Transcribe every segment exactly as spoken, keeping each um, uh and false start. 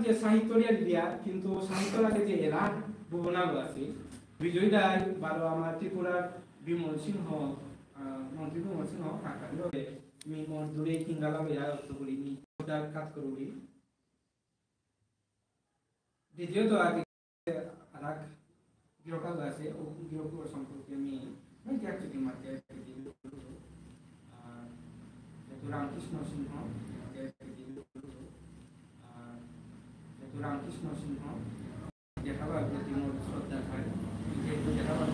যে সাহিত্য রিয়া দিয়া, কিন্তু সাহিত্য লাগে যে এলার ভুবনাগ আছে। বিজয় দাই বারো আমার ত্রিপুরার বিমল সিংহ, আহ, মন্ত্রী বিমল সিংহ কাকারি হবে। মি মোর দূরে কিঙ্গালা বেয়া অর্থ করি মি ওটা কাজ করুরি। দ্বিতীয়ত আগে আরাক গিরক আগ আছে, ও গিরক সম্পর্কে আমি, আমি এক চুটি মাতে, আহ, যেহেতু রামকৃষ্ণ সিংহ, আহ, যেহেতু রামকৃষ্ণ সিংহ, দেখাবার প্রতি মোর শ্রদ্ধা হয়, যেহেতু দেখাবার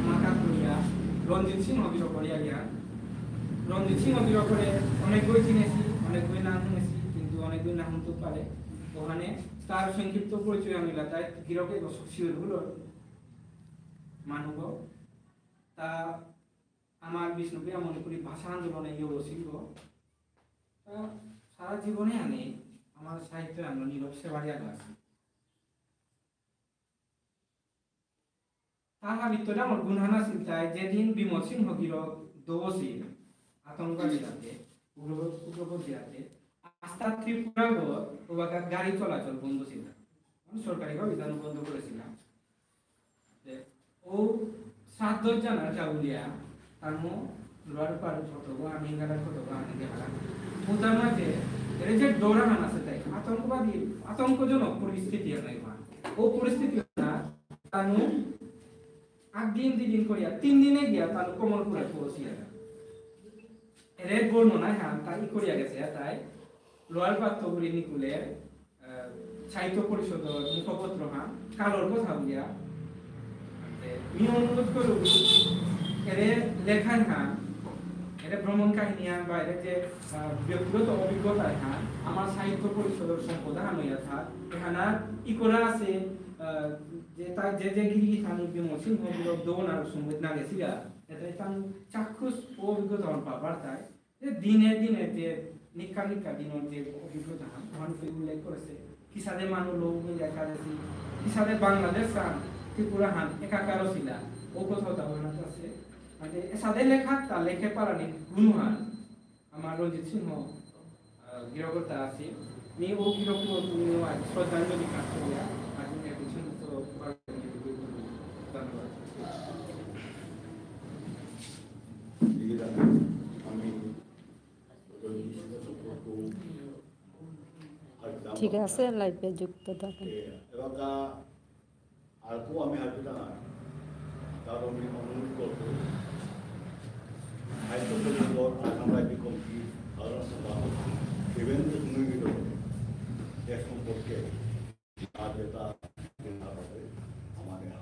মাতা করিয়া রঞ্জিত সিংহ গিরকরে আলিয়া। রঞ্জিত সিংহ গিরকরে অনেক বই চিনেছি, অনেক বই নাম শুনেছি, কিন্তু অনেক বই নাম তো পারে। ওখানে তার সংক্ষিপ্ত পরিচয় আমি তাই গিরকে শিওর হলো মানুষ। তা আমার বিষ্ণুপ্রিয়া মণিপুরী ভাষা আন্দোলনে ইয়ে সিংহ। তা সারা জীবনে আমি আমার সাহিত্য আমরা নীরব সেবারিয়া আছে। তার হাবিত্ত ডাঙর গুণহান আছিল তাই যেদিন বিমল সিংহ গিরক দোষী আতঙ্কবাদী রাতে, উগ্র-, উগ্রপন্থী রাতে, আস্থা ত্রিপুরা গো ওবাকা গাড়ি চলাচল বন্ধ ছিল। মানে সরকারিভাবে জানো বন্ধ করেছিলাম। যে ও সাত দশ জানার গাউলিয়া, তার মো দুয়ার পার কত গো, আমি গালার কত গো, আমি গেলাম। ওটার মাঝে এর যে ডরাহান আছে তাই, আতঙ্কবাদী, আতঙ্কজনক পরিস্থিতি আর নাই মা। ও পরিস্থিতি না, তানু আট দিন, দুই দিন করিয়া, তিন দিনে গিয়া তার কমলপুরে পৌঁছিয়া। এর এক বর্ণনা হ্যাঁ, তাই ই করিয়া গেছে, তাই লোয়ার পাত্র করি নিকুলে, আহ, সাহিত্য পরিষদর মুখপত্র হ্যাঁ, কালোর কথা বুলিয়া। মি অনুরোধ করব, এরে লেখার হ্যাঁ, এরে ভ্রমণ কাহিনী হ্যাঁ, বা এরে যে, আহ, ব্যক্তিগত অভিজ্ঞতা হ্যাঁ, আমার সাহিত্য পরিষদর সম্পদ হান হইয়া থাক, এখানা ই করা আছে, আহ, যে তার যে যে গিরি থানি বিমল সিংহ গিরক দোন আর সঙ্গীত না গেছিলা, এটা তার চাক্ষুষ অভিজ্ঞতা আমার বাবার তাই, যে দিনে দিনে যে নিকা নিকা দিনের যে অভিজ্ঞতা, ওখানে তো উল্লেখ করেছে, কিসাদে মানু লোক হয়ে একাদশী, কিসাদে বাংলাদেশ হান, ত্রিপুরা হান, একাকার ছিলা, ও কথা ওখানে আছে। মানে, এসাদে লেখা তা লেখে পারানি গুণহান, আমার রঞ্জিত সিংহ, আহ, গিরকতা আছে। মি ও গিরক ও তুমি আজ শ্রদ্ধাঞ্জলি কাজ করিয়া, আজ মি একজন তো ধন্যবাদ। আমি ঠিক আছে, live-এ যুক্ত থাকুন। এবাকা আর কো আমি হারপিতা না, কারণ আমি অনুরোধ করব, সাহিত্য পরিষদ আসাম রাজ্য কমিটি সাধারণ সভা দেবেন্দ্র সুনীল এ সম্পর্কে আর যেটা আমাদের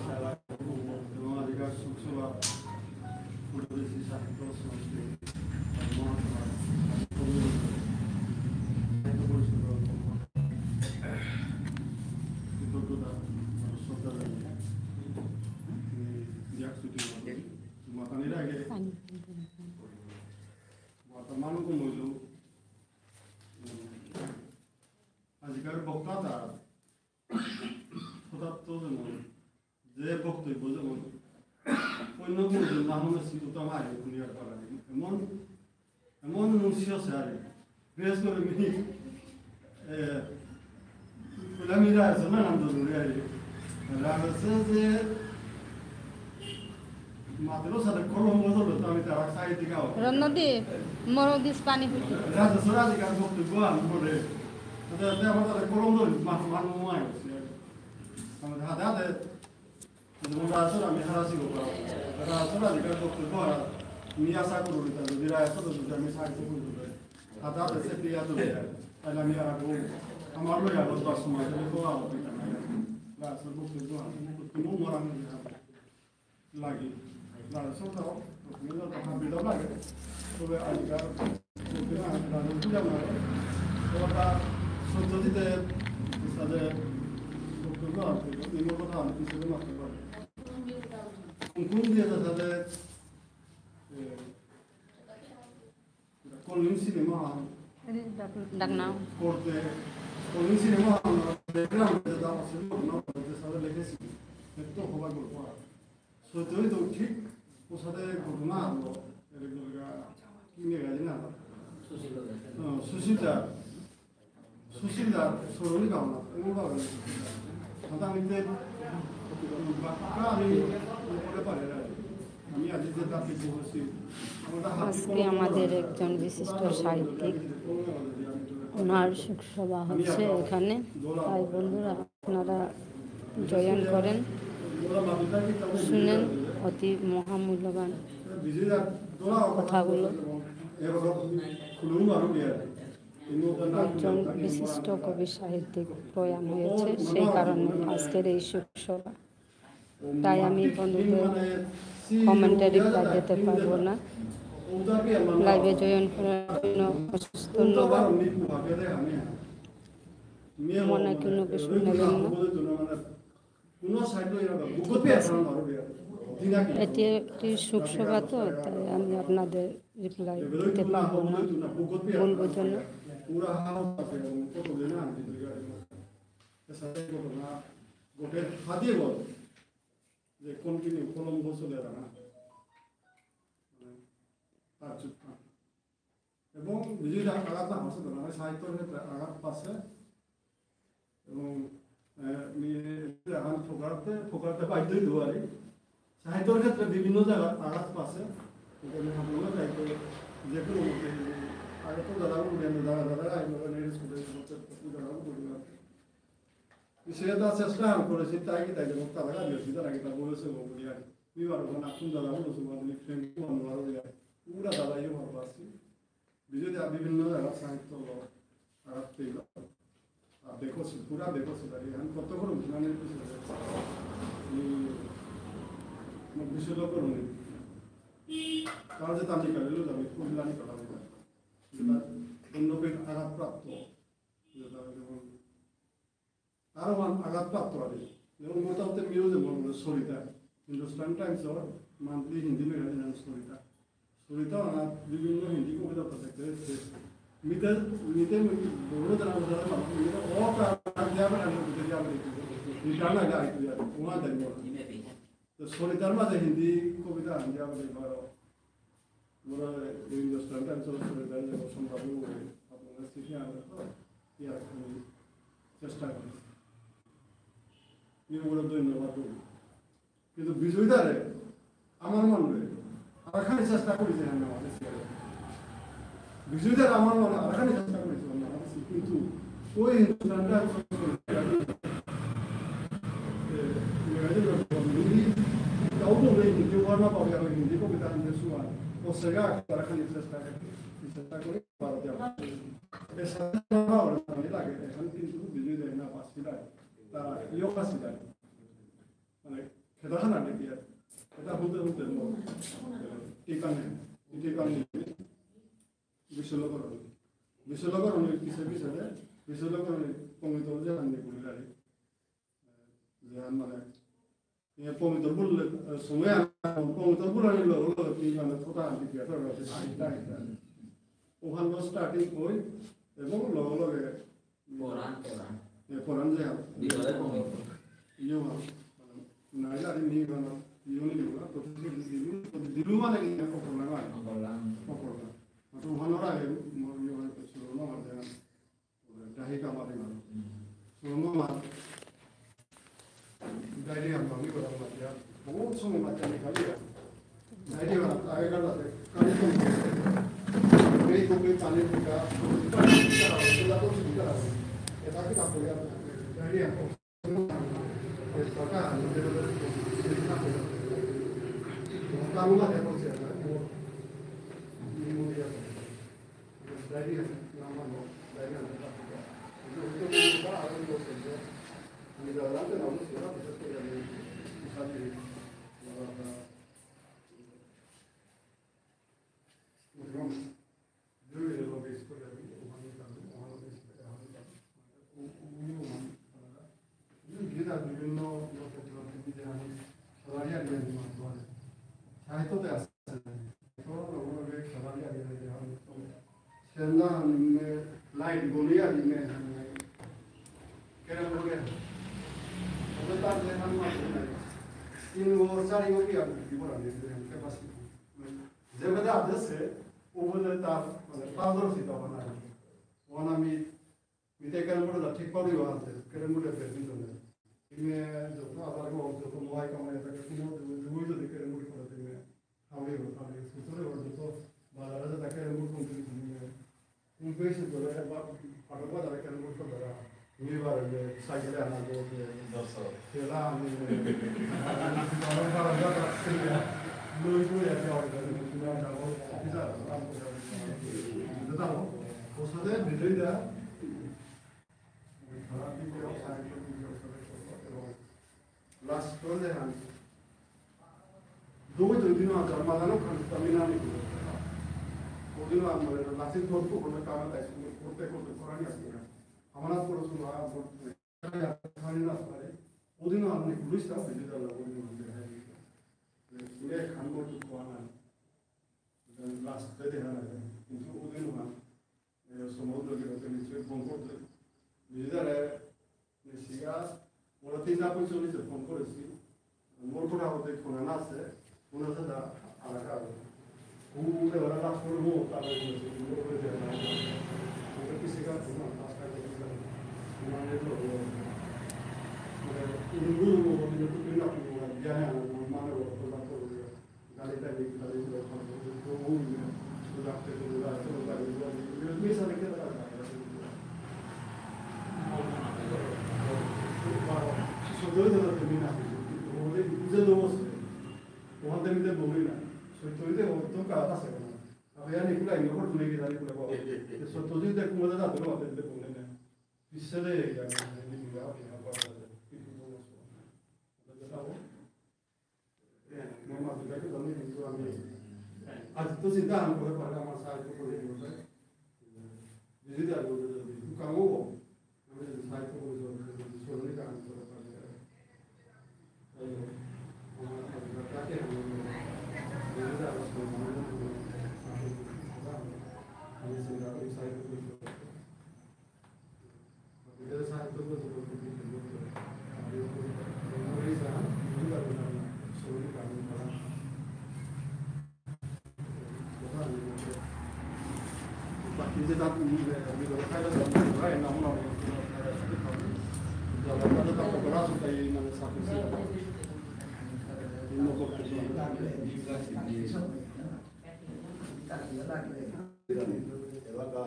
হাওড়া এবং আজিকার শোকসভা উপদেষ্টা সাহিত্য সংস্কৃতি মহাসভা সাহিত্য পরিষদর কৃতজ্ঞতা আর শ্রদ্ধা জানাই। এই ব্যাক ছুটি মাতানির আগে বর্তমান কমইল আজিকার বক্তা তার পদার্থ যেমন যে বক্তব্য যেমন অন্য কোনো জন না হলে সিদ্ধতা মারে দুনিয়ার পারা এমন, এমন নুংসি আছে আর বিশেষ করে মি, এ, আমি রাজা না নাম ধরে আর রাজা যে মাত্র সাথে কলম বদল তো আমি তারা সাহিত্য গাও। রন্নদি, মরদিস পানি ফুটি। রাজা সরাজিকার বক্তব্য আমি বলে, আচ্ছা, আচ্ছা, আমার তাদের কলম ধরে মা-, মানু মাই আছে। আমাদের হাতে হাতে যেমন রাজা সর আমি হারা ছিল, রাজা সরাজিকার বক্তব্য আর আমি আশা করুরি তা যদি রাজা সর যদি আমি সাহিত্য করতে পারি। হাতে হাতে সে পেয়া তো যায়। তাহলে আমি আর আগো আমার লই আগো দশ সময় তাহলে তো আরো পেতাম না। রাজা সর বক্তব্য আমি করতে মন মরা আমি লাগে। রাজা সর তাও নিঙর কথা বিলম্ব লাগে। তবে আজিকার প্রতিমা, রাজনীতি আমার কথা সত্যজিতে সাথে বক্তব্য আছে, নিঙর কথা আমি কিছু মাত্র পারি। কোন দিয়ে সাথে, এ, কলিং সিনেমা হল। ডাক-, ডাক নাও। করতে, কলিং সিনেমা হল, ব্যাকগ্রাউন্ডে যা আছে, ঘটনা ঘটে, সাথে লিখেছি। একটু হবা গল্প আর। সত্যই তো ঠিক, ওর সাথে ঘটনা হলো, এর দুর্গা, কি নিয়ে গেলি না? সুশীল দা। হ্যাঁ, সুশীল দা। সুশীল দা, সরলি গাওনা, এমন ভাবে। সাদা আমি তে, বাক্কা আমি করে পারে না। আমি আজ যে তাকে বলছি, আমার হাতে আজকে আমাদের একজন বিশিষ্ট সাহিত্যিক, ওনার শোকসভা হচ্ছে এখানে। তাই বন্ধুরা, আপনারা জয়েন করেন, শুনেন অতি মহামূল্যবান কথাগুলো। একজন বিশিষ্ট কবি সাহিত্যিক প্রয়াণ হয়েছে, সেই কারণে আজকের এই শোকসভা। তাই আমি বন্ধুদের কমেন্টে রিপ্লাই দিতে পারবো না। লাইভে জয়েন করার জন্য অশেষ ধন্যবাদ। মনে কোনো কিছু নেবেন না। এটি একটি শোকসভা তো, তাই আমি আপনাদের রিপ্লাই দিতে পারবো না, ভুল বুঝবেন না। যে continue কলম চলে না, তার চুপ না। এবং বিজয়ী আঘাত না হচ্ছে তো না, সাহিত্যর ক্ষেত্রে আঘাত পাচ্ছে। এবং, আহ, মি-, এখন ফোকাতে, ফোকাতে বাধ্য হইতে পারি। সাহিত্যর ক্ষেত্রে বিভিন্ন জায়গায় আঘাত পাচ্ছে। এটা আমি ভাবলাম না, তাই তো যে কোনো মতে আগে তো দাদা বলবেন, দাদা, দাদা, আমি বলবেন, এই স্কুলে করতে, দাদা বলবেন। সে তার চেষ্টা করেছে, তাই কি তাই যেমন তারা গাড়ি হচ্ছে, তারা কি তা বলেছে, ও বলি আর কি। বিবার ওখানে এখন দাদা বলেছে, ও বলি, ফ্রেন্ড, ও বলি আর কি। পুরা দাদা ইয়ে ভালো পাচ্ছি। বিজয় দা বিভিন্ন জায়গায় সাহিত্য লো, আঘাত পেল। আর দেখছি, পুরা দেখছি, আর এখন কত করে উঠলাম এই পিছনে। এই, মানে, বিশ্বলোক করুন। তার যে তালিকা রইল, আমি খুব জানি কথা বলবো। যেটা অন্যকে আঘাতপ্রাপ্ত, যেটা যেমন আরো মান আঘাতপ্রাপ্ত আর কি। যেমন মোটামুটি মিউজিক মনে হলো সরিতা, হিন্দুস্তান টাইমস ওর মান্থলি হিন্দি ম্যাগাজিন নাম সরিতা। সরিতা ওনার বিভিন্ন হিন্দি কবিতা প্রত্যেকটা এসছে। মিতে, মিতে বড় জানা বোঝা যায়, মিতে ও প্রাণ দেওয়া মানে আমি বুঝে যাবো, রিটার্ন আগে আগে তুই যাবো, ওনার দেন বলো। তো সরিতার মাঝে হিন্দি কবিতা আমি যাবো বারো। মোরা এই হিন্দুস্তান টাইমস ওর সরিতার যে সম্পাদক, আপনারা চিঠি আনলে তো, কি আর কি চেষ্টা করি। নিয়ে ওরা ধন্যবাদ করি। কিন্তু বিজয়দারে আমার মনে হয় আরাখানি চেষ্টা করেছে, হ্যাঁ, আমাদের ছেলে। বিজয়দার আমার মনে হয় আরাখানি চেষ্টা করেছে, আমাদের ছেলে। কিন্তু ওই হিন্দুস্তানটা, এ, মেঘালয় হিন্দি, কাউ তো নেই, হিন্দি ওয়ার্ড না পাবে, আমি হিন্দি কবিতা আনতে শুয়ান। ও সেগা আরাখানি চেষ্টা করে, চেষ্টা করে, ভারতে আমার। এর সাথে আমার লাগে, এখন কিন্তু বিজয়দার না পাচ্ছি না। তারা ইয়ে পাচ্ছি না। মানে, খেদাহানা দেখি আর। এটা হতে হতে লো, টিকানে, টিকানে, বিশ্বলকরণী। বিশ্বলকরণী কিসে কিসে রে? বিশ্বলকরণী পমিতর যে আননি বুলিলারি। যে আন মানে, এ পমিতর বুললে, এ, সময় আন, পমিতর বুলানি লো, লো, কি মানে, কথা আনতে কি, এটা রয়েছে, এটা, এটা। ওখান starting point, এবং লগে লগে পরাণ, পরাণ। এ, পরাণ যে আন। ভিতরে পমিতর। ইয়ে মানে, নাইলে আরে নি মানে, ইয়ে নি মানে, তো দিলু, দিলু মানে কি, অপরণা মানে। অপরণা। অপরণা। তো ওখানে ওরা, এ, ম-, ইয়ে মানে, তো শুরু না, মানে, যে আন। ডাহি কামারি মানে। হুম। শুরু না, মানে। ডায়রিয়া আমি ওরা মাতিয়া, বহুত সময় মাতিয়া নিকালি। ডায়রিয়া আগেকার রাতে, কালি তো এই কপি পানি টিকা, এটা তো সুবিধা আছে। এটা কি কাপড়? ডায়রিয়া। দুই এলো বেশ করে আমি ওখানে যাবো, ওখানে বেশ করে আমি যাবো। ও-, ও-, উনিও ওখানে তারা, উনি যে তার বিভিন্ন লোকের লোকের যে আমি সালারিয়া দিয়ে আমি মাছ ধরে। সাহিত্যতে আছে। এখন ওগুলো বেশ সালারিয়া দিয়ে আমি তো সেন্দা আমি লাইট গলিয়া দিয়ে আমি কেন বলে? তবে তার যে আমি মাছ ধরে। তিন বছর, চারি বছর কি আমি কি বলা, আমি capacity। যেবাদে আদেশে, ওবাদে তার, মানে, পারদর্শিতা বানায়। ওহান আমি, মিতে কেরম বোর্ডে ঠিক পারি ওহান আছে, কেরম বোর্ডে বেশি তো নেই। ইমে যত আবার গো, যত মোবাইল কামাই থাকে, কোনো দুই যদি কেরম বোর্ড করে দিলে, খাওয়াই হবে, খাওয়াই হবে। সুতরাং ওর যত বাজারে যে তাকে কেরম বোর্ড কোন কিছু নেই। উনত্রিশ ধরে বা আঠারো ধরে কেন করতে ধরা? দুইবার যে সাইকেলে আনা যে দশ। সেটা আমি লই করে আছে, আর লই করে আছে, আর লই করে আছে, আর ওর সাথে বিজয়দা খারাপ দিকে সাইকেল দিকে, এবং লাস্ট করে দেখান। দুই দুই দিন আগে মাদানো খান তামিলনাড়ু। ওদিন আমার লাসিত ধরতো, ওখানে কামে তাই করতে করতে করানি আসছে না। আমার হাত করে শুধু আর ধরতে খানি না পারে। ওদিন আমি পুলিশ তা ভিডিও দাও, ওদিন আমি দেখাই দিই। পুরে খান করতে কোয়া না। লাস্ট করে দেখা না যায়। কিন্তু ওদিন আমার এ, সমুদ্র গিরকে নিশ্চয়ই ফোন করতে। বিজেতারে নিশ্চয়ই ওরা তিনটা পঁয়তাল্লিশে ফোন করেছি। মোর কথা হতে ফোন না আছে, ফোন আছে দা আলাদা। উঠে ওরা লাস্ট করে মো, তারপরে বলেছে, উঠে ওরা যে না, ওটা কিসে কাজ না, পাঁচ টাকা কিসে কাজ, মানে, তো, মানে, ইন্দুর মো, কিন্তু তুই না, তুই না, জানে না, মানে, ওরা তো না করবে। আজ তো চিন্তা আমি করে পারে আমার সাহায্য করে দিতে পারে। যদি আর বলে যদি দোকানও আমি যদি সাহায্য করে দিতে পারে, যদি চলনে কাম করে পারে। তাই আমার কাছে আমি যদি আর আমি চিন্তা করি সাহায্য করে দিতে পারে। এলাকা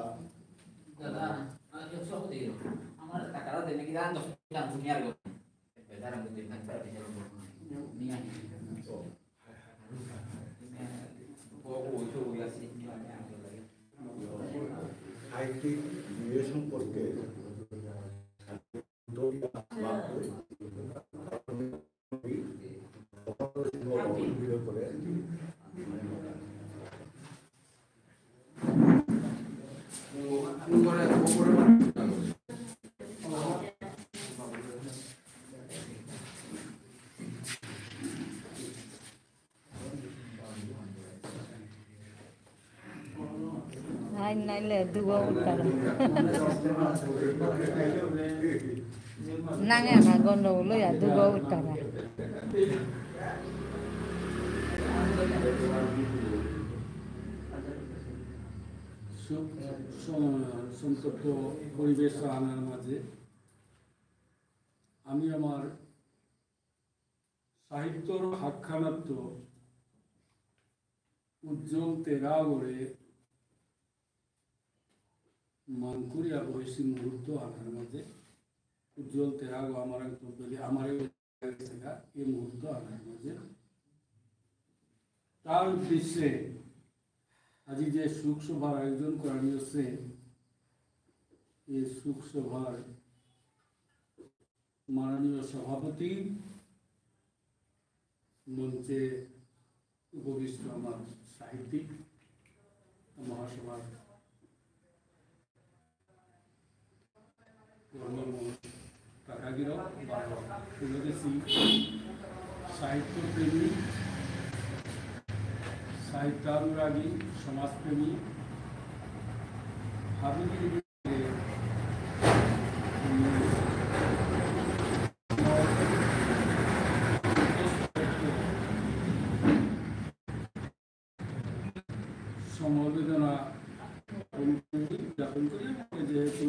দাদা, আহ, সব দিয়ে দাও। আমার টাকাটা দেবে কি দাঁড়ান, দশ টাকা আমি আর করবো। বেকার আমি দুই ভাগ করে দিতে পারবো না। নিয়ে আসি। ও। ও, ও, ওই তো ওই আছে, নিয়ে আসি, আমি চলে যাই। সাহিত্যিক বিয়ে সম্পর্কে আইন নাইলে দুগো উত্তর। নাঙে না গন্ডগোল ইয়া দুগো উত্তর। সু-, সু-, সন্তপ্ত পরিবেশ আনার মাঝে আমি আমার সাহিত্যর হাতখানাত্ত উজ্জ্বল তেরাগরে মানকুরিয়া বয়সী মুহূর্ত আনার মাঝে উজ্জ্বল তেরাগো আমার তো বেলি আমার এই মুহূর্ত আনার মাঝে তার উদ্দেশ্যে আজি যে শোক সভার আয়োজন করা হয়েছে, এই শোক সভার মাননীয় সভাপতি, মঞ্চে উপবিষ্ট আমার সাহিত্যিক, আমার গিরক বারো, তুলে দেসি সাহিত্যপ্রেমী, সাহিত্যানুরাগী, সমাজপ্রেমী, হাবিগিরি সমবেদনা জ্ঞাপন করি, জ্ঞাপন করি, যেহেতু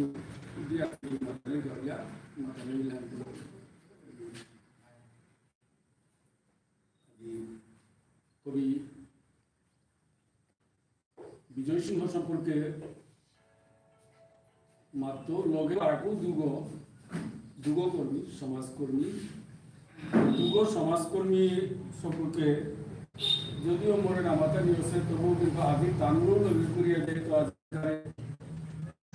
দিয়া মাতালে গড়িয়া, মাতালে ল্যান্ড কবি বিজয় সিংহ সম্পর্কে মাত্র লগে আরকু দুগো, দুগো কর্মী, সমাজকর্মী, দুগো সমাজকর্মী সম্পর্কে যদিও মরে না মাতা নিয়েছে, তবুও কিন্তু আজি তানুরও লগে করিয়া যেহেতু আজ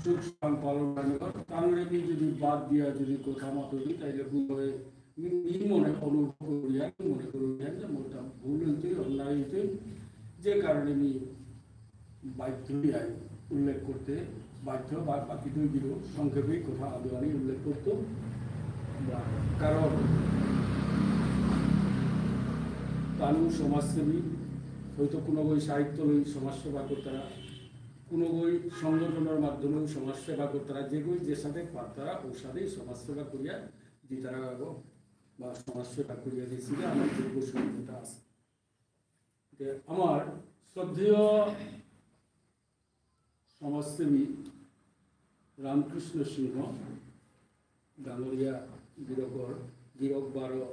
সুখ সাং পালন হয় না। তানুরে আমি যদি বাদ দিয়া যদি কথা মাতুরি, তাইলে ভুল হয়। মি-, মি মনে অনুভব করিয়া, মি মনে করিয়া যে মোরটা ভুল হইতে, অন্যায় হইতে, যে কারণে আমি বাধ্য হইয়া উল্লেখ করতে বাধ্য বা বাকি দুই দিনও সংক্ষেপে কথা আদৌ আমি উল্লেখ করতো। কারণ তানু সমাজসেবী, হয়তো কোনো বই সাহিত্য লই সমাজসেবা করতারা, কোনো বই সংগঠনের মাধ্যমেও সমাজসেবা করতারা, যে বই যে সাথে পারতারা, ওর সাথেই সমাজসেবা করিয়া দিতারা বা সমাজসেবা করিয়া দিয়েছি যে আমার যোগ্য সহযোগিতা আছে। যে আমার শ্রদ্ধেয় সমাজসেবী রামকৃষ্ণ সিংহ ডাঙরিয়া গিরকর, গিরক বারো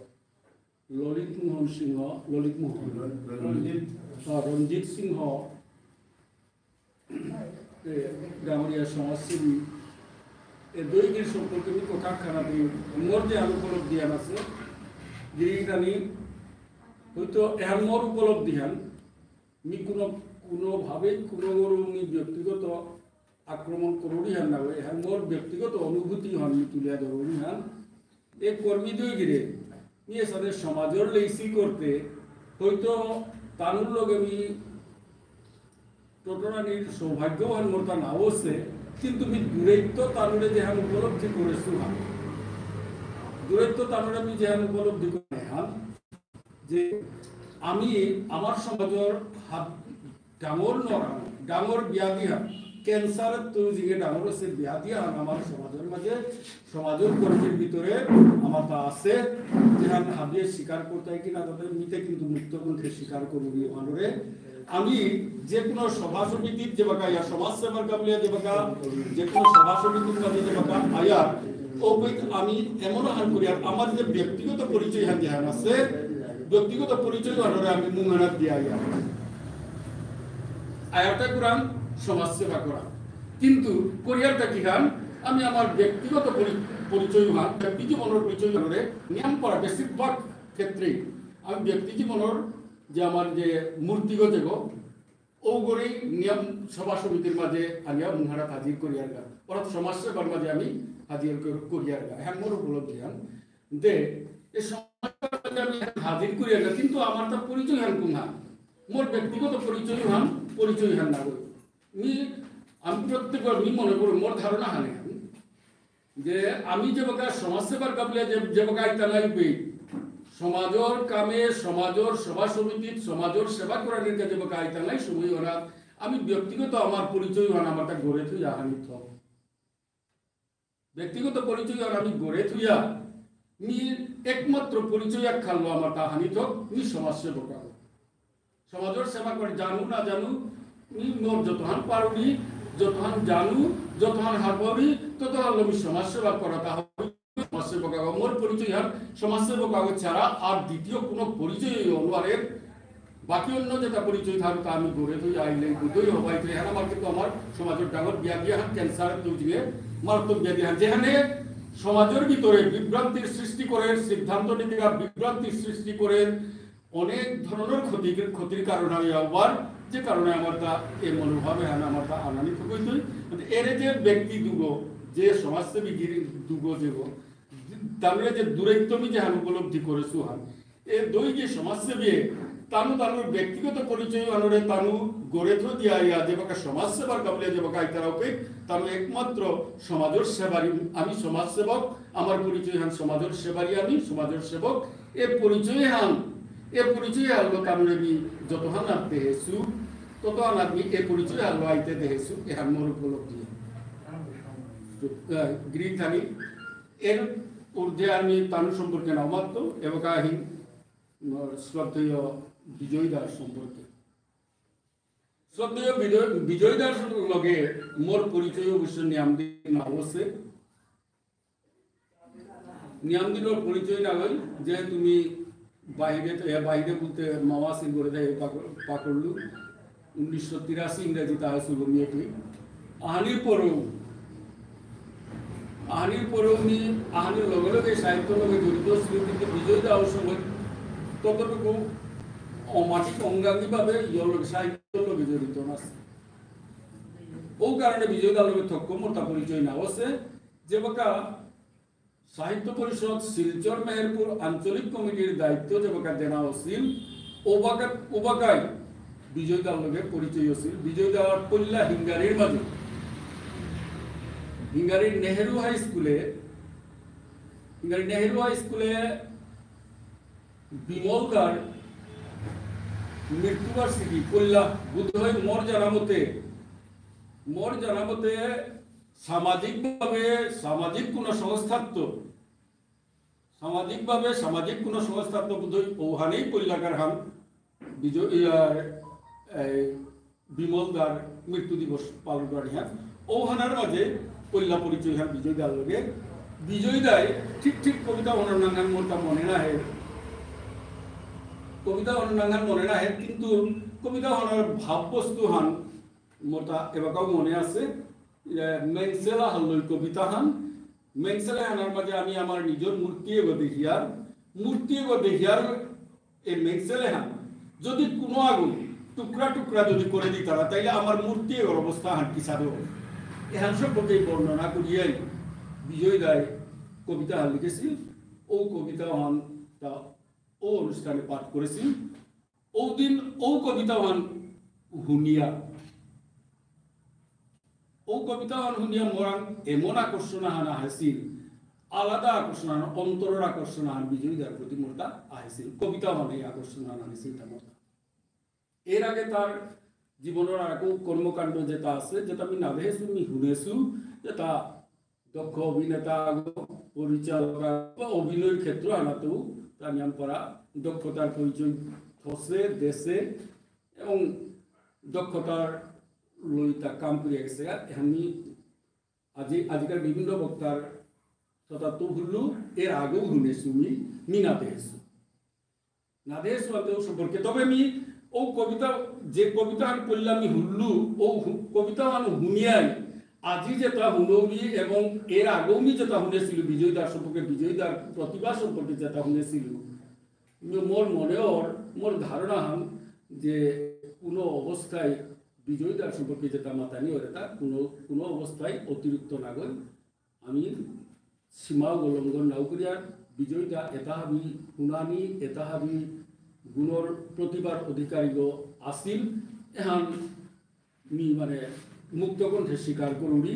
ললিত মোহন সিংহ, ললিত মোহন, রঞ্জিত। আহ, রঞ্জিত সিংহ, এ, ডাঙরিয়া সমাজসেবী, এ দুইগির সম্পর্কে আমি কথা খানা দিই, মোর যে আলু উপলব্ধি আন আছে, গিরিগিথানি হয়তো এহান মোর উপলব্ধি হান, মি কোনো, কোনোভাবেই কোনো গরু মি ব্যক্তিগত আক্রমণ করুরি হান না, এহান মোর ব্যক্তিগত অনুভূতি হান মি তুলিয়া ধরুরি হান। এ কর্মী দুই গিরে, মি এসাদে সমাজর লেইসি করতে, হয়তো তানুর লগে মি টোটোরানির সৌভাগ্য হান মোর তা নাও আছে, কিন্তু মি দূরেত্ব তানুরে যেহান উপলব্ধি করেছু হান, দূরেত্ব তানুরে মি যেহান উপলব্ধি করে হান, যে আমি আমার সমাজর হাত ডাঙর নরাম, ডাঙর ব্যাধি হান, ক্যান্সার তো জিগে ডাঙর আছে ব্যাধি হান আমার সমাজর মাঝে, সমাজর কর্মীর ভিতরে আমার তা আছে, যেহান হাবিয়ে স্বীকার করতে হয় কি না, তাদের মিতে কিন্তু মুক্ত কণ্ঠে স্বীকার করবি ওহানরে। আমি যে কোনো সভা সমিতির যে বাকা ইয়া সমাজ সেবার কাবলিয়া যে বাকা, যে কোনো সভা সমিতির কাজে যে বাকা আয়া, ওপিত আমি এমন হান করি, আর আমার যে ব্যক্তিগত পরিচয় হান যেহান আছে, ব্যক্তিগত পরিচয় হানরে আমি মুঙহানাত দিয়া আয়া। আয়াটা করান সমাজ সেবা করা। কিন্তু করিয়ারটা কি হান, আমি আমার ব্যক্তিগত পরি-, পরিচয় হান, ব্যক্তি জীবনের পরিচয় হানরে নিয়ম করা বেশিরভাগ ক্ষেত্রেই আমি ব্যক্তি জীবনের যে আমার যে মূর্তিগত যেগো, ওগরেই নিয়ম সভা সমিতির মাঝে আনিয়া মুঙহানাত হাজির করিয়ারগা। অর্থাৎ সমাজ সেবার মাঝে আমি হাজির কর-, করিয়ারগা। হ্যাঁ, মোর উপলব্ধি হান। দে, এই সমাজ সেবার মাঝে আমি হাজির করিয়ারগা, কিন্তু আমার তা পরিচয় হান কুঙহান। মোর ব্যক্তিগত পরিচয় হান, পরিচয় হান না বই। মি, আমি প্রত্যেকবার মি মনে করি, মোর ধারণা হানে হান। যে আমি যে বাকা সমাজ সেবার কাবলিয়া যে, যে বাকা আইতাঙাই পে, সমাজর কামে, সমাজর সভা সমিতিত, সমাজর সেবা করানির কাজে বাকা আইতাঙাই সময় ওরা আমি ব্যক্তিগত আমার পরিচয় হান আমার তা গড়ে থুইয়া হানি থক। ব্যক্তিগত পরিচয় হান আমি গড়ে থুইয়া মি একমাত্র পরিচয় এক খাল্লো আমার তা হানি থক, মি সমাজ সেবক আগ। সমাজর সেবা করে, জানু না জানু, মি মোর যতহান পারুরি, যতহান জানু, যতহান হারপাউরি, ততহান মি সমাজ সেবা করা তা হবে। সমাজ সেবক আগ, মোর পরিচয় হান সমাজ সেবক আগ ছাড়া আর দ্বিতীয় কোনো পরিচয় অনুয়ারের। বাকি অন্য যেটা পরিচয় থাকবে তা আমি গড়ে তুই আইলে বুঝতেই হবাই তো। এখানে আমার কিন্তু আমার সমাজর ডাঙর ব্যাধি হান ক্যান্সার তো জিগে মারাত্মক ব্যাধি হান, যেখানে সমাজের ভিতরে বিভ্রান্তির সৃষ্টি করে, সিদ্ধান্ত নিতে গিয়ে বিভ্রান্তির সৃষ্টি করে, অনেক ধরনের ক্ষতি, ক্ষতির কারণ হয় আবার, যে কারণে আমার তা এই মনোভাব এহান আমার তা আনানি খুবই তুই। কিন্তু এর যে ব্যক্তি দুগো, যে সমাজসেবী গিরি দুগো যেগো, তাহলে যে দূরেত্ব আমি যে হান উপলব্ধি করেছু হান, এ দুই যে সমাজসেবী তানু তানুর ব্যক্তিগত পরিচয় আনরে তানু গড়ে থ দিয়া ইয়া যেবাকা সমাজ সেবার কাবুলিয়া যেবাকা আইতারা উপে তানু একমাত্র সমাজর সেবারি, আমি সমাজ সেবক, আমার পরিচয় হান সমাজর সেবারি, আমি সমাজর সেবক। এ পরিচয় হান, এ পরিচয় হানলো তানুরে বি যতহান আনতে হেসু, ততহান আমি এ পরিচয় হানলো আইতে দেহেসু, এহান মোর উপলব্ধি। আহ, গিরিথানি, এর ঊর্ধ্বে আমি তানু সম্পর্কে না মাত্র, এবাকা হিন, মোর শ্রদ্ধেয় বিজয় দার সম্পর্কে। শ্রদ্ধেয় বিজয়, বিজয় দার লগে মোর পরিচয় অবশ্য নিয়াম দিন না অবশ্যই। নিয়াম দিনর পরিচয় না লই যে তুমি বাইরে, এ, বাইরে বলতে মামা সিং করে দেয় পাকড়-, পাকড়লু। উনিশশো তিরাশি ইংরেজি তা হয়েছিল মিয়েটি। আহানির পরেও, আহানির পরেও মি, আহানির লগে লগে সাহিত্য লগে জড়িত ছিল, কিন্তু বিজয় দা ওই সময় ততটুকু অমাটিক অঙ্গাঙ্গিভাবে ইয়র লগে, সাহিত্যর লগে জড়িত না। ও কারণে বিজয় দার লগে থক্ক মোর তা পরিচয় না হচ্ছে। যেবাকা সাহিত্য পরিষদ শিলচর মেহেরপুর আঞ্চলিক কমিটির দায়িত্ব যেবাকা দেনা অসিল, ওবাকা, ওবাকাই বিজয় দার লগে পরিচয় অসিল। বিজয় দার পল্লা হিঙ্গারির মাঝে, হিঙ্গারির নেহেরু হাই স্কুলে, হিঙ্গারির নেহেরু হাই স্কুলে বিমল দার মৃত্যুবার্ষিকী পল্লা বোধহয় মোর জানা মতে, মোর জানা মতে সামাজিকভাবে, সামাজিক কোনো সংস্থাত্ত, সামাজিকভাবে, সামাজিক কোনো সংস্থাত্ত বোধহয় ওহানেই পল্লাকার হান বিজয়, ইয়ার, এই, বিমল দার মৃত্যু দিবস পালন করা নিয়া। ওহানার মাঝে পল্লা পরিচয় হান বিজয় দার লগে। বিজয় দায় ঠিক ঠিক কবিতা ওহানার নাঙহান মোর তা মনে না হে। কবিতা ওহানার নাঙহান মনে না হে, কিন্তু কবিতা ওহানার ভাব বস্তু হান মোর তা এবাকাও মনে আছে। এ, মেংসেলা হাল্লই কবিতা হান। মেংসেলা হানার মাঝে আমি আমার নিজের মূর্তি এগো দেখিয়ার, মূর্তি এগো দেখিয়ার এ মেংসেলে হান যদি কোনো আগুন টুকরা টুকরা যদি করে দিতারা, তাইলে আমার মূর্তি এগোর অবস্থা হান কি সাথে হবে। এহান সম্পর্কে এই বর্ণনা করিয়াই বিজয় দায় কবিতা হান লিখেছিল। ও কবিতা হান তা ও অনুষ্ঠানে পাঠ করেছিল। ও দিন ও কবিতা হান হুনিয়া ও কবিতাহান হুনিয়া মোরাং এমন আকর্ষণ আহান আহেছিল, আলাদা আকর্ষণ আহান, অন্তরর আকর্ষণ আহান বিজয়দার প্রতি মোরতা আহেছিল। কবিতাহান এই আকর্ষণ আহান আহেছিল তা মোরতা। এর আগে তার জীবনর আর একো কর্মকাণ্ড যেটা আছে, যেটা আমি না দেখেছি, আমি শুনেছি, যেটা দক্ষ অভিনেতা আগো, পরিচালক আগো, অভিনয়র ক্ষেত্র আনাতেও তার নাম করা দক্ষতার পরিচয় থসে, দেশে এবং দক্ষতার লইতা কাম করিয়া গেছে। আমি আজি, আজিকার বিভিন্ন বক্তার কথা তো হুনলু, এর আগেও শুনেছি আমি, মি না দেখেছি। না দেখেছি বলতে ও সম্পর্কে। তবে আমি ও কবিতা, যে কবিতা আমি পড়লাম, আমি হুনলু, ও হু-, কবিতা আমি হুনিয়াই, আজি যেটা হুনৌরি এবং এর আগেও আমি যেটা শুনেছিল বিজয়দার সম্পর্কে, বিজয়দার প্রতিভা সম্পর্কে যেটা শুনেছিল, কিন্তু মোর মনে অর, মোর ধারণা হান যে কোনো অবস্থায় বিজয়দার সম্পর্কে যেটা মাতানি অর, এটা কোনো, কোনো অবস্থায় অতিরিক্ত না গই। আমি সীমা লঙ্ঘন নাও করিয়ার, বিজয়দা এটা হাবি হুনানি, এটা হাবি গুণর প্রতিভার অধিকারীগ আসিল, এহান মি মানে মুক্ত কণ্ঠে স্বীকার করুরি।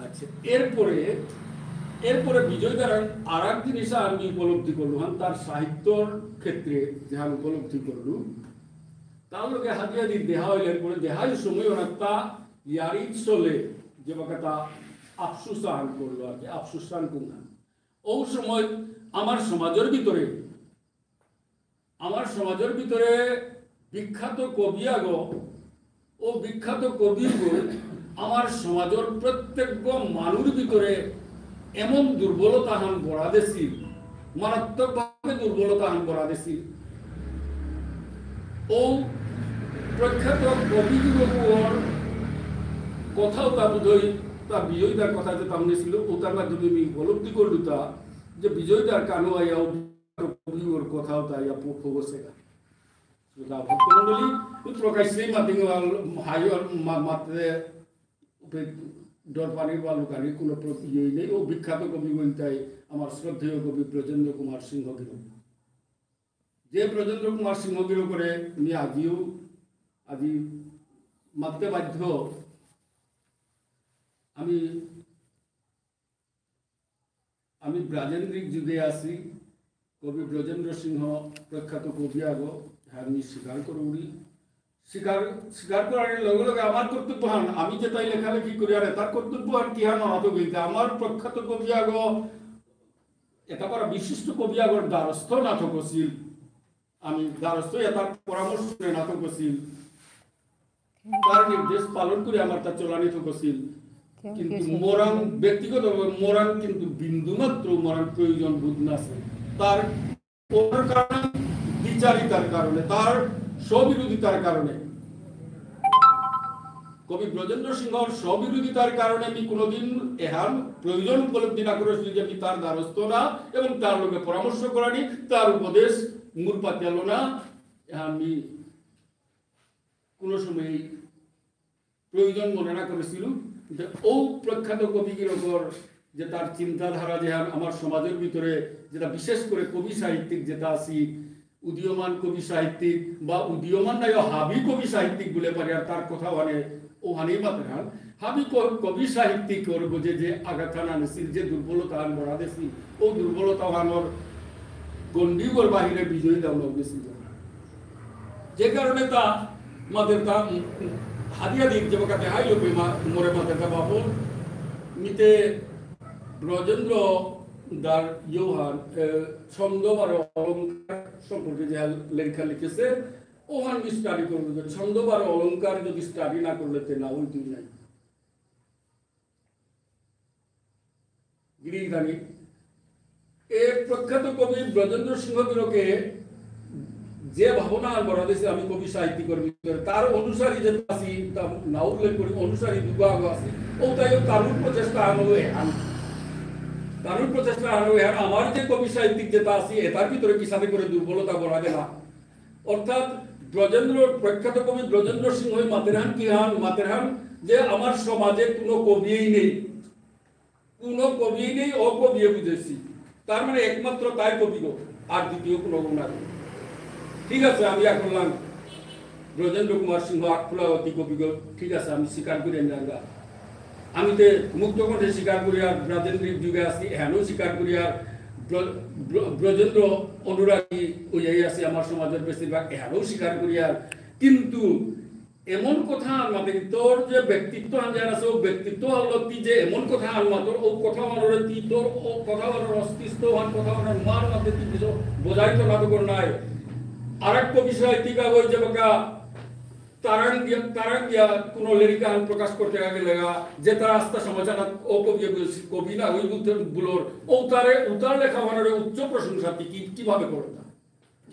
আচ্ছা, এরপরে, এরপরে বিজয়দার আর এক জিনিস আমি উপলব্ধি করলু হান, তার সাহিত্যর ক্ষেত্রে যেহান উপলব্ধি করলু, তার লগে হাতিয়া দি দেহা হইলে পরে দেহাই সময় ওনার তা ইয়ারি চলে, যে বাকাতা আফসুস আহান করলো আর কি, আফসুস আহান কুঙ্গা। ও সময় আমার সমাজের ভিতরে আমার সমাজের ভিতরে বিখ্যাত কবি আগো, ও বিখ্যাত কবি গো, আমার সমাজের প্রত্যেক মানুর ভিতরে এমন দুর্বলতা হান বড়া দেসি, মারাত্মকভাবে দুর্বলতা হান বড়া দেসি। ও প্রখ্যাত কবি যুগর কথাও তা বোধহয় তা বিজয়দার কথা যে তামনে ছিল, ও তার মাধ্যমে আমি উপলব্ধি করলু তা, যে বিজয়দার কানো আয়াও কবির কথাও তাই আপু খবর সেটা। শ্রোতা ভক্তমণ্ডলী, প্রকাশ্যেই মাতিং হাইও মাতে ডর পানি বা লুকানি কোনো ইয়েই নেই। ও বিখ্যাত কবি বলতে আমার শ্রদ্ধেয় কবি ব্রজেন্দ্র কুমার সিংহ গিরক। যে ব্রজেন্দ্র কুমার সিংহ গিরকরে আমি আজিও, আজি মাততে বাধ্য। আমি, আমি ব্রাজেন্দ্রিক যুগে আছি, কবি ব্রজেন্দ্র সিংহ প্রখ্যাত কবি আগ, আমি স্বীকার করুরি। স্বীকার, স্বীকার করার লগে লগে আমার কর্তব্য হান, আমি যেটাই লেখালেখি করি আর তার কর্তব্য হান কি হান অনাথ বলতে, আমার প্রখ্যাত কবি আগ, এটা করা বিশিষ্ট কবি আগর দ্বারস্থ না থকসিল। আমি দ্বারস্থ ইয়া তার পরামর্শ নেনা থকসিল। তার নির্দেশ পালন করে আমার তা চলানি থকসিল। কিন্তু মোরাং ব্যক্তিগতভাবে মোরাং কিন্তু বিন্দুমাত্র মোরাং প্রয়োজন বোধ না আছে। তার ওর কারণে, দ্বিচারিতার কারণে, তার স্ববিরোধিতার কারণে, কবি ব্রজেন্দ্র সিংহর স্ববিরোধিতার কারণে আমি কোনোদিন এহান প্রয়োজন উপলব্ধি না করেছি যে আমি তার দ্বারস্থ না এবং তার লগে পরামর্শ করানি, তার উপদেশ মুরপাতিয়ালো না, এহান আমি কোনো সময় প্রয়োজন মনে না করেছিল। কিন্তু ও প্রখ্যাত কবি গিরকর যে তার চিন্তাধারা যে আম-, আমার সমাজের ভিতরে যেটা বিশেষ করে কবি সাহিত্যিক যেটা আছি, উদীয়মান কবি সাহিত্যিক বা উদীয়মান নাই, হাবি কবি সাহিত্যিক বলে পারি, আর তার কথা মানে ওখানেই মাতের হান। হাবি ক-, কবি সাহিত্যিক ওর যে, যে আঘাত হান আনেছিল, যে দুর্বলতা হান বড়া দেছিল, ও দুর্বলতা হানর গণ্ডিগর বাহিরে বিজয়ী দাম গেছিল। যে কারণে তা মাতের তা হাদিয়া দিক যে বাকা দেহাই লোকে মা-, মোরে মাতের তা বাবু মিতে ব্রজেন্দ্র দার ইয়োহান, এ, ছন্দ বারো অলংকার সম্পর্কে যে লেখা লিখেছে, ওহান আমি স্টাডি করবো। যে ছন্দ বারো অলংকার যদি স্টাডি না করলে তে না ওই দুই নাই। গিরিধানী। এ প্রখ্যাত কবি ব্রজেন্দ্র সিংহ গিরকে যে ভাবনা আর বড় দেশে আমি কবি সাহিত্যিকর ভিতরে তার অনুসারী যে আছি, তা না উল্লেখ করি, অনুসারী দুর্ভাগ আছে। ও তাই তারুর প্রচেষ্টা আনো এহান। তারুর প্রচেষ্টা আনো এহান। আমার যে কবি সাহিত্যিক যেটা আছি, এটার ভিতরে কিসাদে করে দুর্বলতা বড়া দেনা। অর্থাৎ ব্রজেন্দ্র, প্রখ্যাত কবি ব্রজেন্দ্র সিংহ মাতেরহান কি হান, মাতেরহান যে আমার সমাজে কোনো কবিই নেই। কোনো কবি নেই, অকবিয়ে বুঝেছি। তার মানে একমাত্র তাই কবি গো, আর দ্বিতীয় কোনো গুণ নাই। ঠিক আছে, আমি এখন লাং ব্রজেন্দ্র কুমার সিংহ আকুলাবতী কবি গো, ঠিক আছে, আমি স্বীকার করি আমি রাঙ্গা। আমি তে মুক্ত কণ্ঠে স্বীকার করি আর ব্রাজেন্দ্রিক যুগে আছি, এহানও স্বীকার করি আর ব্র-, ব্র-, ব্রজেন্দ্র অনুরাগী ওই আছে আমার সমাজের বেশিরভাগ, এহানও স্বীকার করি আর। কিন্তু এমন কথা আন মাতে কি তোর যে ব্যক্তিত্ব আন যার আছে, ও ব্যক্তিত্ব হলো তুই যে এমন কথা আন মাতর, ও কথা আনরে তুই তোর, ও কথা আনর অস্তিত্ব আন, কথা আনর মান মাতে তুই কিছু বোঝাই তো না তো কর নাই। আর এক কবি সাহিত্যিক আগ ওই যে বাকা তারাং দিয়া, তারাং দিয়া কোনো লেরিক আন প্রকাশ করতে আগে লেগা, যে তার আস্থা সমাজ আন ও কবি, কবি না, ওই বুদ্ধ বুলোর, ও তারে, উতার লেখা আনরে উচ্চ প্রশংসা তুই কি, কিভাবে করো না?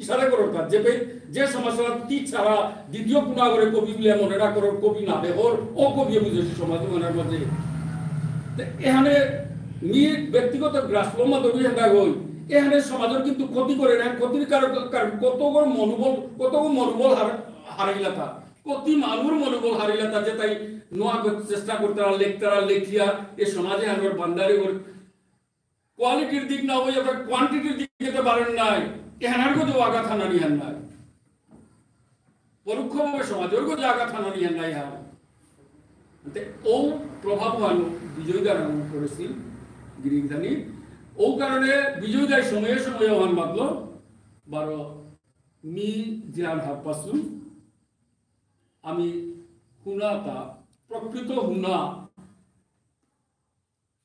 ইশারা করো তার যে পে-, যে সমাজহান তি ছাড়া দ্বিতীয় কোনো আগরে কবি বুলে মনে না করো, কবি না দেহর, ও কবি বুঝেছি সমাজ মনের মাঝে। তো এখানে মি ব্যক্তিগত গ্রাসলো মাধবী হেন্দা গই, এখানে সমাজের কিন্তু ক্ষতি করে না, ক্ষতির কারণ, কারণ কত বড় মনোবল, কত বড় মনোবল হার-, হারাইলা তা, কতি মানুর মনোবল হারাইলা তা, যে তাই নোয়া চেষ্টা করতারা, লেখতারা, লেখিয়া, এ সমাজে আমার বান্দারে করে কোয়ালিটির দিক না হয়ে আপনার কোয়ান্টিটির দিকে তো বাড়েন নাই, এহানার গো যে আঘাত হানানি হান নাই, পরোক্ষভাবে সমাজের গো যে আঘাত হানানি হান নাই হান। তে ও প্রভাব হান বিজয় দার হান করেছিল গিরিধানী। ও কারণে বিজয় দায় সময়ে সময়ে হান মাতলো বারো মি জ্ঞান হারপাসু আমি হুনাতা প্রকৃত হুনা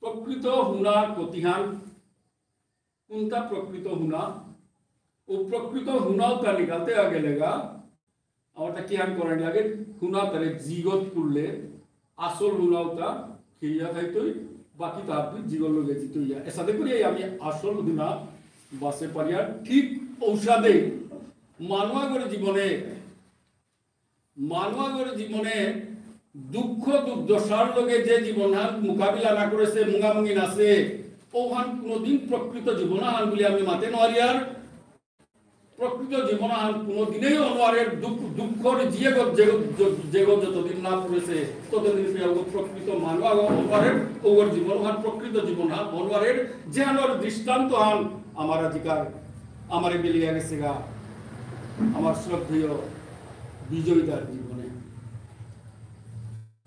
প্রকৃত হুনার প্রতিহান কোনটা প্রকৃত হুনা? ও প্রকৃত হুনাও তা নিকালতে আগে লেগা, আমার তা কিহান করার লাগে? হুনা তারে জিগত করলে আসল হুনাও তা খেয়া খাইতই, বাকি তা আপনি জিগত লগে জিতইয়া। এসাদে করি আমি আসল হুনা বাসে পারিয়া ঠিক ঔষধে মানুয়া করে জীবনে মানুয়াগর জীবনে দুঃখ দুর্দশার লগে যে জীবনহান মোকাবিলা না করেছে, মুঙামুঙি নাছে, ওহান কোনোদিন প্রকৃত জীবনহান বুলি আমি মাতে নোয়ারি। আর প্রকৃত জীবনহান কোনোদিনেই অনোয়ারের দুঃখ, দুঃখর যে গ-, যে গ-, যে গ-, যতদিন না পড়েছে, ততদিন সে ও প্রকৃত মানুয়া অনোয়ারের, ওর জীবনহান প্রকৃত জীবনহান অনোয়ারের, যে আনোয়ার দৃষ্টান্ত হান আমার আজিকার, আমারে মিলিয়া গেছে গা। আমার শ্রদ্ধেয় বিজয়দার জীবনে।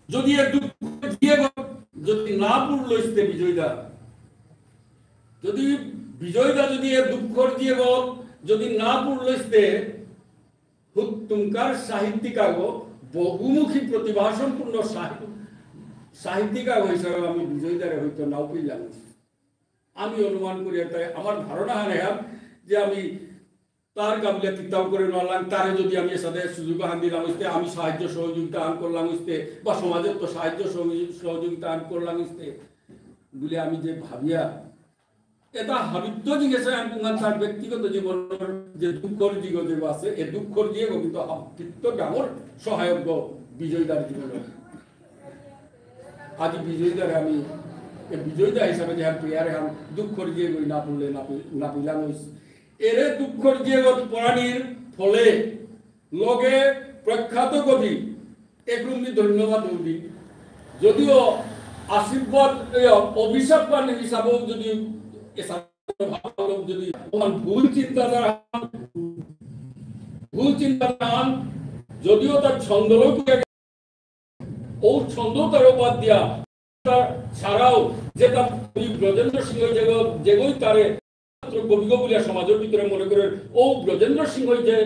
যদি এ দুঃখ জিয়েগত যদি না পূর্ণ ইস্তে বিজয়দা, যদি বিজয়দা যদি এ দুঃখর জিয়েগত যদি না পূর্ণ ইস্তে, হুত্তুমকার সাহিত্যিক আগো, বহুমুখী প্রতিভা সম্পূর্ণ সাহি-, সাহিত্যিক আগো হিসাবে আমি বিজয়দারে হয়তো নাও পেলাম। আমি অনুমান করি, তাই আমার ধারণা হান এহান যে আমি তার কাবিলা কিতাও করে নালাম, তারে যদি আমি এসাদে সুযোগ আন দিলাম হইতে, আমি সাহায্য সহযোগিতা আন করলাম হইতে, বা সমাজের তো সাহায্য সহযোগি-, সহযোগিতা আন করলাম হইতে, বলে আমি যে ভাবিয়া, এটা হাবিত্য জিজ্ঞাসা আমি তোমার তার ব্যক্তিগত জীবনের যে দুঃখর জিগ যে আছে, এই দুঃখর জিগ কিন্তু হাবিত্য ডাঙর সহায়ক গ বিজয়দার জীবনে। আজি বিজয়দারে আমি, এ বিজয়দা হিসাবে যে হান পেয়ারে হান দুঃখর জিগ না পড়লে না পে-, না পেলাম হইছে। এরে দুঃখর জিগত পড়ানির ফলে লগে প্রখ্যাত কবি একরুমনি ধন্যবাদ উদি। যদিও আশীর্বাদ, এ, অভিশাপ পান হিসাবেও যদি এসাদে ভালো যদি ওহান ভুল চিন্তাধারা, ভুল চিন্তাধারা, যদিও তার ছন্দলো ও ছন্দ তার বাদ দিয়া, তার ছাড়াও যেটা কবি ব্রজেন্দ্র সিংহ যেগো-, যেগোই তারে কবিগ বুলিয়া সমাজের ভিতরে মনে করে, ও ব্রজেন্দ্র সিংহ যে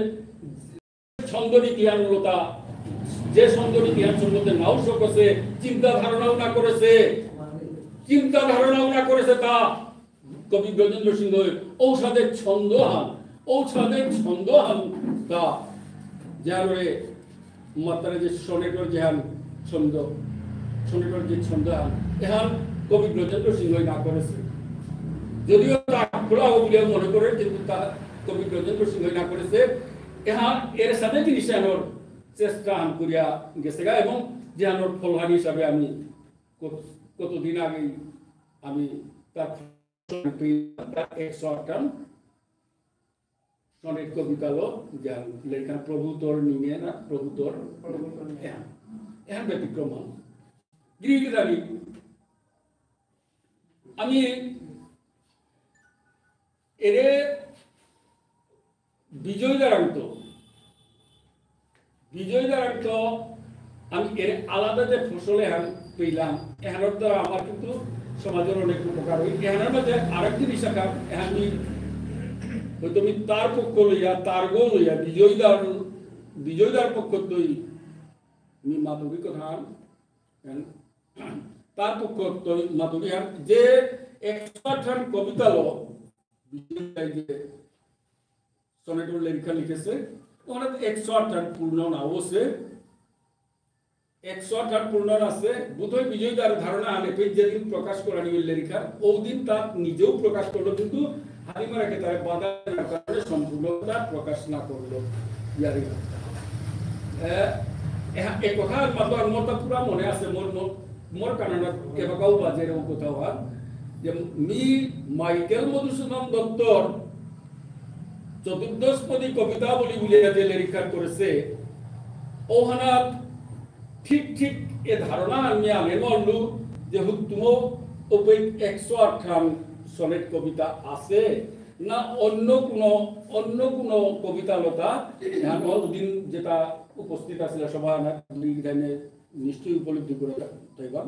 ছন্দ নীতিহান লতা, যে ছন্দ নীতিহান সম্বন্ধে নাও সকসে চিন্তা ধারণাও না করেছে, চিন্তা ধারণাও না করেছে তা কবি ব্রজেন্দ্র সিংহ ঔসাদে ছন্দহান, ঔসাদে ছন্দহান তা যারে মাত্রা যে সনেটর যেহান ছন্দ, সনেটর যে ছন্দহান, এহান কবি ব্রজেন্দ্র সিংহ না করেছে। যদিও তা খোলা বুলিয়া মনে করে, কিন্তু তা কবি ব্রজেন্দ্র সিংহ না করেছে। এহান এর সাথে জিনিস আনোর চেষ্টা আন করিয়া গেছে গা, এবং যে আনোর ফলহানি হিসাবে আমি কত-, কতদিন আগেই আমি তার একশো আটখান সনেট কবিতালো যে লেখা প্রভুতর নিঙে না, প্রভুতর প্রভুতর নিঙে। এহান, এহান ব্যতিক্রম হন। গিরি গিথানি, আমি এরে বিজয়দারাংত, বিজয়দারাংত আমি এর আলাদা যে ফসল এহান পেলাম, এহানর দ্বারা আমার কিন্তু সমাজের অনেক উপকার হই। এহানর মধ্যে আরেক জিনিস আকার, এহান আমি হয়তো আমি তার পক্ষ লইয়া, তার গো লইয়া, বিজয়দার, বিজয়দার পক্ষ তৈ আমি মাতুরি কথা, এহান তার পক্ষ তৈ মাতুরি হান যে একশো আটখান কবিতালো বিজয়দাই যে সনেটর লেরিকহান লিখেছে, ওনার একশো আটখান পূর্ণ না হচ্ছে, একশো আটখান পূর্ণ আছে, বোধহয় বিজয়দার ধারণা আনে, পেজ যেদিন প্রকাশ করানি হইল লেরিকহান, ওদিন তার নিজেও প্রকাশ করলো, কিন্তু হালিমারা কে তার বাধা কারণে সম্পূর্ণ তার প্রকাশ না করলো। ইয়ারি। এ, এ, এ কথা আর মাত্র আর মোর তা পুরা মনে আছে, মোর, মোর, মোর কারণে কেবাকাও বাজের ও কোথাও আর, যে মি মাইকেল মধুসূদন দত্তর চতুর্দশপদী কবিতা বলি বুলিয়া যে লেরিকহান করেছে, ওহানাত ঠিক ঠিক এ ধারণা আমি আনে মল্লু যে হুত্তুমো ওপে একশো আটখান সনেট কবিতা আছে না অন্য কোনো, অন্য কোনো কবিতা লতা, এহান ওদিন যেটা উপস্থিত আছিল সভা না, দুই দিনে নিশ্চয়ই উপলব্ধি করে থাকবেন।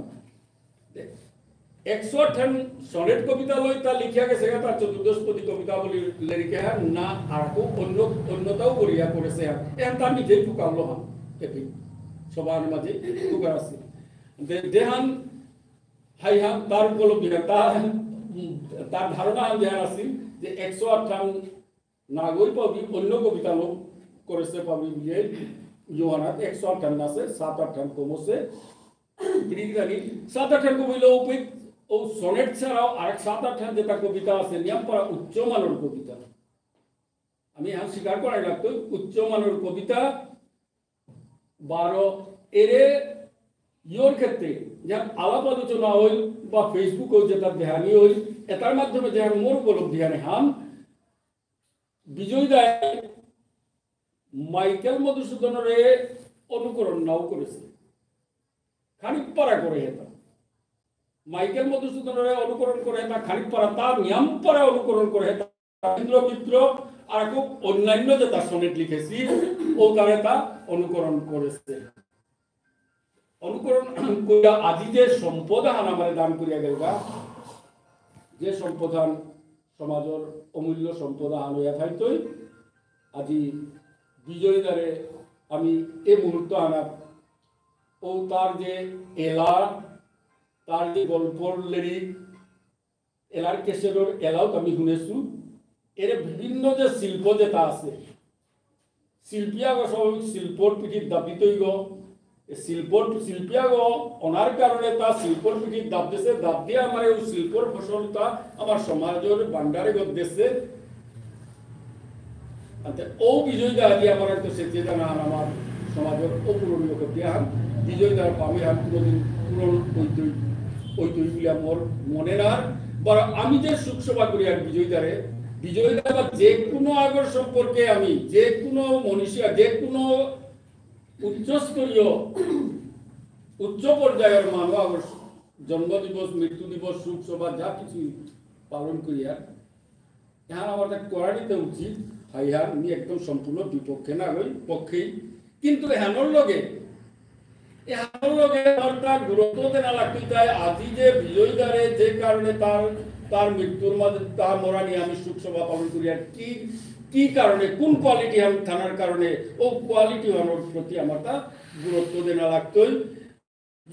একশো আটখান সনেট কবিতা লই তা লিখিয়া গেছে গা, তার চতুর্দশপদী কবিতা বলি লেরিকে হ্যাঁ না, আর কো অন্য, অন্যতাও করিয়া করেছে হ্যাঁ। এহান তার নিজেই টুকালো হ্যাঁ, এটি সবার মাঝে টুকার আছে। দে-, দেহান হাই হান তার উপলব্ধি হ্যাঁ, তার, তার ধারণা হান দেহান আছে যে একশো আটখান নাগই পাবি অন্য কবিতা লোক করেছে পাবি বুলিয়া, ইয়োহানাত একশো আটখান আছে, সাত আটখান কম আছে। গিরিগিরানি সাত আটখান কবিতা লোক, ও সনেট ছাড়াও আর সাত আটখান যেটা কবিতা আছে, নিয়াম পারা উচ্চ মানর কবিতা। আমি এহান স্বীকার করাই লাগতো, উচ্চ মানর কবিতা বারো এরে ইয়োর ক্ষেত্রে, যেমন আলাপ আলোচনা হইল বা Facebook-এও যেটা দেহানি হইল, এটার মাধ্যমে যেমন মোর উপলব্ধি আনে হাম, বিজয় দায় মাইকেল মধুসূদনরে অনুকরণ নাও করেছে, খানিক পারা করে হেতা। মাইকেল মধুসূদনরে অনুকরণ করে হেতা, খানিক পারা তার নিয়াম পারা অনুকরণ করে হেতা। রবীন্দ্র মিত্র আর খুব অন্যান্য যেতা সনেট লিখেসি, ও তারে তা অনুকরণ করেসে। অনুকরণ করিয়া আজি যে সম্পদ আহান আমারে দান করিয়া গেলগা, যে সম্পদ আহান সমাজর অমূল্য সম্পদ আহান হইয়া থাইতই, আজি বিজয় দারে আমি এ মুহূর্ত আহানাত ও তার যে এলা, তার যে গল্পর লেরিক, এলার ক্যাসেটর এলাও তো আমি শুনেছু। এর বিভিন্ন যে শিল্প যেতা আছে, শিল্পী আগ সব শিল্পর পিঠিত দাবিতই গো। এ শিল্পর, শিল্পী আগ অনার কারণে তা শিল্পর পিঠিত দাব দিছে, দাব দিয়ে আমার এই শিল্পর ফসলটা আমার সমাজর ভান্ডারে গদ দিছে। আচ্ছা, ও বিজয় দা আজি আমার একটা সেচিয়ে জানা আর আমার সমাজর অপূরণীয় ক্ষতি আহান, বিজয় দার পামি আহান কোনোদিন পূরণ হইতই, হইতই বলে আমার মনে না। বা আমি যে শোক সভা করি আর বিজয় দারে, বিজয় দা বা যে কোনো আগর সম্পর্কে আমি, যে কোনো মনীষী, যে কোনো উচ্চস্তরীয়, উচ্চ পর্যায়র মানু আগর জন্ম দিবস, মৃত্যু দিবস, শোক সভা যা কিছু পালন করি আর এহান আমার তা করানিতে উচিত, হাইহান, আমি একদম সম্পূর্ণ বিপক্ষে না হই, পক্ষেই। কিন্তু এহানর লগে, এহানর লগে আমার তা গুরুত্ব দেনা লাগতই তাই আজি যে বিজয় দারে যে কারণে তার, তার মৃত্যুর মাঝে তা মরানি আমি শোক সভা পালন করি আর কি, কি কারণে, কোন কোয়ালিটি আহান থানার কারণে, ও কোয়ালিটি আহানর প্রতি আমার তা গুরুত্ব দেনা লাগতই।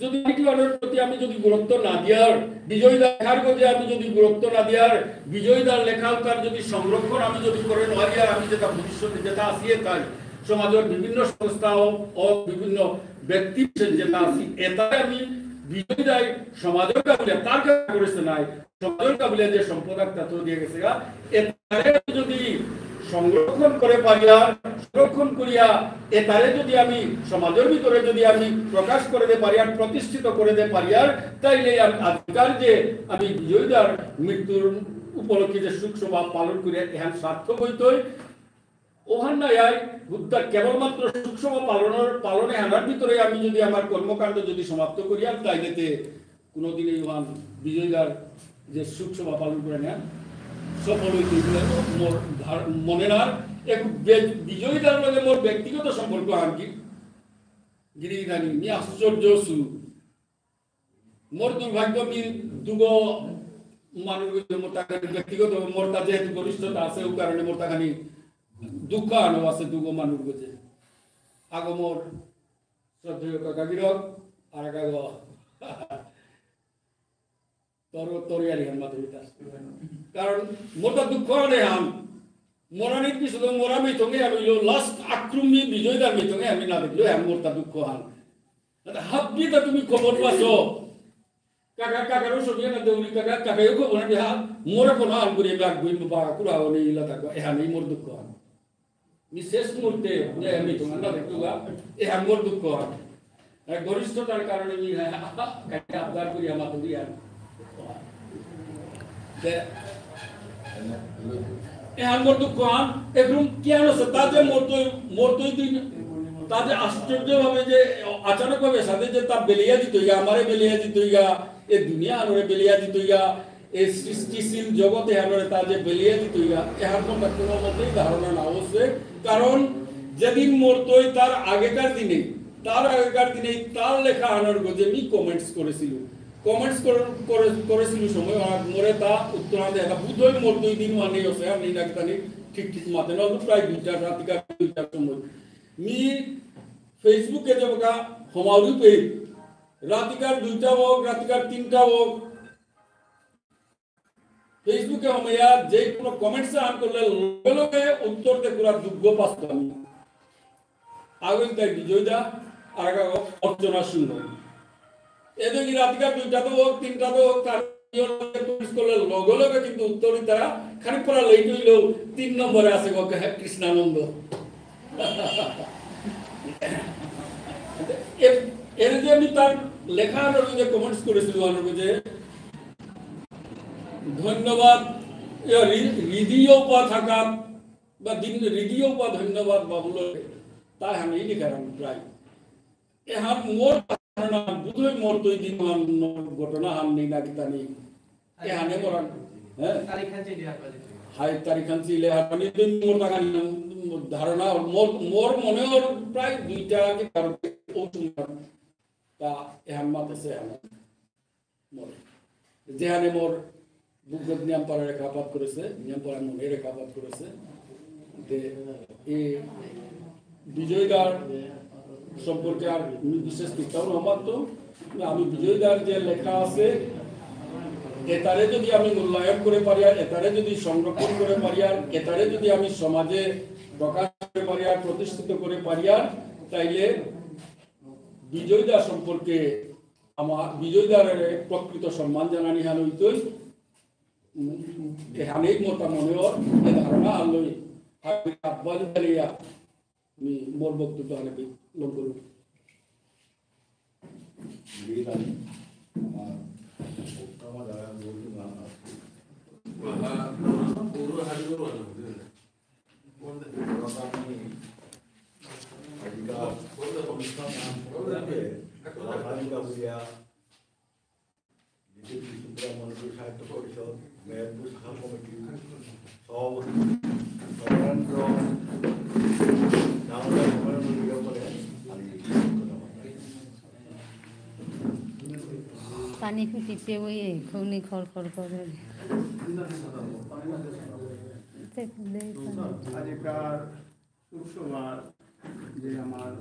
যদি quality আহানর প্রতি আমি যদি গুরুত্ব না দিয়ার, বিজয় দার লেখার গজে আমি যদি গুরুত্ব না দিয়ার, বিজয় দার লেখা তার যদি সংরক্ষণ আমি যদি করে না দিয়ার, আমি যেতা ভবিষ্যতে যেতা আসিয়ে তাই সমাজর বিভিন্ন সংস্থা ও, ও বিভিন্ন ব্যক্তি বিশেষ যেতা আসি, এতাই আমি বিজয় দায় সমাজর কাবুলে তার কাছে করেছে নাই, সমাজর কাবুলে যে সম্পদ একটা তো দিয়ে গেছে গা, এতারে যদি সংরক্ষণ করে পারিয়ার, সংরক্ষণ করিয়া এতারে যদি আমি সমাজর ভিতরে যদি আমি প্রকাশ করে দে পারিয়ার, প্রতিষ্ঠিত করে দে পারিয়ার, তাইলে আমি আজিকার যে আমি বিজয় দার মৃত্যুর উপলক্ষে যে শোক সভা পালন করি, এহান সার্থক হইতই। ওহান নাই আই, হুদ্দা কেবলমাত্র শোক সভা পালনর, পালনে আনার ভিতরে আমি যদি আমার কর্মকাণ্ড যদি সমাপ্ত করিয়ার, তাইলে তে কোনোদিন এই ওহান বিজয় দার যে শোক সভা পালন করে নেন, সফল হইতে বলে মোর ধার-, মনে না। এক বে-, বিজয় দার লগে মোর ব্যক্তিগত সম্পর্ক আর কি। গিরি গিথানি, মি আশ্চর্য হসু। মোর দুর্ভাগ্য মি দুগো মানুষ গজে মোর তাখানি ব্যক্তিগত, মোর তা যেহেতু ঘনিষ্ঠতা আছে, ও কারণে মোর তাখানি দুঃখ আনো আছে দুগো মানুষ গজে। আগো মোর শ্রদ্ধেয় কাকা গিরক, আর কাকা গো। তোর, তোর ইয়ারি হান মাতুরি তার। কারণ মোর তা দুঃখ আনে হান। মোরানিত পিছতো মোরা মিথঙে আমি লো last আক্রমী বিজয় দার মিথঙে আমি না দেখলো, হান মোর তা দুঃখ হান। তা হাব্বি তা তুমি খবর পাছো। কাকা, কাকারও সঙ্গে না দেউরি কাকা, কাকাইও খবর না দেহা। মোরা কোনো আন করে ব্যাগ বই বা কুড়াও নেই ইলা থাকো। এহানেই মোর দুঃখ হান। মি শেষ মুহূর্তে, যে আমি তোমার না দেখুগা, এ আমার দুঃখ হয়। এ ঘনিষ্ঠতার কারণে মি, হ্যাঁ, কাকে আবদার করি আমার দুঃখ হয়। যে, এ আমার দুঃখ হয়, এরকম কি আনো সে, তা যে মরতই, মরতই দিন, তা যে আশ্চর্যভাবে যে আচানকভাবে সাথে যে তা বেলিয়া দিত ইয়া, আমারে বেলিয়া দিত ইয়া, এ দুনিয়া আনোরে বেলিয়া দিত ইয়া, এই সৃষ্টিশীল জগতে এহানরে তা যে বেলিয়ে দিত ইয়া, এহার মধ্যে কোনো মতেই ধারণা না হচ্ছে। কারণ যেদিন মরতই তার আগেকার দিনে, তার আগেকার দিনে তার লেখা আনার গজে মি comments করেছিল। Comments কর-, করে-, করেছিল সময় আর মোরে তা উত্তর আনতে এটা বুধই মরতই দিন মানে হচ্ছে, আর নেই না কিতানি ঠিক ঠিক মাতে না, প্রায় দুইটা, রাতিকার দুইটার সময়। মি Facebook-এ যাবো গা, হমাউরি পেয়ে, রাতিকার দুইটা হোক, রাতিকার তিনটা হোক, Facebook-এ হমাইয়া যে কোনো comments আন করলে লগে লগে উত্তর দে পুরা দুগ্গ পাসতাম। আগুন তাই বিজয় দা, আর এক অর্চনা সিংহ। এদের কি রাতিকার দুইটা তো হোক, তিনটা তো হোক, তার comments করলে লগে লগে কিন্তু উত্তর তারা খানিক পরা late হইলেও তিন নম্বরে আছে গো কৃষ্ণানন্দ। এ-, এর যে আমি তার লেখা আর যে comments করেছিল, আর যে ধন্যবাদ, ইয়া, রি-, রিদিও পা থাকা, বা দিন রিদিও পা ধন্যবাদ বাবুলো, তাই আমি এই লেখার আমি প্রায়। এহান মোর ধারণা, বুধই মোর তো এই দিন হান ঘটনা হান নেই না কিতা নেই। এহানে মোরান, হ্যাঁ? তারিখ হান চেঞ্জ হওয়ার পরে। হাই তারিখ আনছি ইলে হারপানি দিন মোর বাগান ধারণা মোর, মোর মনে অর প্রায় দুইটা কি কারণ ও সময় তা এহান মাতেছে এহান মোর। যেহানে মোর বুকত নিয়াম পারা রেখাপাত করেছে, নিয়াম পারা মনে রেখাপাত করেছে। যে এই বিজয় দার সম্পর্কে আর আমি বিশেষ কিতাও না মাত্র, আমি বিজয় দার যে লেখা আছে, এটারে যদি আমি মূল্যায়ন করে পারি আর এটারে যদি সংরক্ষণ করে পারি আর এটারে যদি আমি সমাজে প্রকাশ করে পারি আর প্রতিষ্ঠিত করে পারি আর, তাইলে বিজয় দা সম্পর্কে আমার বিজয় দার প্রকৃত সম্মান জানানি হান হইতই। উম, এহানেই মোটা মনে অর, এ ধারণা আলোই, হাবি আহ্বান জানিয়া আমি মোর বক্তব্য হানে লম করুন। বিদায়। আমার বক্তব্য দ্বারা বলতে না আসে। পুরো হাবি করবো না, বুঝলেন? আজিকার অনুষ্ঠান নাম করতে হবে, রাজধানী কাবুলিয়া, বিজেপি ত্রিপুরা মণিপুরী সাহিত্য পরিষদ, মেহেরপুর শাখা কমিটির সভাপতি সমরেন্দ্র দামোদর সমরেন্দ্র বিয়োগ করে আমি পানি ফুটিতে ওই এখনই খড় খড় করে। আজিকার শোকসভার যে আমার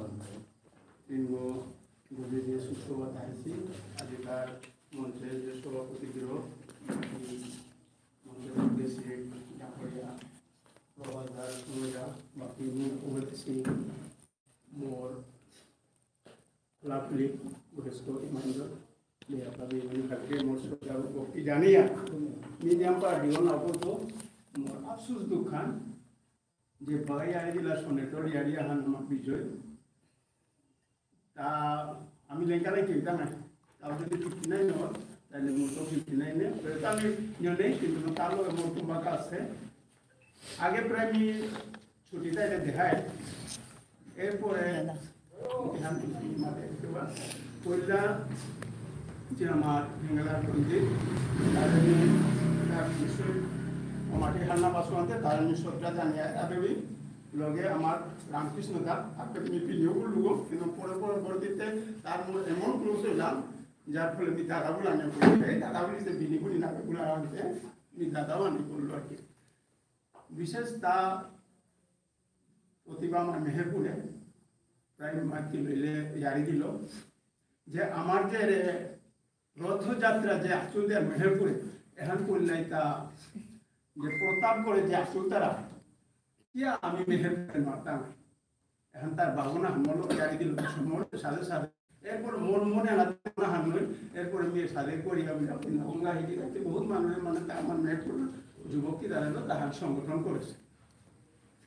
তিনগো গজে যে শোকসভাত আইছি, আজিকার মঞ্চে যে সভাপতি গিরক, মঞ্চে গেছি ডাকরিয়া, প্রভাস দাস, সুমেধা, বাকি উপস্থিত মোর লাভলি, বয়স্ক ইমানদার, যে আপনাদের এখানে থাকবে, মোর শ্রদ্ধা ও ভক্তি জানিয়া, মিডিয়াম পার্টি হল না করতো, মোর আফসোস দুঃখান, যে বাগাই আই দিলা সনেটর ইয়ারি আহান আমার বিজয়। তা আমি লেঙ্কা নাই কিনতাম না। তাও যদি ফিফটি নাইন হয়, তাহলে মোর তো ফিফটি নাইন নেই। তো এটা আমি নিয়ে নেই, কিন্তু তারও এমন তোমার কাছে। আগে প্রায় আমি ছুটিটা এটা দেখায়। এরপরে এখান থেকে মাঠে একটু পয়লা যে আমার বেঙ্গালার পন্ডিত, তার আমি তার বিষয় মাটি হান্না বাসু আনতে, তার আমি শ্রদ্ধা জানিয়ে একাডেমি লগে আমার রামকৃষ্ণ দা, একাডেমি পিনিও বললুগো, কিন্তু পরে পরবর্তীতে তার মোর এমন ক্লোজ হইলাম, যার ফলে আমি দাদা বলে আনে বলি, এই দাদা বলি যে বিনি বলি না, বলে আনতে, আমি দাদাও আনে বললো আর কি। বিশেষ তা প্রতিভা আমার মেহেরপুরে প্রায় মাতৃ লইলে জারি দিল যে আমার যে রে-, রথযাত্রা যে আসল দেয় মেহেরপুরে, এখান করলে তা যে প্রতাপগড়ে যে আসল তারা, কি আমি মেহেরপুরে মারতাম। এখন তার ভাবনা মনে জারি দিল, মোর সাথে সাথে। এরপর মোর মনে আলাদা না হারমোনি, এরপরে মেয়ের সাথে করি আমি যখন গঙ্গা হিটি রাখতে বহুত মানুষের মানে তা আমার মেহেরপুর যুবক কি দাঁড়ালো, তাহার সংগঠন করেছে।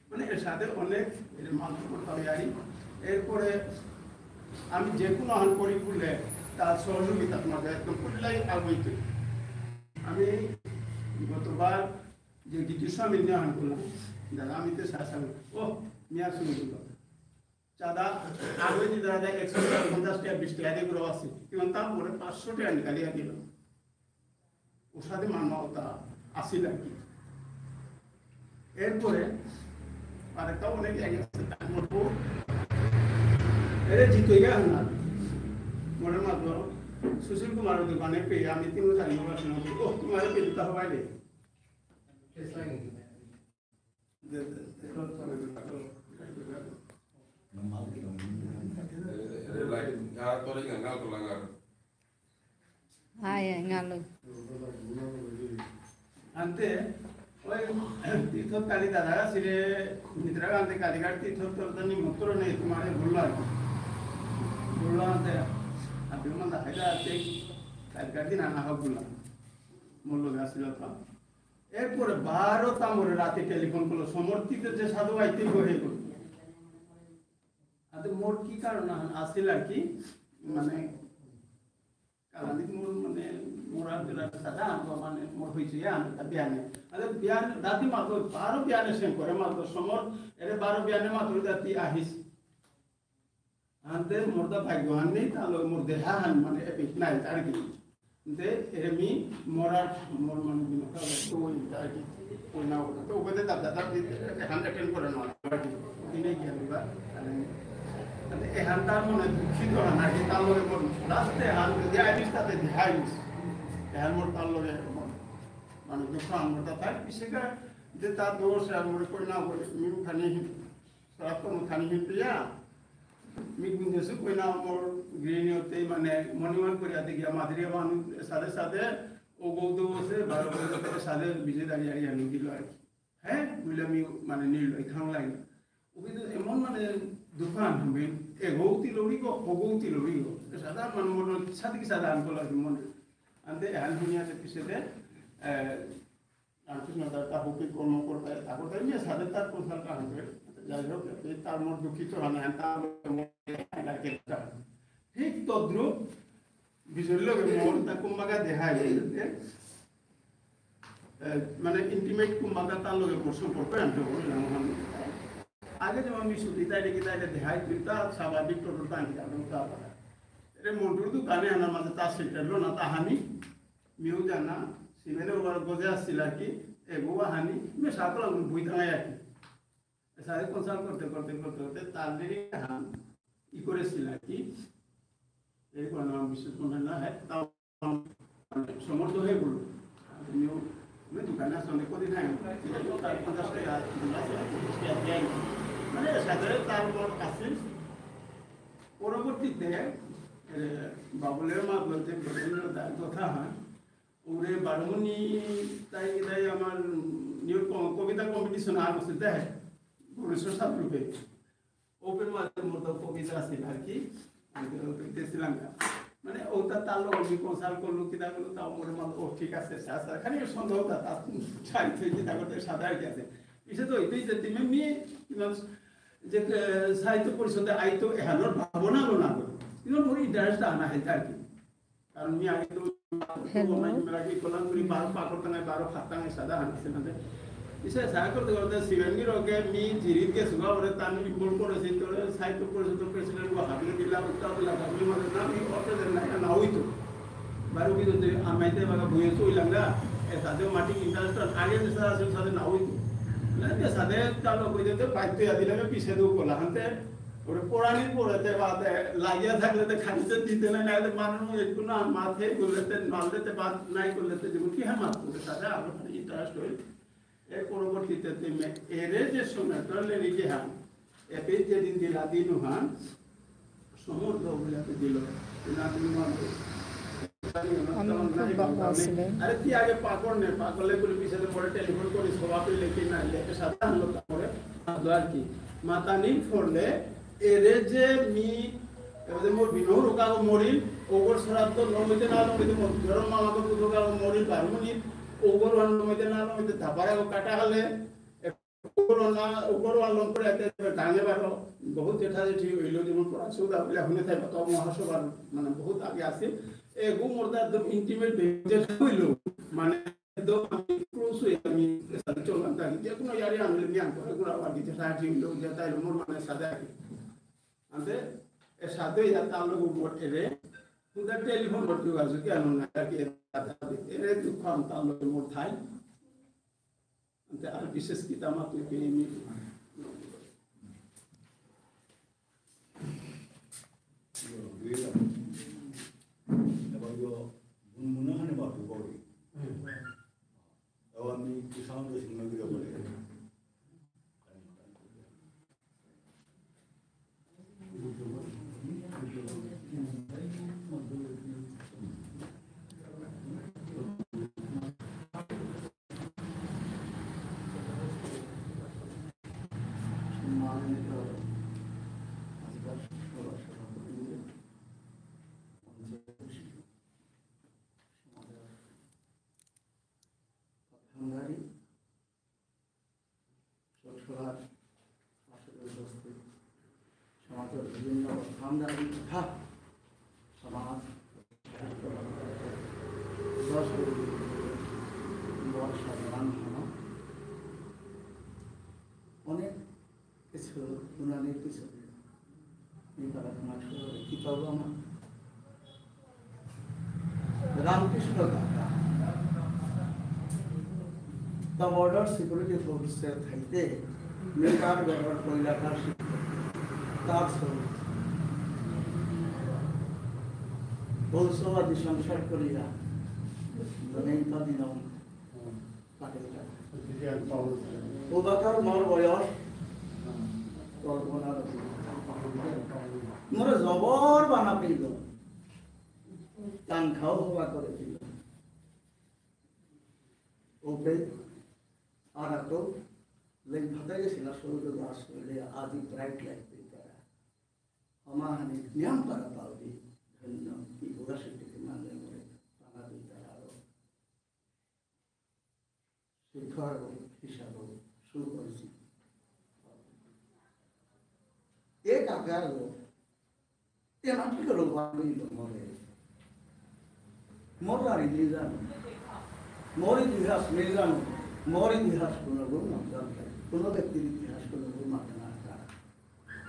মানে এর সাথে অনেক এর মানুষ করতে হবে আর কি। এরপরে আমি যে কোনো আহান করি বললে তার সহযোগিতা তোমাদের একদম করলেই আগুইতে। আমি গতবার যে গীতিস্বামী নিয়ে আহান করলাম, দাদা আমি তো শাসন, ও, নিয়ে আসুন বললো। চাঁদা আগে যে দাদা একশো পঞ্চাশ টাকা, বিশ টাকা দিয়ে করে আসে, কিন্তু তার পরে পাঁচশো টাকা নিকালিয়া দিল। ওর সাথে মানবতা আসিল আর কি। এরপরে আরেকটা অনেক জায়গা আছে, তার মধ্যে এরে জিতইয়া না, মনে মাত্র সুশীল কুমার দোকানে পেয়ে আমি তিন চারি বার শুনতে, "ও, তোমার পেয়ে দিতে হবে রে।" হায়, হায়, গালো। আনতে, ওই তীর্থ কালী দাদা ছিলে, ইন্দিরা গান্ধী কালীঘাট তীর্থ তোর তো নিমন্ত্রণ নেই, তোমারে বললো আর কি। বললো আনতে, আপনি মন দেখাইতে আসছে, কালীঘাট দিন আনা হোক বললাম। মল্ল গাছ ছিল তো। এরপরে বারো তামরে রাতে টেলিফোন করলো, সমর্থিত যে সাধু আইতে হয়ে গেল। আতে মোর কি কারণ আহান আসিল আর কি, মানে, কালানিত মোর মানে, মোর আর দুরা সাদা আনবো মানে, মোর হইছে ইয়া আনবো তা বিয়ানে। আতে বিয়ান, রাতি মাত্র, বারো বিয়ানে সেন করে মাত্র, সমর, এরে বারো বিয়ানে মাত্র রাতি আহিস। আনতে মোর তা ভাগ্য হান নেই, তাহলে মোর দেহা হান মানে, এপিক নাই, তার কি। দে এরে মি মরার মোর মানে বিনা তো ইতা কি কইনা ওটা। তো ওখানে দাদা দাদা দিতে হান অ্যাটেন্ড করে না আর কি। দিনে গিয়া দিবা। মানে এহান তার মনে দুঃখিত হয় না কি তার লগে মোর লাস্টে হান যদি আইস তাতে দেখাইস। এহান মোর তার লগে মোর মানে দুঃখ আমার তা তার পিছেকা যে তার দোষ আর মোর কইনা বলে মি খানি সারা কোনো খানি হিপিয়া মি গুঞ্জেসু কইনা মোর গৃহিণী হতে মানে মনিমান করিয়া দেখি মাদিরিয়া মানু সাথে সাথে ও গৌতম আছে বারো বছর সাথে বিজে দাঁড়িয়ে দাঁড়িয়ে আনি দিল আর কি। হ্যাঁ, বুঝলে আমি মানে নিল খাওয়া লাগে। ও কিন্তু এমন মানে দোকান হবে, এগৌতি লড়িব, অগৌতি লড়িব। সাধারণ মানুষ মনে হয় সাথে কি সাধারণ কলা মনে আনতে এহান শুনিয়া পিছেতে রামকৃষ্ণ দাদা হুকি কর্ম করতে ঠাকুর তাই নিয়ে সাথে তার কোথাও কারণ করে। যাই হোক, এই তার মোর দুঃখিত হয় না, তার মোর ঠিক তদ্রুপ বিজয় লগে মোর তা কুম্বাকা দেহা হইতে, এ, মানে ইন্টিমেট কুম্বাকা তার লগে মোর সম্পর্ক আনতে হবে, যেমন আমি আগে যেমন আমি সুতি তাই রেখে তাই দেহাই তুই তা স্বাভাবিক টোটোর টাঙ্কি কাটুন তা পারা। এরে মন্টুর দোকানে আনা মাঝে তা সেটেল না তা হানি, মিউ জানা, সিমেনে ওবার গজে আসছিল আর কি, এ গোয়া হানি, মে সাকল আমি বই দাঁড়ায় আর কি। সাথে কনসাল্ট করতে করতে করতে করতে তার লেগে হান ই করেছিল আর কি। এই কোনো নাম বিশেষ মনে না হয়, তাও মানে সমর্থ হয়ে বলল। আমিও আমি দোকানে আসলে করি নাই, তার পঞ্চাশ টাকা, পঞ্চাশ টাকা, পঞ্চাশ টাকা দিয়ে আনি। মানে সাথে তার উপর আসছিল। পরবর্তীতে এ, বাবুলের মা বলতে বরেন্দ্র দার কথা হয়, ওরে বারমুনি তাই তাই আমার নিউ ক-, কবিতা কম্পিটিশন আর বসে দেয়, ভুবনেশ্বর সাত রূপে। ওপেন মাঝে মতো কবিতা আছে আর কি, আমি তো ওপেন দিয়েছিলাম না। মানে ওটা তার লগে আমি কনসাল্ট করলো, কিতা করলো, তাও মনে মনে, "ও ঠিক আছে, স্যার, স্যার।" খালি সন্দেহটা তার চাই থেকে কিতা করতে সাদা আর কি আছে। পিছে তো ওইটাই যে তুমি মেয়ে, ইমাম যে, এ, সাহিত্য পরিষদে আইতো এহানোর ভাবনা লো না করো। কিন্তু মোর ইন্টারেস্ট আনা হয় আর কি। কারণ আমি আগে তো হ্যালো। আমার মেয়েরা কি করলাম করি বারো পাকড় টাঙায়, বারো ভাত টাঙায় সাদা হান আছে না। ইসে সাদা করতে করতে শিবেঙ্গি রকে মি জিরিত কে সুগা ওরে তান ইনভলভ করেছি, তো সাহিত্য পরিষদ প্রেসিডেন্ট ও হাবিয়ে দিলা, উত্তর দিলা, হাবিয়ে মানে না, আমি অত দেন না, না হইতো। বারো কি যদি আমাইতে বাগা ভুয়ে চইলাম না, এ সাদে মাটি ইন্টারেস্ট আগে যে সাদা আছে সাদে না হইতো। না, যে সাদে তাহলে হইতে তো বাইতে আদিলে পিছে দু কোলা হানতে ওরে পড়ানি পড়াতে বাদে লাগিয়া থাকলে তো খানিতে দিতে না, নাইলে মানুষ একটু না মাথায় করলে তো, মারলে তো বাদ নাই করলে তো, যেমন কি হ্যাঁ মাত করতে তাতে আরো খানি ইন্টারেস্ট হইল। এর পরবর্তীতে তুমি এরে যে সময়টা লেগে যে হান, এপে যেদিন দিলা দিন হান, সমর্থ বুঝাতে দিল। না তুমি মানবে। আমি খুব বাবা আসলে। আরে কি আগে পাকড় নে, পাকড় লে করে পিছনে পরে টেলিফোন করি, সভা পেলে কি না, লেখে সাধারণ লোক করে, আর কি। মাতানি ফোরলে এরে যে মি, এবারে মোর বিনু রোকাগো মরিল, ওগর শ্রাদ্ধ নমিতে না নমিতে মোর ধরম মামাগো পুত্রকাগো মরিল, বারমুনি, ওগর ওয়ান নমিতে না নমিতে ধাপারাগো কাটা হলে, ওগর ওয়ান না, ওগর ওয়ান লম করে এতে ডাঙে বারো, বহুত জেঠা জেঠি হইল, যেমন পড়া সুবিধা হইলে হুনে থাকবে, তো মহাসভার মানে বহুত আগে আছে। এগো মোর দা একদম ইন্টিমেট জেঠা হইল, মানে একদম আমি ক্লোজ হয়ে আমি সাথে চললাম, তাই যে কোনো ইয়ারি আনলে নিয়ে আনবো, এগুলো আবার কি জেঠা জেঠি হইল, জেঠা হইল, মোর মানে সাথে আর কি। আনতে এ সাথে ইয়া তার লগে মোর এরে, কিন্তু টেলিফোন করতে যোগাযোগ কি আনো না, কি এরে দুঃখ আম তার লগে মোর থাই। আনতে আর বিশেষ কি তামা তুই পেয়ে নি। এবার ইয়ো গুনগুনা মানে বাটু করি। এবার আমি কিষাণ সিংহ গিরে বলে। সম্মানিত আজকের সভার সভাপতি, সমাজের প্রধানধারী, সভার আসরে উপস্থিত সমাজের বিভিন্ন প্রধানধারী তথা সমাজ বর্ষা জানান হন। অনেক কিছু, উনাদের কিছু এই পাড়া সমাজ কিতাব আমার রামকৃষ্ণ কাকা। তা বর্ডার সিকিউরিটি ফোর্সে থাইতে মেকার গড়র কইলাকার তার সঙ্গে বংশবাদী সংসার করিয়া নেই পাদিনম। ওবাকার মোর বয়স কল্পনার অতীত। মোরে জবর বানা পেইল। তান খাও হবা করে দিল। ওপে আর তো লেগ ভাতা গেছিল, সৌর দাস হইলে আজি ব্রাইট লাইট পেইতারা। আমাহানি নিয়ম পারা পাউরি। ধন্য, কি বুড়া সেটিকে মানলে মোরে বানা পেইতারা আরো। শিক্ষক হিসাবে সুপরিচিত। এ কাকালো, এ মাটিকে লোক বানাইল মরে। মোর লারি নেই জানো, মোর ইতিহাস নেই জানো, মোর ইতিহাস কোনো গুণ না জানতে, কোনো ব্যক্তির ইতিহাস কোনো গুণ মাতে না জানে।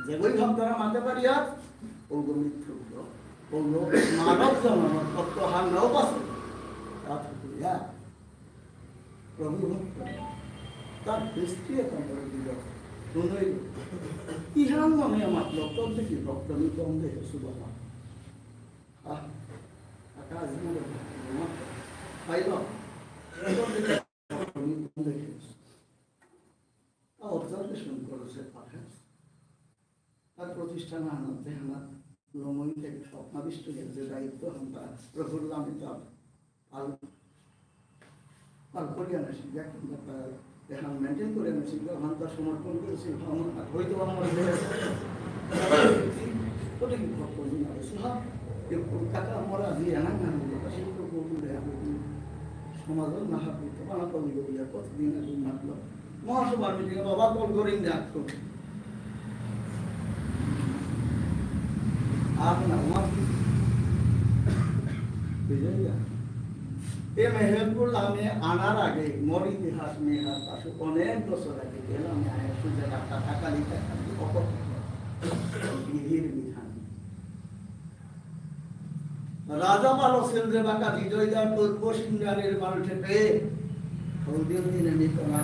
যেগই ভাবধারা মাতে পারিয়া, ওগো মিথ্যুক, ওগো মানব জন্ম তত্ত্ব হার নাও পাসে। তা থাকুয়া, প্রভু ভক্ত, তার দৃষ্টি এখন করে দিল। শুনই, ইহান মনে আমার লোক, তোর দেখি ভক্ত, আমি কম দেখে শুভ আমার। আহ, আকাশ মনে হয়, আমার পাইল। তোর দেখি ভক্ত, আমি কম দেখে। তা অবজারভেশন করেছে পারহ্যাপস। তার প্রতিষ্ঠান আনাতে আমার লমইতে স্বপ্নাবিষ্ট হয়ে যে দায়িত্ব আমরা প্রফুল্ল আমি তার পাল-, পাল করিয়া না শিখবে, এখন তার এখন মেনটেন করে না শিখবে, এখন তার সমর্পণ করেছি, এখন হয়তো আমার ওটা কি ভক্ত না হয়েছে, হ্যাঁ, কেউ টাকা আমরা দিয়ে আনা না হলে, তা সেই প্রভু বলে, আমি সমাজের না হাত দিতে পারা, কতদিন আগে মাতলো, মহাসভার মিটিংয়ে বাবা কল করিং ডাকতো। আর না, আমার কি? বুঝলেন না? এ মেহেরপুর লামে আনার আগে মোর ইতিহাস নিয়ে হার পাশে অনেক বছর আগে গেলাম, আয় সুজা ডাক্তার কাকালি কাকালি অপর বিধির বিধান। রাজা পালসেন রেবাকা বিজয়দার পূর্ব সিঙ্গারের মালঠেপে হলদির দিনে নিতনা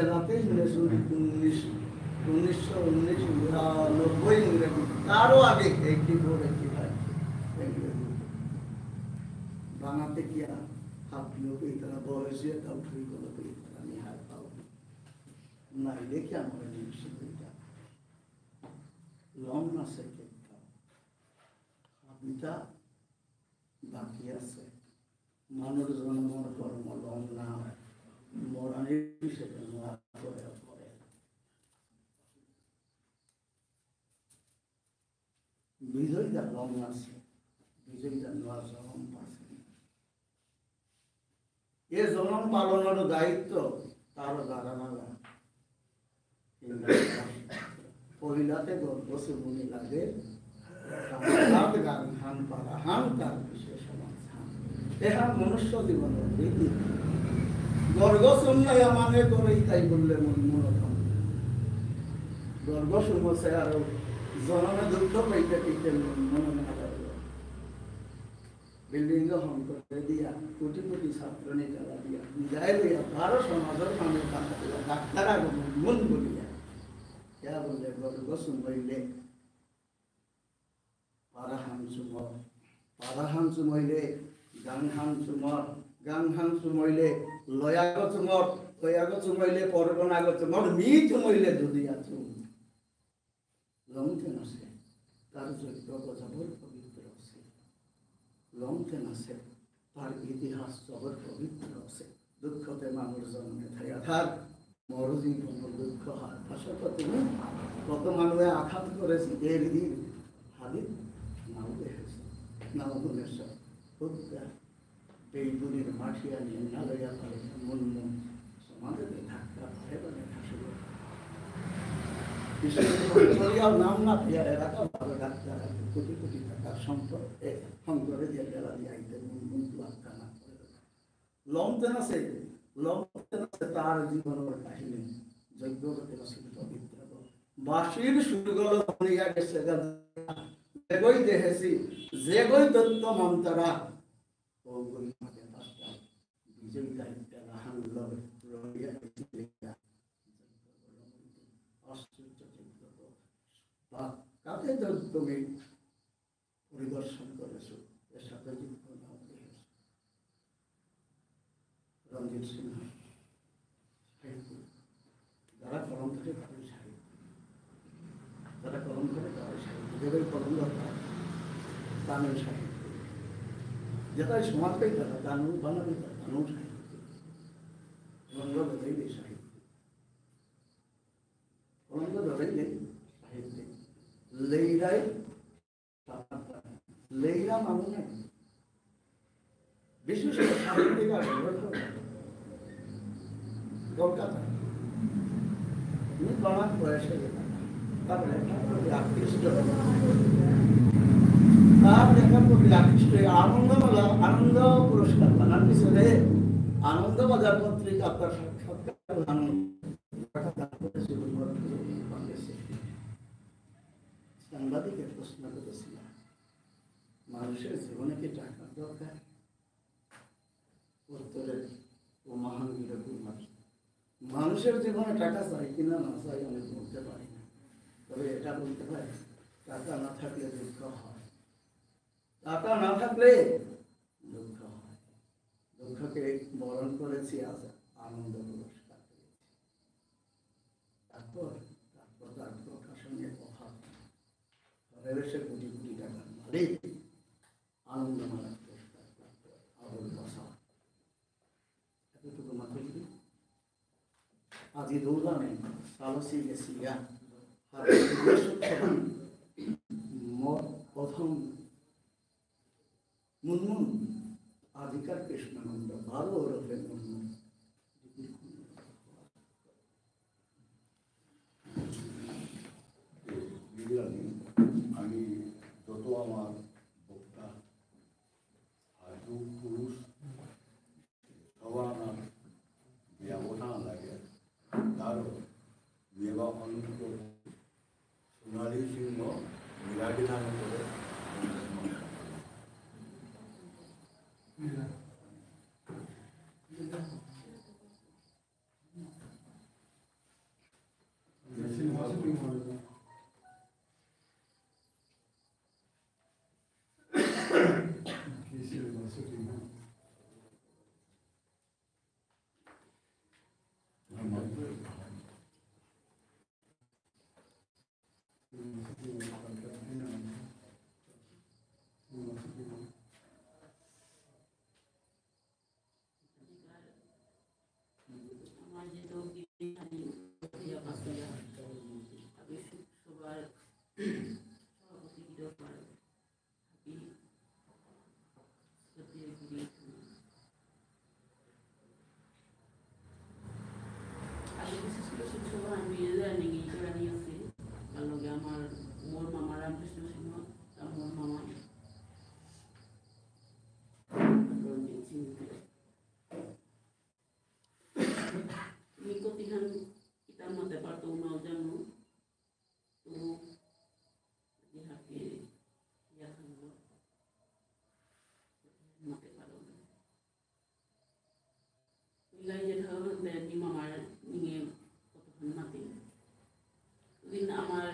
এলাতে ইংরেজ উনিশ, উনিশশো উনিশ, উনিশশো নব্বই ইংরেজি, তারও আগে এইটটি ফোর, এইটটি ফাইভ ইংরেজি। বাংলাতে কি আর হাফ লোক এই তারা বয়সে তাও ঠিক হলো, এই তারা আমি হার পাও। নাইলে কি আমার জিনিস এটা? লম না সে কেতা। হাবিতা বাকি আছে। মানুষ জন্মর কর্ম লম না, মরণের বিষয়ে নোয়া করে করে। বিজয়ীরা লম আছে, বিজয়ীরা নোয়া জন্ম পাচ্ছে। এ জনম পালনর দায়িত্ব তার দাদানালা। পহিলাতে গর্ভ চুমনি লাগে, তার গানহান পারাহান তার বিশেষ সমাধান। এহান মনুষ্য জীবনর রীতি। গর্ভ চুমনাইয়া মানে করেই তাই বললে মন মনোরম। গর্ভ চুমসে আরো জনমে দুঃখ পাইতে পাইতে মন মন না লাগে। বিল্ডিং হঙ করে দিয়া, কোটি কোটি ছাত্র নিকালা দিয়া, বিদায় লইয়া বারো সমাজর মানুষ বাঁচা দিলা, ডাক্তার আগে মন বলিয়া। ইয়া বললে, গর্ভ চুমইলে পারাহান চুমর, পারাহান চুমইলে গাংহান চুমর, গাংহান চুমইলে লয়াগ চুমর, লয়াগ চুমইলে পরগনাগ চুমর, মি চুমইলে দুনিয়া চুম। লমতেন আছে, তার যজ্ঞ জবর পবিত্র আছে। লমতেন আছে, তার ইতিহাস জবর পবিত্র আছে। দুঃখতে মানুষ জন্মে থায়া থার, মর জীবন দুঃখ হার। ভাষা তো তুমি কত মানুষে আঘাত করেছি, এর দিন হাদিস নাও দেখেছে, নাও শুনেছে। খুব বেইবুনির মাঠে আনি না লইয়া পারে মন মন সমাজে ধাক্কা পারে বা দেখা শুরু। বিশেষ করে চলিয়াও নাম না পেয়া এলাকা ভালো ডাক্তার আছে, কোটি কোটি টাকার সম্পদ, এ, হঙ করে দিয়ে বেলা দিয়ে আইতে মন মন তুয়াক্কা না করে। লমতেন আছে, লমতেন আছে তার জীবনের কাহিনী, যজ্ঞ করতে আছে পবিত্র। বাসির সুরগল শুনিয়া গেছে গা, যেগই দেহেছি, যেগই দত্ত মন্তরা, ওগই মাতে পাত্তা, বিজয় দায়িত্ব রাহান লব, রইয়া বিজয় দায়িত্ব। আশ্চর্য চিত্ত। বা, কাকে তো তুমি পরিদর্শন করেছো, এর সাথে যুক্ত নাও করেছো। রঞ্জিত সিংহ সাহিত্য, যারা কলম ধরে তাদের সাহিত্য, যারা কলম ধরে তাদের সাহিত্য, যাদের কলম দরকার তাদের সাহিত্য, যেটা সমাজ পেয়ে তারা কানুন বানাবে তারা কানুন সাহিত্য, রঙ্গ বদলে সাহিত্য, কলম ধরে সাহিত্য, লেইরাই লেইরা মানু নাই। বিশেষ করে সাহিত্যিক আর লেখক কলকাতা। উনি বানান বয়সে লেখা। তার লেখার প্রতি আকৃষ্ট। তার লেখার প্রতি আকৃষ্ট হয়ে আনন্দমালা, আনন্দ পুরস্কার বানান পিছনে আনন্দবাজার পত্রিকা আপনার সাক্ষাৎকার আনন্দ সাংবাদিকে প্রশ্ন করেছিলেন, "মানুষের জীবনে কি টাকার দরকার?" উত্তরে ও মহান বীর কুমার, "মানুষের জীবনে টাকা চাই কিনা না চাই আমি বলতে পারি না, তবে এটা বলতে পারি, টাকা না থাকলে দুঃখ হয়, টাকা না থাকলে দুঃখ হয়, দুঃখকে বরণ করেছি, আজ আনন্দ পুরস্কার পেয়েছি।" তারপর, তারপর তার প্রকাশনের অভাব, ঘরে বসে কোটি কোটি টাকার মালিক, আনন্দমালা পুরস্কার প্রাপ্ত আবুল বাশার। এতটুকু মাত্র যদি আজি দৌড়ানে সালসি গেসিয়া, হাতে মোর অধম মুনমুন, আজিকার কৃষ্ণানন্দ, বারো ওরফে মুনমুন। বিজ্ঞানী, আমি যত আমার বক্তা, সাধু পুরুষ, সবার নাম বিয়াবতা লাগে, তারও বিয়াবা অনন্ত সোনালী সিংহ বিরাগী নামে করে। আমার যে দৌড় দিয়ে খালি হইয়া পাসিয়া, আমি সবার সভাপতি গিরকর হাবি সত্যি গুরি। আমি বিশেষ করে শুভ সভা আমি জানি, এই জানি আছে, তার লগে আমার মোর মামা রামকৃষ্ণ সিংহ, তার মোর মামা রঞ্জিত সিংহ। তুমি কতিহান কিতা মাতে পারতো নাও জানো, তো দিহাকে ইয়া থাকলো, মাতে পারো না। ইলাই যে ধরো হাতে নি মামার নিয়ে কতক্ষণ মাতে। দিন আমার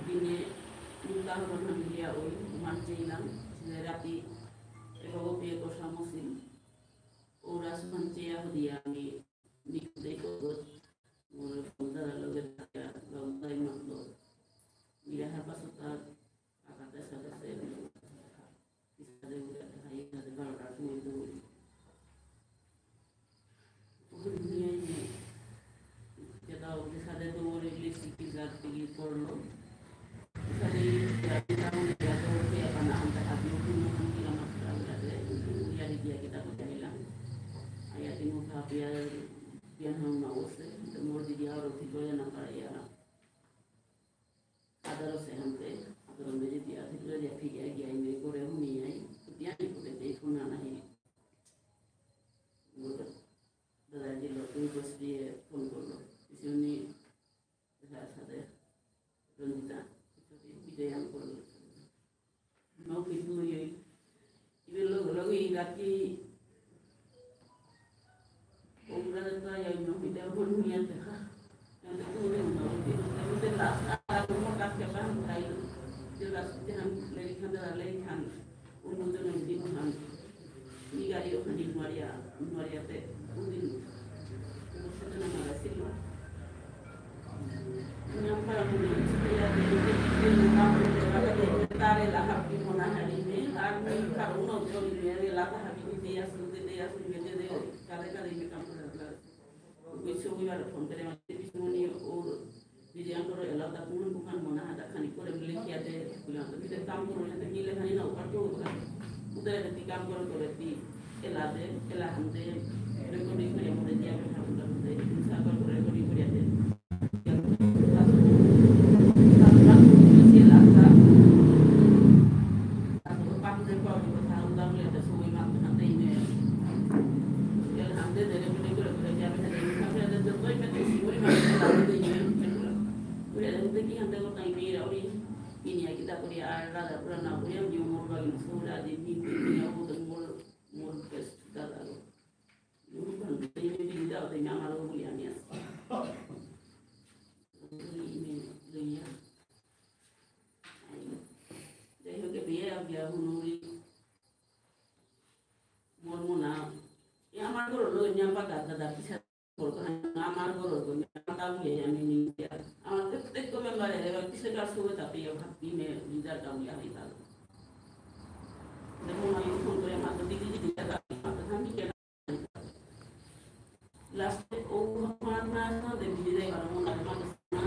দিনে উদাহরণ হামিলিয়া ওই মানচেইলাম যে রাতি এবাবো পেয়ে কষা মসিল। ওরা মানচেয়া হদিয়া আমি নিকুতেই কত মোর দাদার লগে থাকিয়া লগে মাতলো। বিরাহার পাছত তার আকাতে সাথে সাথে ইসাদে উড়ে দেখা ইসাদে বারোটার সময় দৌড়ি। ওখানে নিয়ে আইনি। যেটা ওদের সাথে দৌড়ে গিয়ে সিটি গার্ড থেকে পড়লো। ইসাদে গাড়িটা উড়ে গেল, ওকে এখন আমরা হাবি উঠে মতন কিলোমিটার উড়াতে, উড়িয়া দিয়ে কিতা করতে এলাম। আয়া দিন উঠা পিয়া, পিয়া হাম না ওসে, তো মোর দিদি আর অফিস করে না পারে ইয়ারা। আদারও সেহানতে, আদারও মেজে দিয়া, ভিতরে দিয়া ফিরিয়া গিয়া, ইমে করে হুনি আই, দিয়া নি করে দেই ফোন আনা হি। মোর দাদা গেল, দুই বছর দিয়ে ফোন করলো। পিছনে দেখা সাথে রঞ্জিতা, এহান উন্মোচন দিন হান নিগারি ওখানে নুয়ারিয়া, নুয়ারিয়াতে উদিন উন্মোচন মারা ছিল। নাম্বার মনে হচ্ছে, তারে লাহাবি মনে হারিমে, আর কারণ নজর নিয়ে লাহাবি দিয়ে আসুন, দিয়ে আসুন, দিয়ে কালে কালে মে কাম করে লাগছে। ওই ছবি আর ফোন করে আমাদের পিছনে ওর বিজয়নগর এলাকা কোন দোকান মনে হয়, খানি করে লিখিয়াতে, বুঝলাম তো, ভিতরে কাম করো, এতে কি লেখানি না, ওপর তো ওপর। উদয় এতে কাম করো, করে দি, এলাতে, এলা হানতে, রেকর্ডিং করে আমাদের দিয়া, ঠাকুর ঠাকুর, সার্ভার করে রেকর্ডিং করে আতে। যাই হোক, বিয়া বিয়া হুনুরি মোর মোনা, এ আমার ঘরর লোক নিয়ে পাকা দাদা পিছা করবো না, আমার ঘরর লোক নিয়ে পাকা বুঝে আমি নিয়ে আমার প্রত্যেক মেম্বার এর এবার পিছে কার সঙ্গে তাপে ভাবি মে লিডার কাউয়া হয়ে গেল। দেখুন, আমি ফোন করে মাত্র দিদি দিদি দাদা মাত্র আমি কেন লাস্টে ও ঘটনা না না দেবী দিদি এবার মনে হয় মাত্র না।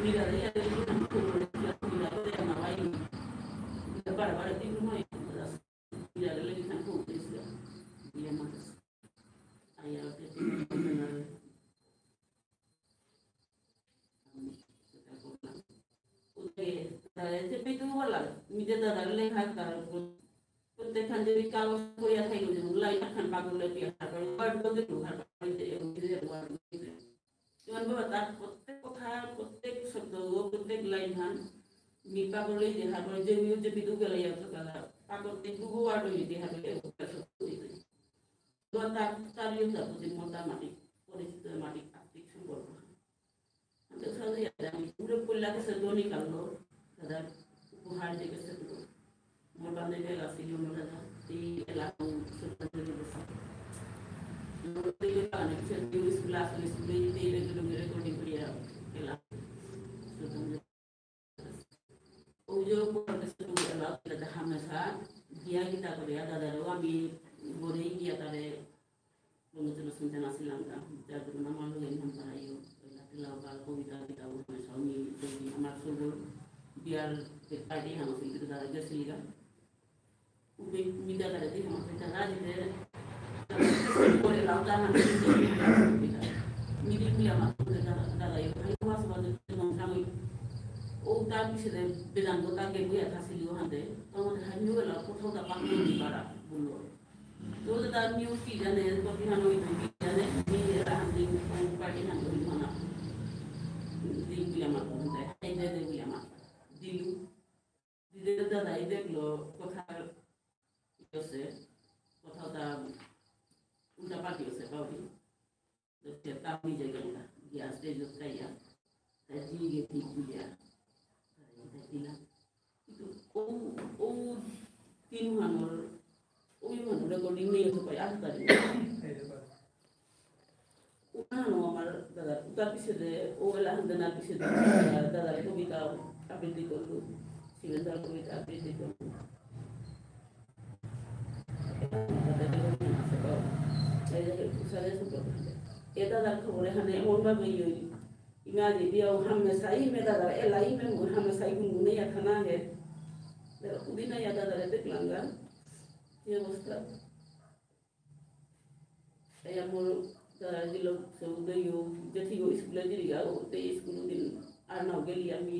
মিলারে আর কি ফোন করে মিলারে না ভাই। বারবার দিন হয়। প্রত্যেকখান যদি কাগজ করিয়া থাকি, লাইন খান পাগল পিয়া থাকবে, ওয়ার্ড বদলে হারবার, ওয়ার্ড বদলে যেমন বাবা তার প্রত্যেক কথা, প্রত্যেক শব্দ, প্রত্যেক লাইন হান মি পাগলে যে হারবার যে মিউ যে বিদু গেলে ইয়া তো কালা পাগল তে দুগো ওয়ার্ড হইতে হারবার এ কথা শব্দ হইতে। তো তার, তার ইয়ে তা প্রতি মোটামুটি পরিচিত মাটি আত্মিক সম্পর্ক। তো সাথে আমি পুরো পল্লাকে সে দনি কালো, দাদা উপহার দিয়ে গেছে তো। মোর বান্ধবী এলা ছিল, মোর দাদা, এই এলাকা শ্রদ্ধাঞ্জলি দিছে। মোর বান্ধবী এলা অনেক ছিল, স্কুলে আসলে স্কুলে যেতে এলে তো রেকর্ডিং করিয়া এলা শ্রদ্ধাঞ্জলি। ও যে পড়তে শুরু এলা, এলা হামেশা দিয়া গীতা করিয়া দাদারও আমি বলেই গিয়া তারে বন্ধুত্ব শুনতে নাছিলাম তা, যার জন্য আমার লোক এখান তারাইও এলা তেলা বা কবিতা গীতা ও হামেশা আমি দেখি। আমার সবর বিয়ার পার্টি হামেশা কিন্তু দাদা গেছিলিগা। উবে মিদা দাদা দেখে আমার পেটা রাজি দে। করে লাউতা হান মিদি মিলে আমার পেটা দাদা, দাদা, এই ভাই বাস বাজে মন খামই। ও তার পিছে দে বেদান্ত তাকে বইয়া থাসিলি ওখান দে। তো আমাদের হাই নিউ বেলা কোথাও তা পাকনি পারা বললো। তো তার নিউ কি জানে, কতি হান ওই কি জানে, মি এরা হান দিন পার্টি হান ওই মানা। দিন কি আমার কোন দে, এই দে দে কি আমার। দিলু। দিদি দাদাই দেখলো কথা আছে, কথাটা উল্টা পাল্টি আছে, বাবু। তো সে তার নিজে গেল না, গিয়া স্টেজত খাইয়া, তাই দিয়ে গিয়ে ঠিক বুঝিয়া, তাই দিলাম। কিন্তু ও, ও তিন মানুষ, ওই মানুষ রেকর্ডিং নিয়ে তো পাই, আট তারিখ। উনানো আমার দাদা, উতার পিছে দে, ও এলা হান দেনার পিছে দে, দাদার কবিতা আবৃত্তি করলু, শিবেন্দ্র কবিতা আবৃত্তি করলু। এই যে, উসারে সুন্দর। এ দাদার খবরে হানে এমন ভাবে ইয়ে, ইমা যে বিয়াও হামেশাই মে দাদা, এলাই মে হামেশাই গুনগুনে ইয়া থানা হে। দাদা, উদিনা ইয়া দাদারে দেখলাম গা, কি অবস্থা। এই আমার দাদা দিল সৌদয়, যে ঠিক স্কুলে দিলি গা, ও তে স্কুল দিন আর না গেলি আমি,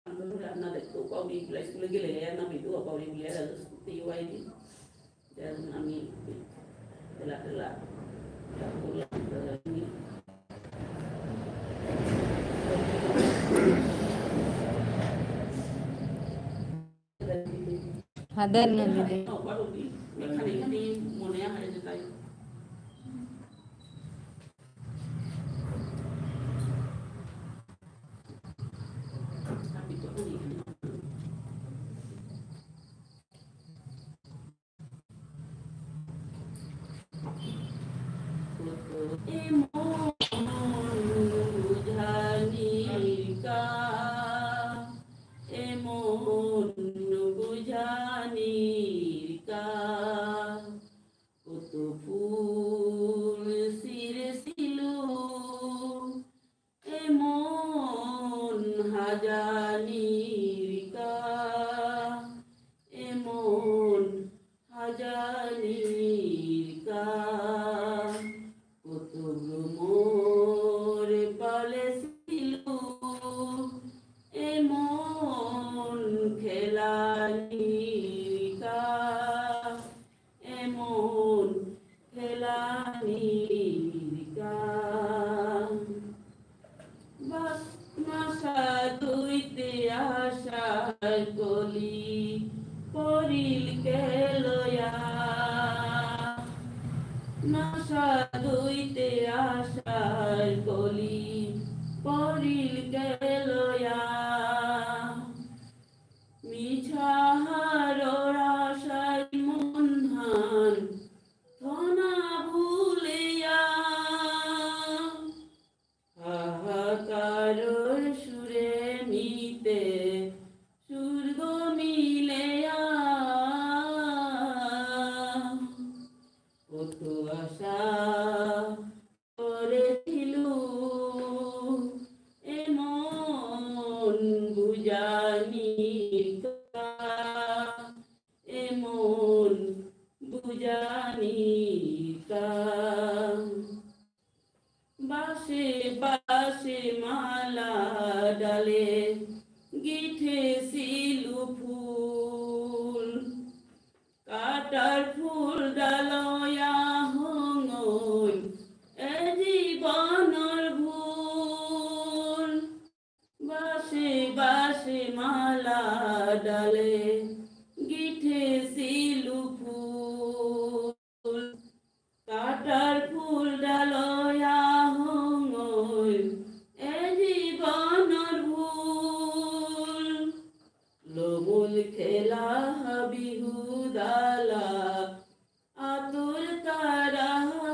আমরা আর না দেখতো, পাউরি গুলা স্কুলে গেলে আর না পেতো, পাউরি গুলা আর তেও আইনি। যেমন আমি এলা, এলা, এলা করলাম, দাদা আমি হাদার না দিদি। নাসা দুইতে আশার কলি পরিল কেলয়া। নাসা দুইতে আশার কলি পরিল কেলয়া। মিছা হারর আশায় মনহান থনা ভুলিয়া। হাহাকারর সুরে মিতে সুরগ মিলেয়া। কত আশা করেসিলু এমন বুজানিকা, এমন বুজানিকা। বাসে বাসে মালা ডালে গিথেসিলু ফুল। কাটার ফুল ডালয়া হঙইল এ জীবনর ভুল। বাসে বাসে মালা ডালে গিথেসিলু ফুল। কাটার ফুল ডালয়া হঙইল এ জীবনর ভুল। লমুল খেলা বিহুদালা আতুর কারাহানি।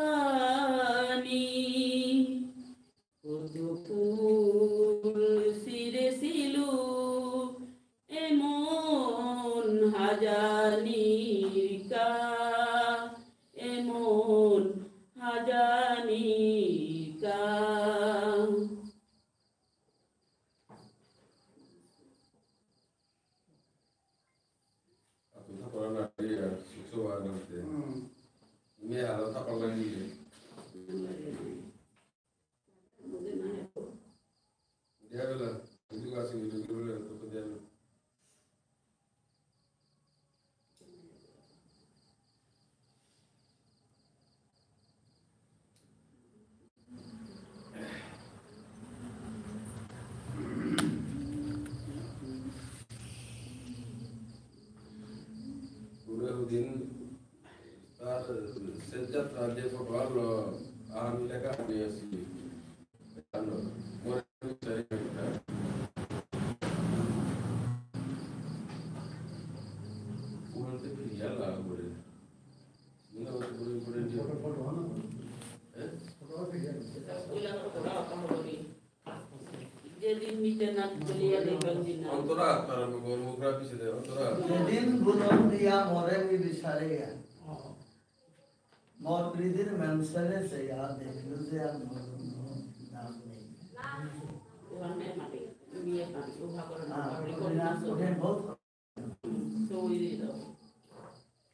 কত ফুল সিরেসিলু এমন হাজানিকা, এমন হাজানিকা। Aku tak pernah nak dia, susah banget dia. Hmm. Ini ada tak pernah dia. Diabela, itu kasih itu dulu, itu pun diabela. Pura hudin, tar sejak tadi foto lo, ah, mila ka dia si. Ano, more ni sa iya. Pura te pilihan lah, more. Muna, more, more dia. Foto, foto, ano? Eh? Foto, pilihan. Ulang ko pura, ako mo ni. যেদিন মিটে না বলিয়া দেবেন দিনা। অন্তরা, তার মনোগ্রাফি সে দেয়, অন্তরা। যেদিন বুলন দিয়া মরে মি বিচারিয়া। মোর হৃদির মেনসেরে চেয়া দেখলু যে আর মোর কোনো নাম নেই। ওখানে মাটি, নিয়ে মাটি, উভা করে না, হ্যাঁ, পাবলিক ওখানে করে না। ওখানে বহুত তো ওই দিয়ে দাও।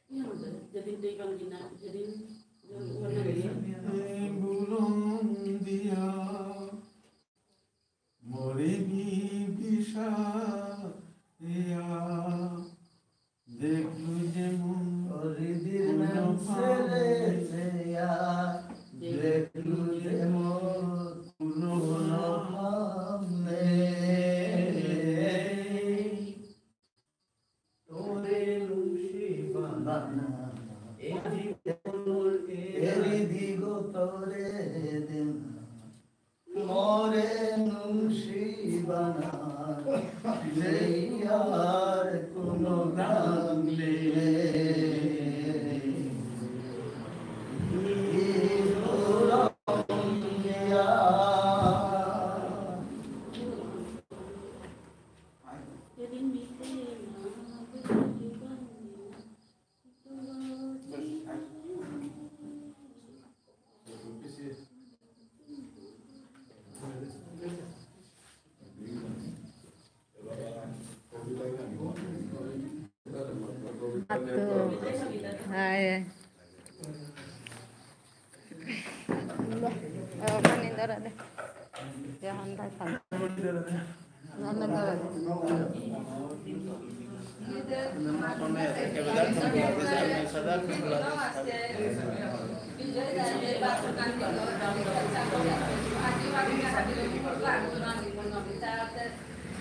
কি হবে? যেদিন তো এই বাঙ্গি না, যেদিন, যেদিন ওখানে গেলে। এ বুলন দিয়া মরে মি বিচারিয়া। দেখলু যে মোর হৃদির কোনো নাম নাম ছেড়ে নেই। চেয়া, দেখলু যে মোর কোনো কোনো নাম নেই। তোরে নুংসিবানা, এ জীবনর এ হৃদিগ তোরে দেনা। মোরে নুংসিবানা, যেই আর কোনো গান নেই। Hi. Oh, panin dara de. Ya, hantai pan.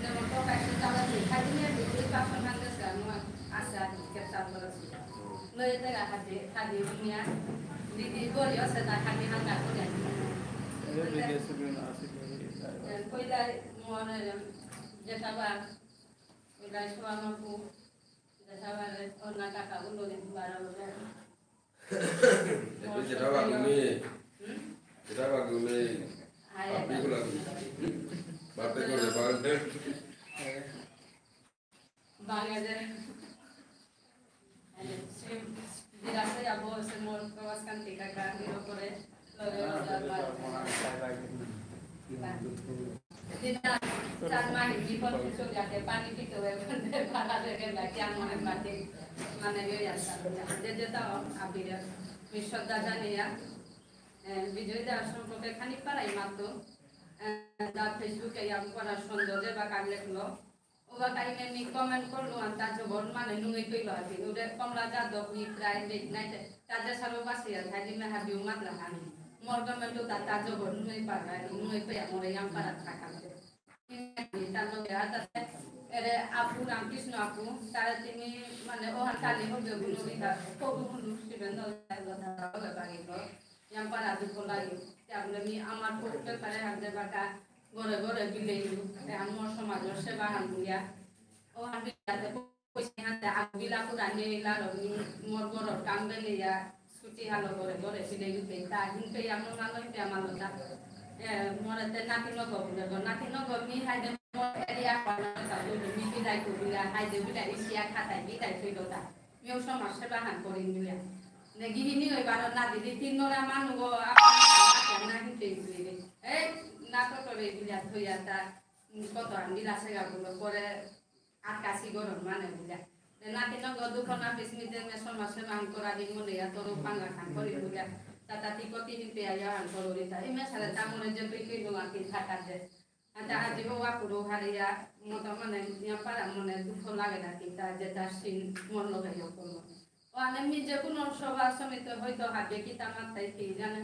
নেমন্তন্ন কাশি তালা যে খাদিনে বিক্রি পাঁচশো খান দেশে আমি আশা আছি, ক্যাপচার করেছি। লয়ে তারা হাতে, খাদি উনিয়া, দিদি বলি আছে, তা খাদি হাঙ্গা করে। এই যে বিদেশি বিন আছে, এই যে কইলা মনে যেটা বা, কইলা সোয়ামা কু, যেটা বা, অন্য কাকা উন্নতি বাড়াবো। এপে যেটা বাগুনে, হুম? যেটা বাগুনে, আয়, আপনি আয়। গুলা, বাড়তে করে, বাড়তে। বাংলাদেশ। আরে, সে বিরাটে যাবো, সে মোর প্রবাস কান্তি কাকা, এর উপরে, লগে লগে আবার। দিনা চার মাস জীবন সুযোগ যাতে পানি পিতে হয়ে বন্ধে পারা দেবে না, কেমন বাদে, মানে, ইয়ে আসা। যে যেটা আবির, আমি শ্রদ্ধা জানিয়া, এ, বিজয় দার সম্পর্কে খানিক পারাই মাত্র, এ, তার Facebook-এ ইয়াম করার সৌন্দর্য বা কার লেখলো, ওবা কাইমে মি comment করলো, আর তার জবর মানে নুঙেই কইলো আর কি। ওরে কমলা যাদব নি প্রায় late night-এ, তার যে সালো বাসিয়া থাকি মে হাবিউ মাতলা হানি। মোর comment-ও তা, তার জবর নুঙেই পারা, নুঙেই পেয়া মোরে ইয়াম পারা থাকাতে। তার লগে আর তাতে এরে আপু রামকৃষ্ণ আপু, তারে তিনি মানে ও হান কালি হবে গুলো বিধা, কবু গুলো শিবেন দল কথা হবে বাড়ি ঘর। ইয়াম পারা দুঃখ লাগে। তে আমরা মি আমার পক্ষে পারে হাতে বাটা ঘরে ঘরে বিলেইলু। তে আমার সমাজের সেবা হান দিয়া। ও হান বিলাতে পয়সা হাতে আগ বিলা পুরা নিয়ে লালো মি মোর ঘরর কাম বেলিয়া। ছুটি হালো ঘরে ঘরে বিলেইলু তে তা হিনতে ইয়াম না লইতে আমার লতা। এ, মোরে তে নাতি নগ বুলে গো, নাতি নগ মি হাইদে মোর area পানা তা বুলে মি বিলাই কো বিলা হাইদে বিলাই ইসিয়া খাতাই বিলাই কইলো তা। মিউ সমাজ সেবা হান করিম বুলিয়া। নে গিহিনি ওই বারো না দিদি তিন নরা মানু গো, আপনি না হিনতে বুলিলে। এই, না তো করে বুলিয়া থইয়া তা, উম, কত আন বিলাসে গা বুলো করে আকাশি গরম মানে বুলিয়া। নে নাতি নগ দুঃখ না বিস্মিতে মে সমাজ সেবা হান করা দিন মনে ইয়া তোর পাঙ্গা খান করি বুলিয়া। তা তা তি কতি হিনতে আয়া হান করো রিতা। এই মে সালে তা মনে যে তুই তুই নো আতি থাকার দে। আচ্ছা, আজি ও বাপুরও হারিয়া মোটা মনে, ইয়া পারা মনে দুঃখ লাগে না, কিন্তু আজ যেটা সিন মন লগে ইয়ে করলো। ও, আমি মি যে কোনো সভা সমিতি হয়তো হাবিয়ে কিতা মাত্তাই কি জানে,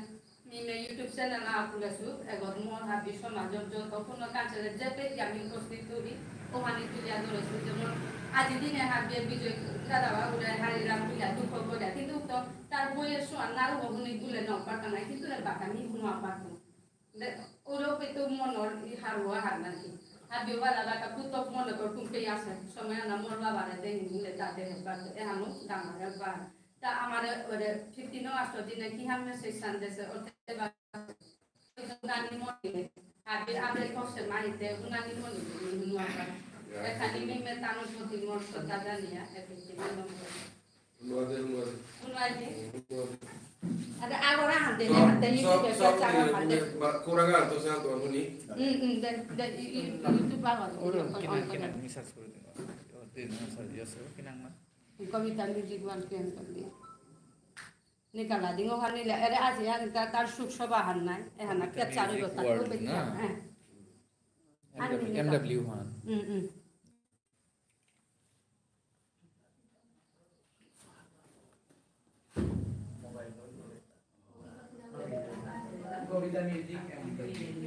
মি মে YouTube channel আ খুলেছু, এগত মোর হাবি সমাজর যত কোনো কালচারে যে পেজ আমি উপস্থিত করি, ওখানে তুলিয়া ধরেছু। যেমন আজি দিনে হাবিয়ে বিজয় দাদা বাবুরে হারিরাম তুলিয়া দুঃখ করে, কিন্তু তো তার বইয়ের সোয়ান নারো বহুনি গুলে ন পারতা নাই, কিন্তু রে বাকা মি হুনো পারতো। দে, ওরও কিন্তু মনর ই হারুয়া হার নাকি। হাবিও বালা বাকা পুতক মনে কর কুম্পে আসে। সময় আনা মোর বাবারে দেহি মুলে তাতে হেলপার, এহানো ডাঙর হেলপার। তা আমারে ওরে fifteen August দিনে কি হামে সেই সন্দেশে ওতে বা উনানি মনে। হাবি আবে কষ্টে মারিতে উনানি মনে নুয়া পারা। এখানে মি মে তানুর প্রতি মোর শ্রদ্ধা জানিয়া এ fifteen নম্বর। হুনুয়াদে, হুনুয়াদে। হুনুয়াদে। হুনুয়াদে। আদে, আগরা হাতে, তো, হাতে, সব, YouTube-এ সব চালা হুনি, হাতে। হুনি, বা, কোরাগা তো সে তো হুনি। হুম, হুম, দে, দে, ই, ই, YouTube বাগো। ওরে, কিনা, কিনা, মি search করে দিন। ও, দিন, search, yes, কিনা মা। কবিতা music ওয়ান কেন করলি? নিকালা দিন ওখানে নিলে, আরে, আজ ইয়ার তা-, তার সুখ শোভা হার নাই, এহানা কবিতা capture music হইব, তার world, কবিতা, না? হ্যাঁ। আর MW, নিকালা। MW one. হুম, হুম।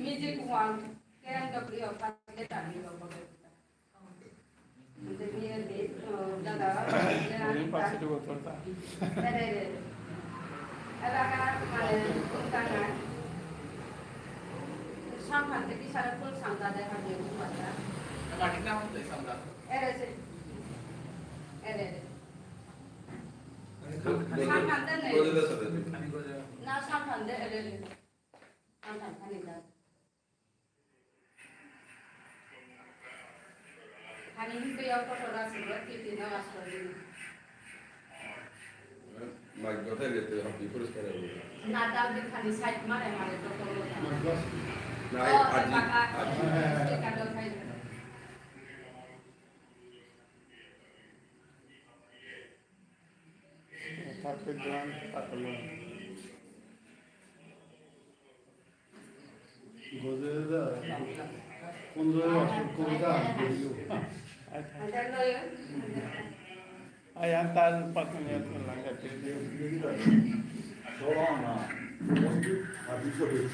Music one, K M W of Pakistan. Ini pasti dua torta. এলাকা মানে কোনটা না? সামহান থেকে সারা ফুল সামদা দেখা দিয়ে কোন বাচ্চা? মাটির নাম হচ্ছে সামদা। এরে সে। এরে, এরে। সামহান দে নেই। না, সামহান দে, এরে, এরে। সামহান, খানি দে। খানি হিসেবে অত করা ছিল, কি দিন আসলো দিন। মাইক কথা গেতে হাবি পরিষ্কার হবে। না, তাও দিন খানি সাইড মারে, মারে তো করলো না। না, ও, আজি, বাবা, আজি। স্পিকার তো খাই। তারপরে গ্রাম তারপরে গজেদা, পনেরো বছর কবিতা আনতে দিও। Ay, antal pakunya tu langka. Soalnya, untuk habis habis.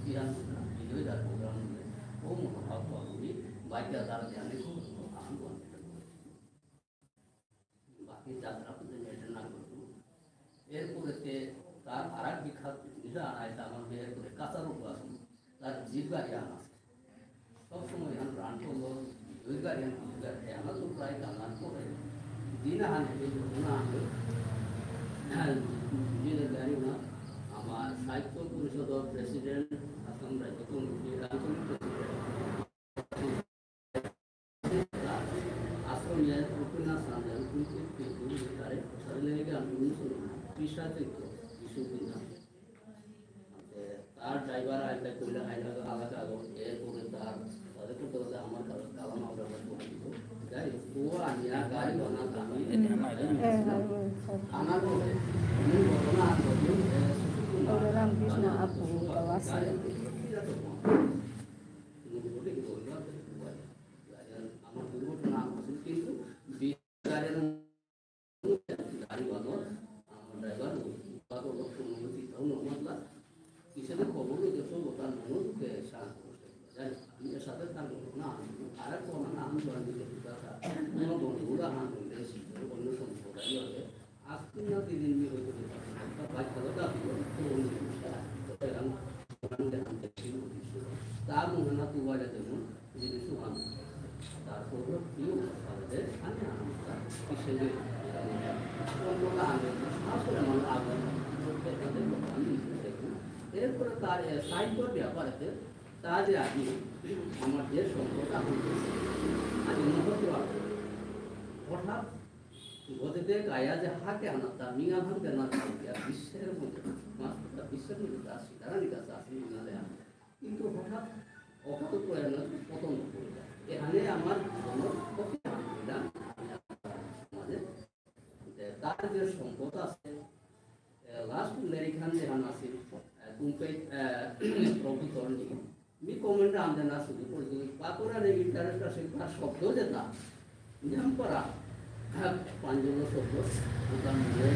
কি আনন্দ না, বিজয় দার প্রোগ্রাম হলে, ও মনোভাব পাবনি, বাইকে তার ধ্যানে খুব আনন্দ আনতে পারে। বাকি যাত্রা তো মেনটেন না করতো। এরপরে তে তার আর এক বিখ্যাত নিজা আনাইতে আমার বিয়ের করে কাঁচা রূপ আছে, তার জিপ গাড়ি আনা আছে। সবসময় এখানে রান করলো, দুই গাড়ি আনতে, দুই গাড়ি আনা তো প্রায় কালার করে। দিন আহান এই ঘটনা আনলো। নিজের গাড়ি না, আমার সাহিত্য পরিষদর প্রেসিডেন্ট, আসাম রাজ্য কমিটি, আঞ্চলিক প্রেসিডেন্ট, আশ্রমে উপন্যাস আনলেন, কিন্তু কিন্তু তারে সাধারণ লেগে আমি উনিশশো কৃষ্ণাচিত্র বিশ্বজিৎ নাম। তার ড্রাইভার আইলে কইলে আইলে আলাদা আলো, এরপরে তার, তাদের করতে করতে আমার কালো, কালো মামলা করে করে দিত। যাই হোক, ও আনিয়া গাড়ি বানা দামি। হ্যাঁ, হ্যাঁ, হ্যাঁ, হ্যাঁ। আনার পরে, এমন ঘটনা আর ঘটলো, এ, সুশীল কুমার, ওরে রামকৃষ্ণ আপু, গাড়ি, গাড়ি, গাড়ি, আমার দুর্ঘটনা হয়েছিল, কিন্তু গাড়ি বানো, আমার ড্রাইভার, বাবা লক্ষ্য মনে চিন্তাও নমতলা, কিসের খবর লইতে সব তার মনে দুঃখে সাহায্য করতে। যাই হোক, আমি এর সাথে তার ঘটনা, আর এক ঘটনা আমি জয়েন দিতে পারতাম। কোনো বন্ধুরা হান করলে, অন্য সম্প্রদায় হবে। আজকে না দুই দিন নিয়ে হয়তো বাইক ভালো দাবি করে, তো অন্য জিনিসটা, তো এরকম তার মনে না তুই বাইরে যেমন, জিনিস ওয়ান। তারপর কি হলো? তাহলে আমি আমরা কিসের যে, কোন কোন আগে, আসলে আমার আগে, এরপরে তার, এ, সাহিত্যর ব্যাপারে তা যে আমি আমার যে সম্পর্ক হয়েছে, আমি মনে করতে পারবো। হঠাৎ গজেতে গায়া যে হাতে আনাতা, মিয়া ভাঙতে না থাকতে, বিশ্বের মধ্যে, মাস্টার বিশ্বের মধ্যে তার শিকারানি কাছে আসি, না দেয়া। কিন্তু হঠাৎ অকাল প্রয়াণে পতন ঘটে যায়। এখানে আমার জীবনের ক্ষতি আনছিলাম, আমি আমার সমাজে। যে তার যে সম্পদ আছে, এ, লাস্ট লেরিকহান যেখান আছে, এ, কুম্পে, এ, প্রভু চরণী, মি কমেন্ট আনতে না শুরু করে দিই। পাকুড়ার এই ইন্টারেস্ট আছে, তার শব্দ যেটা, নিয়ম করা, হ্যাঁ, পাঞ্জল শব্দ, ওটা মিলে,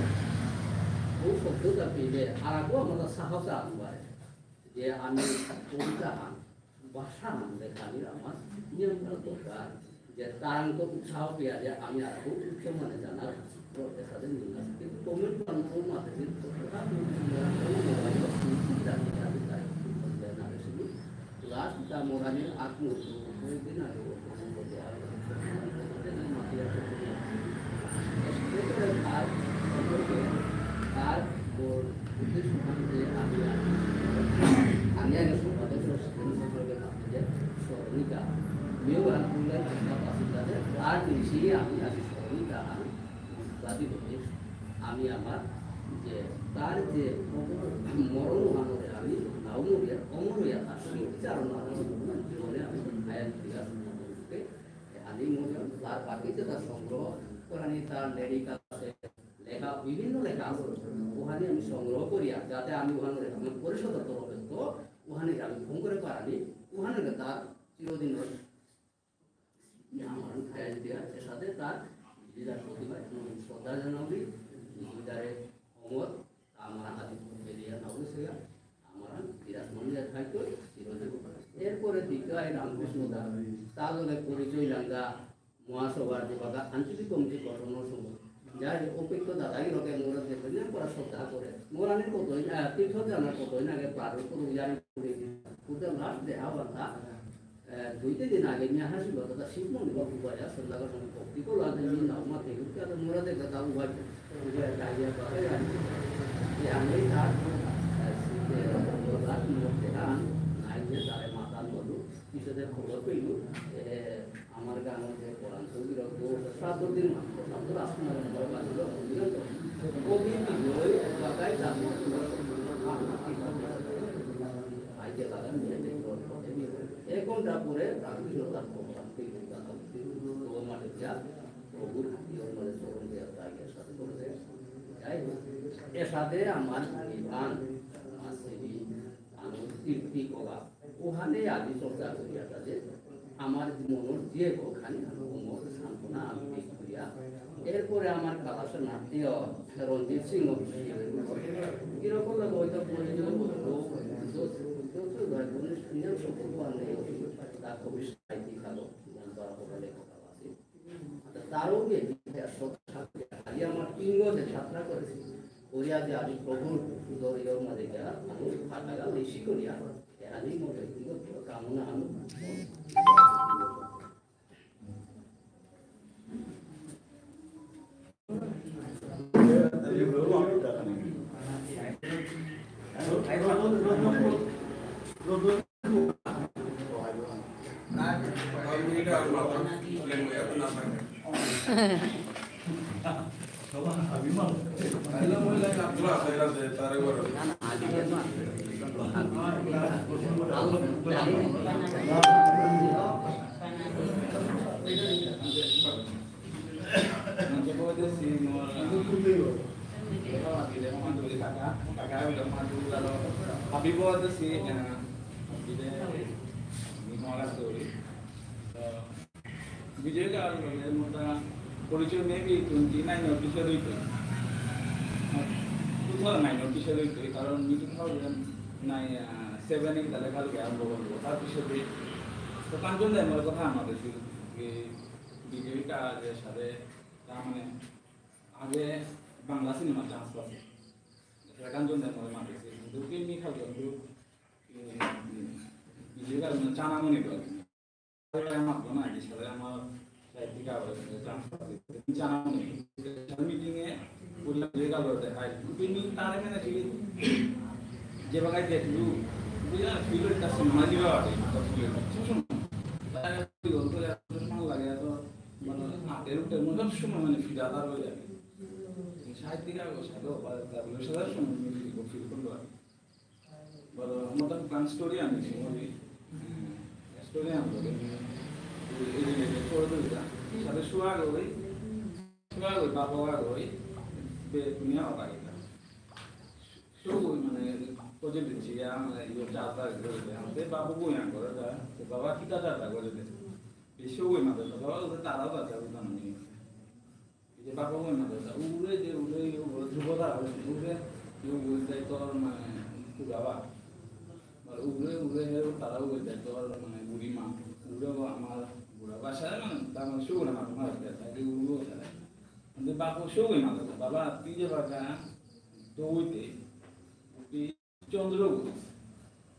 ও শব্দটা পেলে, আর আগো আমাদের সাহস আনবায়। যে আমি কবিতা হান, ভাষা হান লেখানি আমার নিয়ন্ত্রণ দরকার। যে তারাং তো উৎসাহ পেয়া যে আমি আর খুব উচ্চ মানে জানার তো এসাদে নিয়ে আসি। কিন্তু কমেন্ট মানুষ মাঝে দিন তো কথা বলছি না, কোনো মোবাইল বা কোনো চিন্তা নেই, আমি তাই খুব বলতে না বেশি। লাস্ট তা মোরানি আত্মহত্যা করে দিন আগে আমি আমার যে তার যে মরণ মানবে আমি নাও মরিয়া অমর হইয়া থাকবো, বিচার মানবে জীবনে আমি আয়াত দিয়া এই মনে হয় তার বাকি যেটা সংগ্রহ করানি, তার লেরিক আছে, লেখা, বিভিন্ন লেখা আছে, ওখানে আমি সংগ্রহ করিয়া, যাতে আমি ওখানে লেখা, মানে পরিষদের তরফে তো ওখানে আমি ফোন করে পারানি, ওখানে তার চিরদিন আমার খ্যাল দিয়া, এর সাথে তার দিদার প্রতিভা এবং শ্রদ্ধা জানাবি, দিদারে অমর, আমার আদি এরিয়া না হয়েছে, আমার বিরাট মন্দির থাকতো চিরদিন। এরপরে দীঘায় রামকৃষ্ণ দা, তার লগে পরিচয় লাঙ্গা, মহাসভার যে বাগা আঞ্চলিক কমিটি গঠনের সময়, যাই অপেক্ষ দাদাই রকে মোরা দেখবেন না, পড়া শ্রদ্ধা করে। মোরা আমি কতই না, তীর্থ জানার কতই না, আগে পারো, কোনো ইয়ারি করে, ওটা লাস্ট দেখা বান্ধা, আহ, দুই তিন দিন আগে নিয়ে হাসি কথা, তা শিব মন্দির বা উবায়া, সন্ধ্যাকার সময় ভক্তি করলো, আগে নিয়ে নাও, মা, দেখুন, কি আর মোরা দেখে তা উবাই, উবায়া, ডাইয়া, বাবা, জানি। যে আমি তার, আহ, শিব, আহ, লাস্ট মোর দেখা, নাই যে তারে মাথা বলু, পিছনে খবর পেলু, এ, আমার গাঙর যে পরাণ সৌগিরক, ও সাত দিন মাত্র, সাত রাত মাত্র, বাজলো, কবি বিজয়, বাগাই, আইতে পারেন, এক ঘন্টা পরে, তার পিছনে তার খবর, আমি তো এই ঘন্টা তো, তো মাঠে যা, প্রভুর ইয়ে মানে চরণ দেওয়া, তাই এর সাথে করে দেয়। যাই হোক, এর সাথে আমার নিবান, আমার শ্রী, আমার কীর্তি কলা, ওখানে আমি চর্চা করিয়া তাদের আমার মনের যে ওখানে আমার সান্ত্বনা আমি পেশ করিয়া, এরপরে আমার কালাসে নাট্য রঞ্জিত সিংহ এরকম লাগে হয়তো প্রয়োজন হতো, তা কবি সাহিত্যিক আলো, মন করা হবে লেখক আছে। তারও যে ইতিহাস সব ছাত্র, খালি আমার তিন বছর ছাত্রা করেছি, করিয়া যে আমি প্রভুর দরিয়ার মাঝে গিয়া আমি ফাটাগা বেশি করিয়া, আমি মোর ব্যক্তিগত কামনা আমি বিজয় কার লগে মোটা পরিচয় maybe twenty nine অর পিছে হইতো। Two thousand nine অর পিছে হইতো, কারণ আমি two thousand nine, আহ, seven এ তাহলে কালকে আরম্ভ করবো। তার পিছে তো কাঞ্চন দাই মোর কথা আমাদের ছিল যে বিজয় কার সাথে তার মানে আগে বাংলা সিনেমা চান্স পাচ্ছে। সেটা কাঞ্চন দাই মোর মাতেছে। কিন্তু কি মি খাল কিন্তু, উম, বিজয় কার মানে চানা মনে করে। আমার তো না, এই সাথে আমার সাহিত্যিক আবার চান্স পাচ্ছে। চানা মনে করে। মিটিং এ বললাম, বিজয় কার বলতে, হাই, তুমি তারে মানে কি, যে বাগাই দেখলু, বুঝলা, ফিল একটা সিনেমা দিবা, ফিল একটা। তাই ওই গল্প এত ভালো লাগে, এত মানে, হাতের উপরে মনে সব সময় মানে ফিদা তার হয়ে যাবে। সাহিত্যিক আগে সাথে, তারপরে সাথে সময় ফিল, ফিল করলো আর কি। বড়, আমার তো গান স্টোরি আনছি, ওই, স্টোরি আনবো, এই রিলেটেড করে দিই যা। সাথে শুয়া গই, শুয়া গই, বাবা গই, বে-, দুনিয়া অবাক এটা। শুয়া গই মানে, কোজে দিচ্ছি, আমরা ইয়ে চারটা করে দে, আমাদের বাবু বই আন করে, তা, তো বাবা কিতা চারটা করে দে। এই শুয়া গই মানে, তো বাবা ওদের তারাও যাচ্ছে, ওদের নাম নেই। এই যে বাবা মনে করে, উড়ে যে উড়ে, উড়ে ধ্রুবতারা উড়ে, উড়ে, উড়ে যায় তোর মানে কুড়াবা। আর উড়ে, উড়ে হে তারা উড়ে যায় তোর মানে বুড়ি মা। উড়ে ও আমার বুড়া বাসা, মানে, তার মানে শুয়ে না, মাথা মারা যায়, তাই যে উড়ে যায়। কিন্তু বাবা শুয়ে না, বাবা, তুই যে বাবা, দৌড়ে, উঠে, চন্দ্র বলে।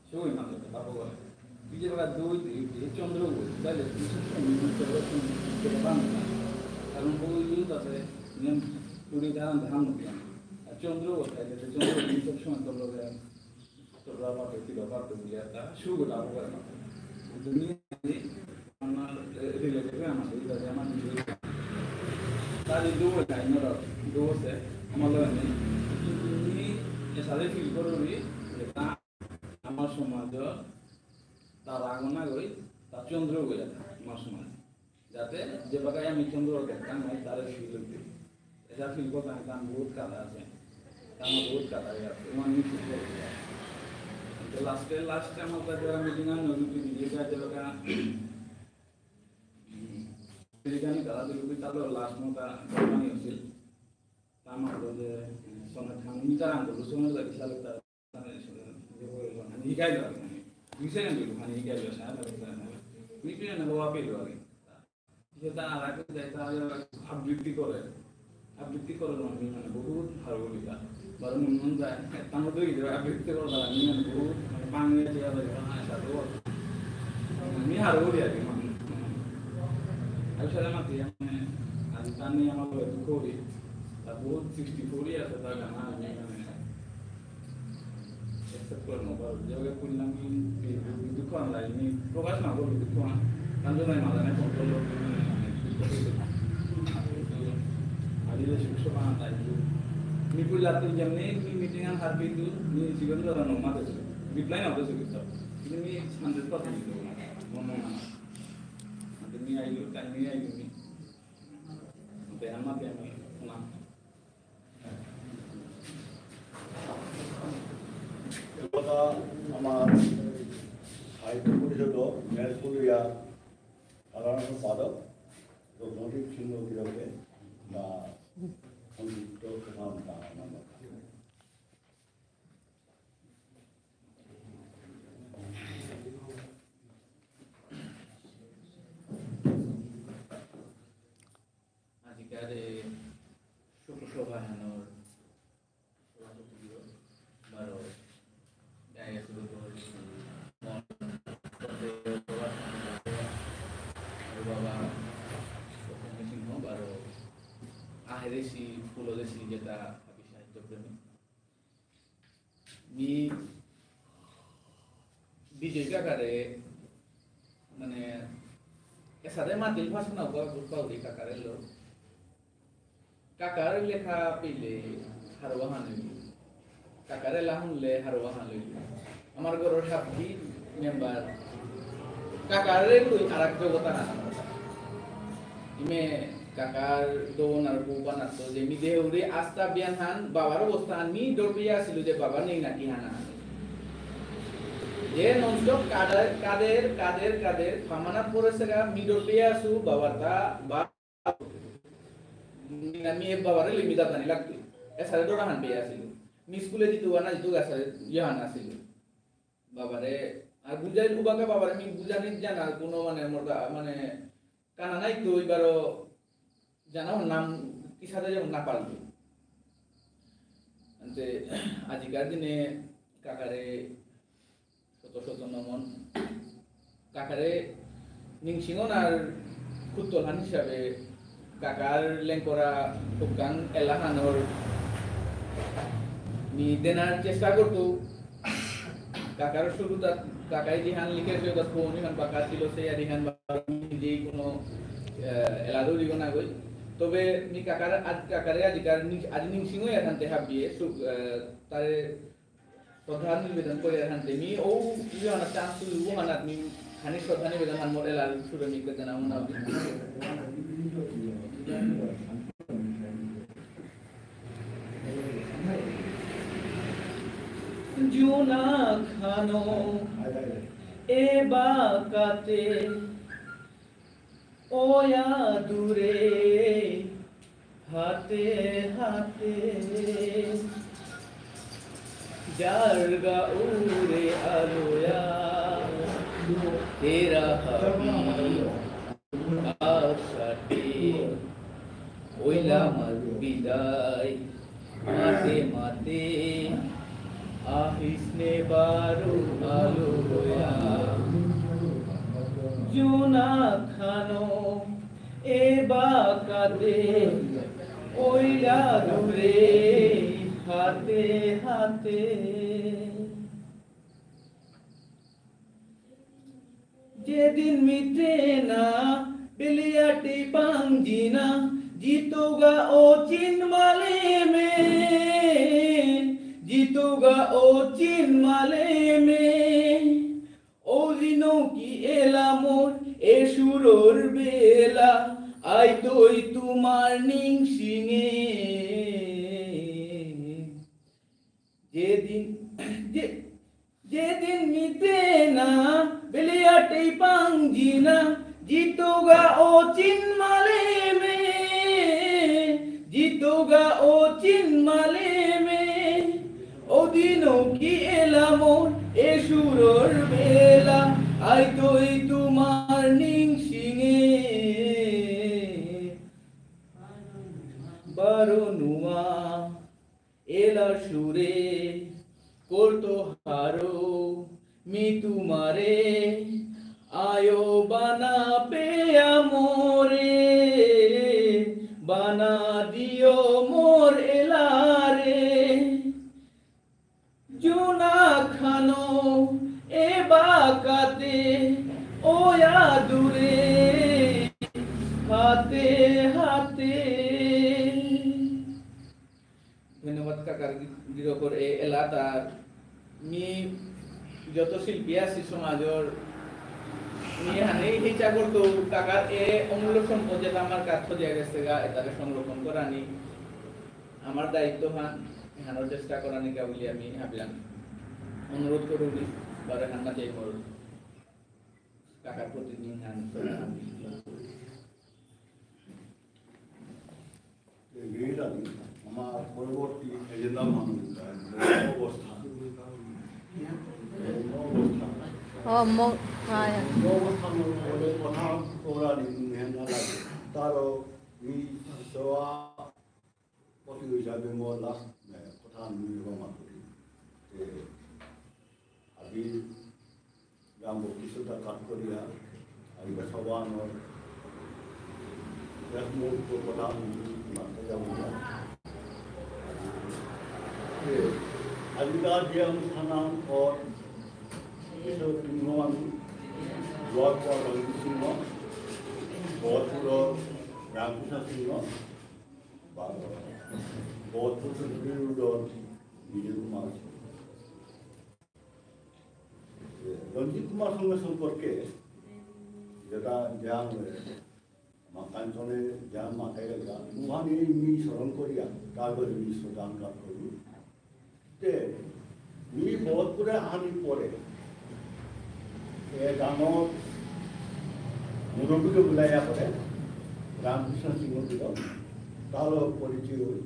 সবাই মানতে পারবো বলে। বিজয় বাবা দুই, দুই, দুই, চন্দ্র বলে। তাহলে তুই সব সময় চন্দ্র, চন্দ্র, চন্দ্র বান্ধব না। কারণ ওই ইয়ে তাতে নিয়ম চুরি ধারণ ধারণ করতে হবে। আর চন্দ্র বলে, তাহলে তো চন্দ্র বলে সব সময় তোর লগে, তোর বাবা তো, তুই বাবা তো বলে, আর তারা শুরু করে আরো করে মাত্র। দুনিয়া আমার, এ, রিলেটিভ আমার, এই কাজে আমার নিজের। তার এই দৌড় নাই, ধরো, দৌড়ছে, আমার লগে নেই। কিন্তু তুমি এসারে ফিল করো নি, যে তা আমার সমাজ, তার আগুন না গই, তার চন্দ্র গই, আমার সমাজ। যাতে যে বাগায় আমি চন্দ্র দেখতাম, আমি তারে ফিল হইতে। এটা ফিল করতাম, কারণ বহুত কাদা আছে। কারণ বহুত কাদা আছে। ওমান মি ফিল করতে। তো লাস্টে, লাস্টে আমার কাছে মিটিং আন, ওই দুটি ভিডিও কাজ এলাকা, উম, আমেরিকানি কাদা দিল, ওই তাহলে লাস্ট মতো কোম্পানি হচ্ছিল। তা আমার যে, উম, সোনার ঠান্ডা, আমি তার আনন্দ, সোনার লাগে, সালে তার 你该了，你现在就看你该了啥了，你别那个话别了。যে তা আর এক জায়গা আবৃত্তি করে, আবৃত্তি করে আমি মানে বহুত ভালো করি তা। বারো মন মন যায়, তার মধ্যে কি আবৃত্তি করে আমি মানে বহুত মানে বাংলা যে আবার হ্যাঁ সাথে আমি হারো করি আর কি মানে। আমি সাথে মাতি আমি আজ তার নিয়ে আমার দুঃখ করি। তা বহুত সিক্সটি ফোর ইয়ার্স তার গানা আমি মানে Except করে না, বারো, যেভাবে করলাম, মি, মি, মি দুঃখ আনলাই, মি প্রকাশ না করলে দুঃখ আন। কারণ জন্য মাদানে ফোন করলো, মানে, মানে, দুঃখ পেয়েছে। আমি যে সুখ সভা আনলাই, মি করলে আপনি যেমনি, মি মিটিং আন হার কিন্তু, মি জীবন ধরা নমা দেবে। রিপ্লাই না দেবে কিন্তু। কিন্তু মি হান্ড্রেড পার্সেন্ট দিতে পারবো না। মন মন আনা। কিন্তু মি আইলো, টাইম মি আইলো, মি। তো আমার আমি শোনা। এবাকা আমার সাহিত্য পরিষদ মেলপুলিয়া সাধারণ সম্পাদক রঘুনাথ সিংহ গিরকে বা সংযুক্ত প্রধান। আজিকার এই শোকসভা হানর সভাপতি বারো ডায়েসর উপর মন বাবা সিংহ বারো আহেদেশি ফুলদেশি যেটা হাবি সাহিত্য প্রেমী মি বিজয় কাকারে মানে এসাদে মাতিল ভাষণ না পাউরি কাকারে লো। কাকার লেখা পেলে হারোয়া হান হইল। কাকারে লাহুনলে হারোয়া হান হইল। আমার ঘরর হাবি মেম্বার কাকারে লই আর এক জগত আহান। ইমে কাকার দোন আর বউ বানাতো যে মি দেহুরি আস্তা বিয়ান হান বাবার অবস্থা হান মি ডর পেয়া আসিল যে বাবা নেই নাকি হানা হান। যে ননস্টপ কাদের, কাদের, কাদের, কাদের, ফামানা পড়েসেগা মি ডর পেয়া আসু বাবার তা বা-, মি এ বাবারে লই মি দাদানি লাগতো। এসারে ডর হান পেয়া আসিল। মি স্কুলে দিতু আনা দিতু গাছারে ইয়ে হান আসিল। বাবারে, আর বুঝাই উবাকা বাবারে মি বুঝানি জানা কোনো মানে মোর দা-, মানে কানা নাই তো এবারও জানা ওর নাম কিসাদে যেমন না পারলো। আনতে আজিকার দিনে কাকারে শত শত নমন। কাকারে নিংসিঙন আর খুত্তলহান হিসাবে কাকার লেংকরা হুকাং এলাহানর মি দেনার চেষ্টা করতো। কাকার শুরুতা কাকাই দিহান লিখে সে দা ফোন ইহান বাকা ছিল সে আর ইহান বা যে কোনো, আহ, এলাদো দিব না গই। তবে মি কাকার আজ কাকারে আজিকার নি-, আজ নিংসিং হয়ে এখান তে হাবিয়ে সু-, আহ, তারে শ্রদ্ধা নিবেদন করে এখান তে মি ও ইহানা চান্স ও হানাত মি খানি শ্রদ্ধা নিবেদন হান মোর এলার সুরে মি করতে না মনে হয়। জুনা খানো এ বাকাতে ওয়া দূরে হাতে হাতে জারগা উড়ে আলোয়া তেরা হাবি আশাতে ওইলা মার বিদায়। মাতে মাতে আহিসনে বারো আলো হয়া। জোনা খানো এ বাকাতে ওইলা দূরে হাতে হাতে। যেদিন মিটে না বেলিয়াটি পাংজিনা, জিতুগা ও চিন মালে মে, জিতুগা ও চিন মালে মে। ও জিনো কি এলা মোর এসুরর বেলা আইতই তোমার নিংসিঙে। যেদিন, যে, যেদিন মিতে না বেলিয়াটেই পাংজিনা, জিতোগা ও চিনমালে মে, জিতোগা ও চিনমালে মে। ওদিনও কি এলা মোর এসুরর বেলা, আইতই তোমার নিংসিঙে। বারো নুয়া এলা সুরে করতো হারো মি তোমারে, আয়ো বানা পেয়া মোরে, বানা দিও মোর এলারে। জুনা খানো এ বাকাতে ওয়া দূরে হাতে হাতে। ধন্যবাদ কাকার গি-, গিরকর এ এলাতার মি যত শিল্পী আছি সমাজর মি হানেই হেচা করতো কাকার এ অমূল্য সম্পদ যেটা আমার কাছে দিয়া গেছে গা, এটারে সংরক্ষণ করানি আমার দায়িত্ব হান, হানোর চেষ্টা করানি কা বুলি আমি হাবিয়ান অনুরোধ করুরি, বারে হান্না চাই মোর কাকার প্রতিনিধি হান। এগিয়ে যাবি। আমার পরবর্তী এজেন্ডা মানুষ অবস্থা। অবস্থা। ও, ম-, হ্যাঁ, হ্যাঁ। অবস্থা মনে কথা ওরা নিয়ে না লাগে। তারও এই সেবা প্রতি হিসাবে মোর লাস্ট, এ, কথা আমি এবার মাতুরি। যে আজি গ্রাম বত্রিশটা কাট করিয়া, আজি সভা আমার শেষ মুহূর্ত কথা আমি মাততে যাব না। যে আজিকার যে অনুষ্ঠান ওর বিশেষ সিংহ আমি, গোয়ালপাড়া রঞ্জিত সিংহ, গহরপুরর রামকৃষ্ণ সিংহ, বারো। বহরপুর সেন্ট্রাল রোডর বিজয় কুমার সিংহ। রঞ্জিত কুমার সিংহ সম্পর্কে যেটা জান, মা কাঞ্চনে জান মাথায় গেল, মুহানি মি স্মরণ করিয়া, তারপরে মি শ্রদ্ধাঞ্জলি করি। তে, মি বহরপুরে আনি পরে, এ গাঙর মুরব্বীকে বুলাইয়া পরে, রামকৃষ্ণ সিংহ দিল, তাহলে পরিচয় হই।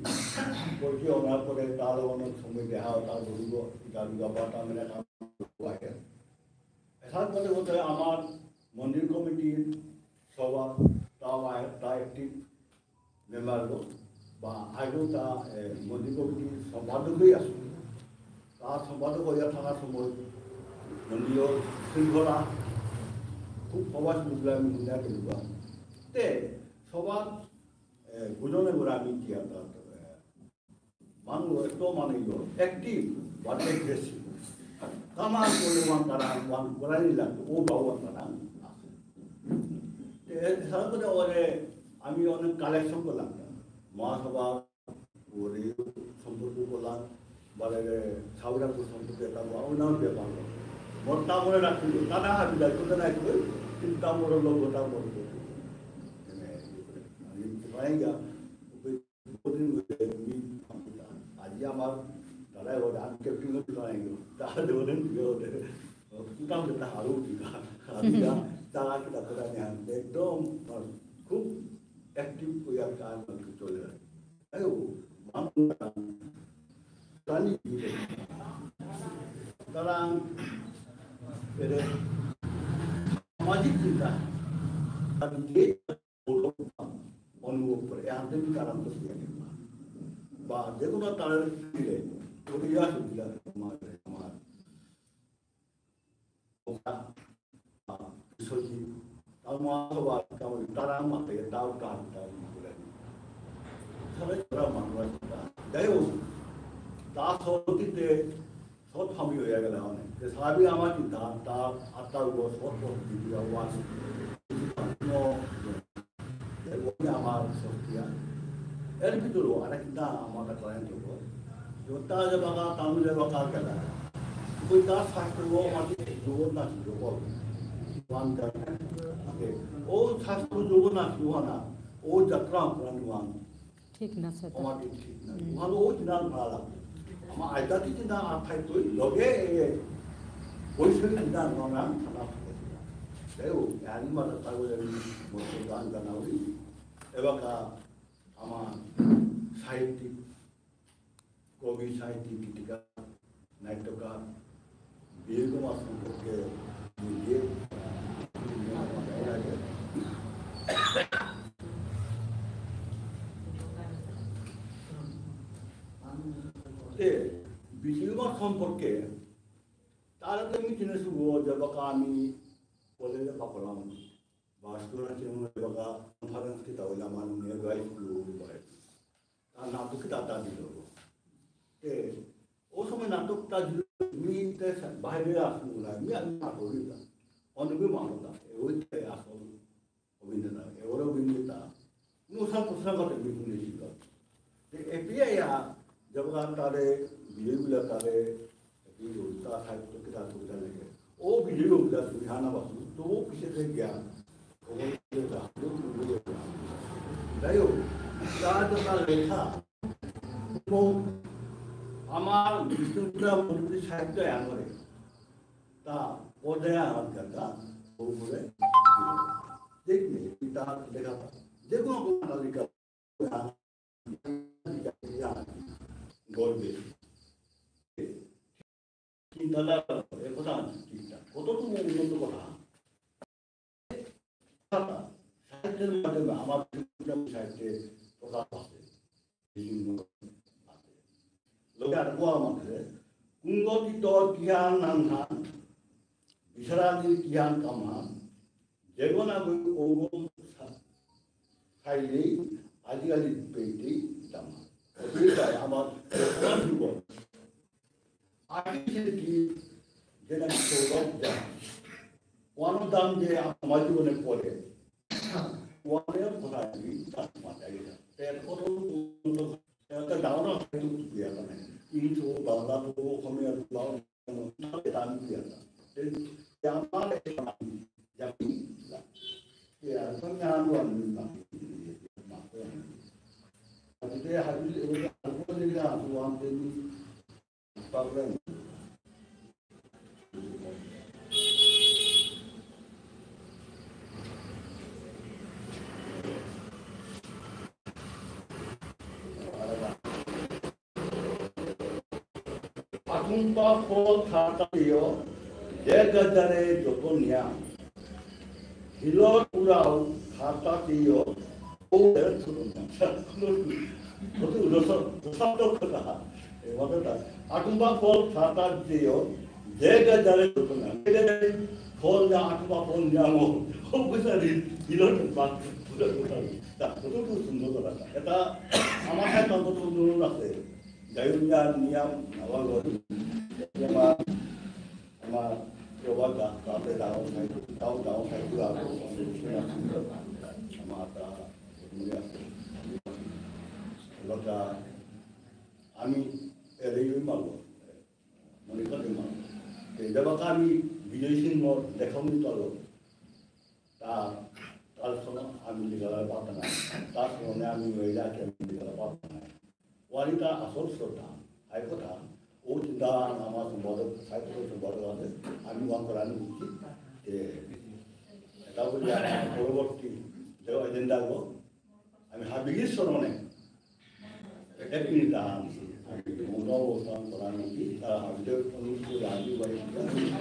পরিচয় হওয়ার পরে তাহলে অনেক সময় দেখা হয়, তার বলব, ইটা দুর্গা পাতা মেলা কাম হয়। এসার পরে বোধহয় আমার মন্দির কমিটির সভা, তাও আয়-, তা একটি মেম্বার বা আগেও তা, এ, মন্দির কমিটির সম্পাদক হয়ে আসুন। তা সম্পাদক হইয়া থাকার সময় মন্দির শৃঙ্খলা খুব সভা শুনছিলাম আমি মন্দির কেন্দ্র। তে সভা, এ, বুঝনে করে আমি কি আর তার, এ, মানু এত মানে ইয়ে, active, but aggressive। কামা করে ওয়ান তারা, ওয়ান করানি লাগতো, ও বাবু ওয়ান তারা। এ, সারা করে ওরে আমি অনেক collection করলাম। মহাসভা, ওরে সম্পর্ক করলাম, বারে সাউরা কো সম্পর্ক এটা বা ওনার ব্যাপার। মোর তা মনে রাখছিল, তা না হাবি দায়িত্ব তো নাই কই, কিন্তু তা মোর লোক তা মোর। মানে, আমি পাইগা, বহুদিন ধরে মি-, আজি আমার দাদাই বলে, আমি ক্যাপ্টেন হতে পারি না। তাহলে বলেন, ঠিক আছে। তুতাম যেটা হারু দিবা। আমি যা, তারা কিতা করে আমি আনতে একদম, আহ, খুব active হয়ে আর কাজ করতে চলে যায়। তাই ও, মানুষ, প্রাণী জীব। তারা, এদের সামাজিক চিন্তা, তার নিজে অনুভব করে, এহান থেকে তারা তো দিয়ে গেল। বা যে কোনো তারা দিলে, ওই যা সুবিধা আমার, আমার, ওটা, আহ, সত্যি, আমার সবার, আমার তারা আমাকে, তাও তার, তার, তারা মানুষ আছে, তা, যাই হোক, তা সত্যিতে সৎ স্বামী হয়ে গেলে অনেক। যে স্বামী আমার চিন্তা, তার আত্মার উপর সৎ পথ দিয়ে দেওয়া আছে। এর মধ্যে আমার শক্তি আছে। এর ভিতরেও আরেক চিন্তা আমার কাছে অনেক যোগ। যে তার যে বাবা, তার যে বাবা, কার গেলা। ওই তার স্বাস্থ্য, ও আমার যোগ না ছিল, বল। ওয়ান জানে। ও শাস্ত্র যোগ না, ওয়ানা, ও যাত্রা প্রাণ ওয়ান। ঠিক না সেটা। আমার ঠিক ঠিক না। হুম। ওয়ান ও চিনার ভাড়া লাগে। আমার আধ্যাত্মিক চিন্তা আর থাই তুই লগে এ বৈষয়িক চিন্তা আমার নাম থানা থাকে। তাই ও, আমি মাথা তাই বলে আমি মতো গান জানা হই। এবাকা আমার সাহিত্যিক কবি, সাহিত্যিক, গীতিকার, নাট্যকার বিজয় কুমার সম্পর্কে নিজে এ, বিজয় কুমার সম্পর্কে তারা তো আমি চিনে শুভ, যেবাকা আমি কলেজে পাকলাম, বাস করা চিনে যেবাকা কনফারেন্স কিতা হইলাম, আমি নিয়ে গাইস গ্রুপ আর নাটক কিতা তা দিল। তে, ও সময় নাটক তা দিল, মি তে বাইরে আসলো না, মি আমি নাটক দিলাম। অনেকে মানতা, ওই তে আসল অভিনেতা, এবারে অভিনেতা, নুসা প্রশ্ন করতে মি শুনেছিল। তে, এপিআই যা, যেবাকা তারে, বিজয়গুলা তারে, কিন্তু তা সাহিত্য কিতা কবিতা লেখে। ও বিজয় কবিতা তুমি হানা বাসু, তো ও কিসে থেকে জ্ঞান? ও বলে, "যা, যা, যা।" যাই হোক, তা যেটা লেখা, তো আমার বিষ্ণুপ্রিয়া মণিপুরী সাহিত্য আঙরে, তা পর্যায়ে আমার গাথা, ও বলে, দেখবে, তুমি তার লেখা পাবে। যে কোনো কথা লেখা গর্বে। চিন্তাধারা, এ কথা চিন্তা। কতটুকু উন্নত কথা। সাহিত্যের মাধ্যমে আমার সাহিত্যে প্রকাশ আছে। বিভিন্ন আছে। লোকে আর কোয়া মতে, কুঙ্গতিত কিহান নাংহান, বিশারাদির কিহান কামহান, যেগো না গো ওগো সা-, খাইলেই আজিকালি পেটেই দাম। অসুবিধা আমার বর্তমান যুগত। আগে সে কি যেটা সৌরভ যা, ওয়ানো দাম যে আমার জীবনে পড়ে, ওয়ানো কথা কি তার মাথায় যা। তের কত একটা ডাউন হয় তো বিয়া করে। ইংলিশ ও বাংলা ও অসমীয়া ও বাংলা ও তাহলে দাম বিয়া করে। এই যে আমার একটা জাতি, এ আর তো না আনো আমি না। আজকে হাবিল এগুলো আনো দিলে আনো আনতে আকুম্বা ফল থাতাতেও যে গাজারে যত নিয়াম। হিলর উড়াও থাতাতেও ও এর ছোট নিয়াম। কত রস-, রসাত্মক কথা। এ, মাথাটা। আকুম্বা ফল থাতাতেও যে গাজারে যত নিয়াম। যে গাজারে ফল যা আকুম্বা ফল নিয়াম। ও বুঝারি, হিলর বা, পুরো কথা। তা, কত সুন্দর কথা। এটা আমার কাছে কত সুন্দর আছে। যাই হোক, যা নিয়াম, আমার ঘরে, আমার, আমার প্রবাদ দা-, তাতে ডাঙর সাইড, তাও ডাঙর সাইড, আর আমার তা, মনে আছে। এবার তা, আমি এরেই মারবো, মনে করে মারবো। তো এই জায়গাটা আমি বিজয় সিংহ দেখাও নিতে পারবো। তা, তার সঙ্গে আমি লিখালে পারতাম না। তার সঙ্গে আমি ওই রাখে আমি লিখালে পারতাম না। ওয়ারিতা আসল শ্রদ্ধা, আই কথা, ও চিন্তা আমার সম্পাদক, সাহিত্য সম্পাদক আছে, আমি ওয়ান করানি উচিত। যে এটা বলি আমার পরবর্তী যে এজেন্ডা গো, আমি হাবিগির স্মরণে এক মিনিট দাঁড়ান। আমি মৌন অবস্থান করানি উচিত, তারা হাবিদের অনুরোধ করে আমি বাড়ি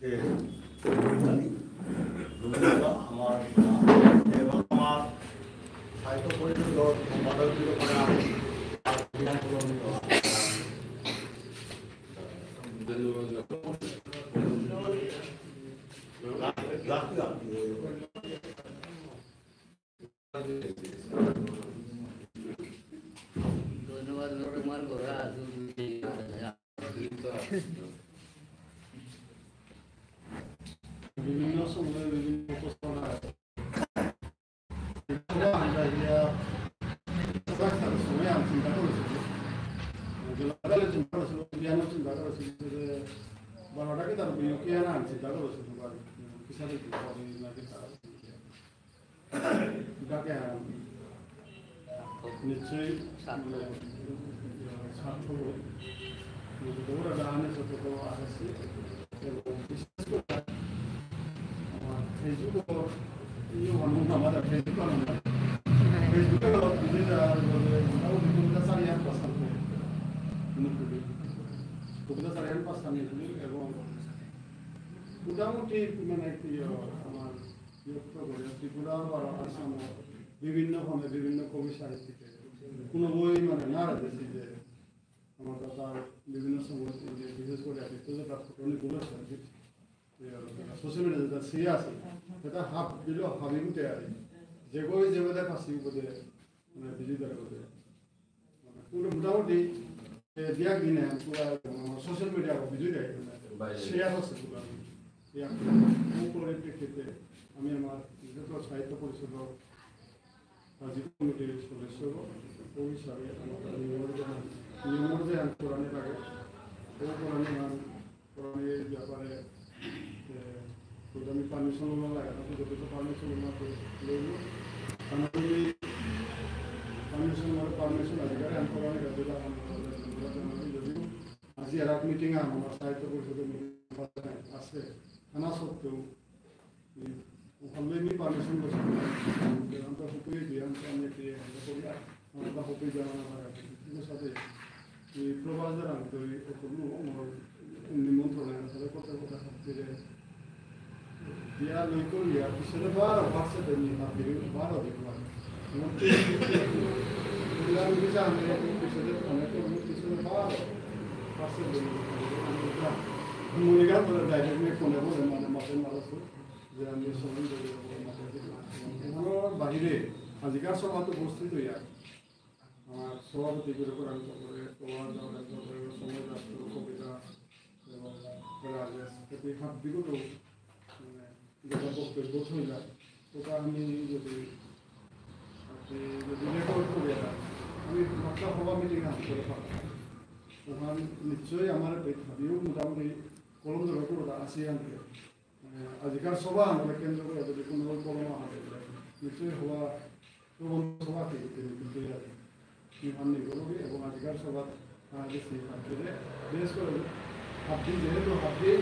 যে আমার এবং আমার সাহিত্য পরিষদর সম্পাদক হিসেবে আমি ধন্যবাদ, তোমার ঘরে আসুন। বিভিন্ন সময়ে বিভিন্ন উপস্থাপনা আছে। আমরা ইয়া, সবাই তার সময় আমি চিন্তা করেছি। যে লাগালে চিন্তা করেছিল, জ্ঞানও চিন্তা করেছিল যে বারোটাকে তার বিয়োগে আনা আমি চিন্তা করেছিল, বা কিসাদে কি হবে, না কি তার এটাকে নিশ্চয়ই সার্থক। মানে, সার্থক হোক। মানে, তোমরা গানে সত্যত আসছি এবং বিশেষ করে আমার Facebook-ও, এই যে আমার, আমাদের Facebook-ও, Facebook-ও যদি যা বলে, মোটামুটি কবিতা চারি আট পাঁচ সাল করে। কবিতা চারি আট পাঁচ সাল নিয়ে এবং মোটামুটি মানে কি, আমার বিরক্ত করে ত্রিপুরা বা আসাম বিভিন্ন ফর্মে বিভিন্ন কবি সাহিত্যিকে কোনো বই মানে না রেখেছি যে আমার কথা বিভিন্ন সময় যে বিশেষ করে আদিত্য যে তার ফটো নিয়ে বলেছে আর কি, সোশ্যাল মিডিয়া যেটা সে আছে সেটা হাফ দিল হাবি উঠে আর কি। যে বই যে বেলা পাসি উপদে মানে বিজয়ী দল উপদে পুরো মোটামুটি, এ, দিয়া দিনে পুরা, আ, সোশ্যাল মিডিয়া বিজয়ী দেয়। বাইরে। শেয়ার আছে পুরা। এই একটা উপরে প্রেক্ষিতে আমি আমার নিজস্ব সাহিত্য পরিষদ রাজ্যিক কমিটির সদস্য, ওই হিসাবে আমার নিয়ম অনুযায়ী, নিয়ম অনুযায়ী আমি কোরআনে লাগে। ও কোরআনে আমি কারণ এই ব্যাপারে, এ, যদি আমি পারমিশন লওয়া লাগে, তাহলে যত তো পারমিশন লওয়া তো লইব। আমি পারমিশন, মানে পারমিশন অধিকারে আমি করানি কাজে আমি যদি আজি এরাক মিটিং আম, আমার সাহিত্য পরিষদের মিটিং আছে, থানা সত্ত্বেও ওখানে এমনি পারমিশন বসে, আমরা হুকুই দিয়ে, আমি আমি একটি করি, আমরা হুকুই জানানো হয়। ঠিক আছে, এই প্রবাসদের আমি তো এই করলো, আমার নিমন্ত্রণ আছে, তাহলে করতে করতে হাত ফিরে দিয়া লই করি, আর পিছনে বারো WhatsApp-এ নিয়ে হাত ফিরে, বারো দেখবো আমি। আমার তো এগুলো আমি তো জানি, পিছনে ফোনে তো আমার পিছনে বারো WhatsApp-এ নিয়ে হাত ফিরে, আমি এটা মনে করি বলে direct নিয়ে ফোনে বলে, মানে, মাঝে মাঝে যে আমি সময় ধরে এখানে বাহিরে আজিকার সভাত উপস্থিত হইয়া আমার সভাপতি করে করে আমি তারপরে তোমার তারপরে সময় রাষ্ট্র কবিতা এবং রাজেশ এটি হাত বিগত মানে যেটা বক্তব্য হইলা ওটা আমি যদি আপনি যদি রেকর্ড করে দেন, আমি একটা সভা মিটিং আনতে পারবো। ওখানে নিশ্চয়ই আমার এই ভাবিও মোটামুটি কলম ধরে করে আসি আনতে। মানে, আজিকার সভা আমরা কেন্দ্র করে যদি কোনো রকম হবে, নিশ্চয়ই হওয়া প্রবন্ধ সভা থেকে তিনি কিন্তু এর আগে নির্মাণ নেই করবে এবং আজিকার সভা, আহ, বেশি হাত ধরে বেশ করে হাত দিন যেহেতু হাত দিন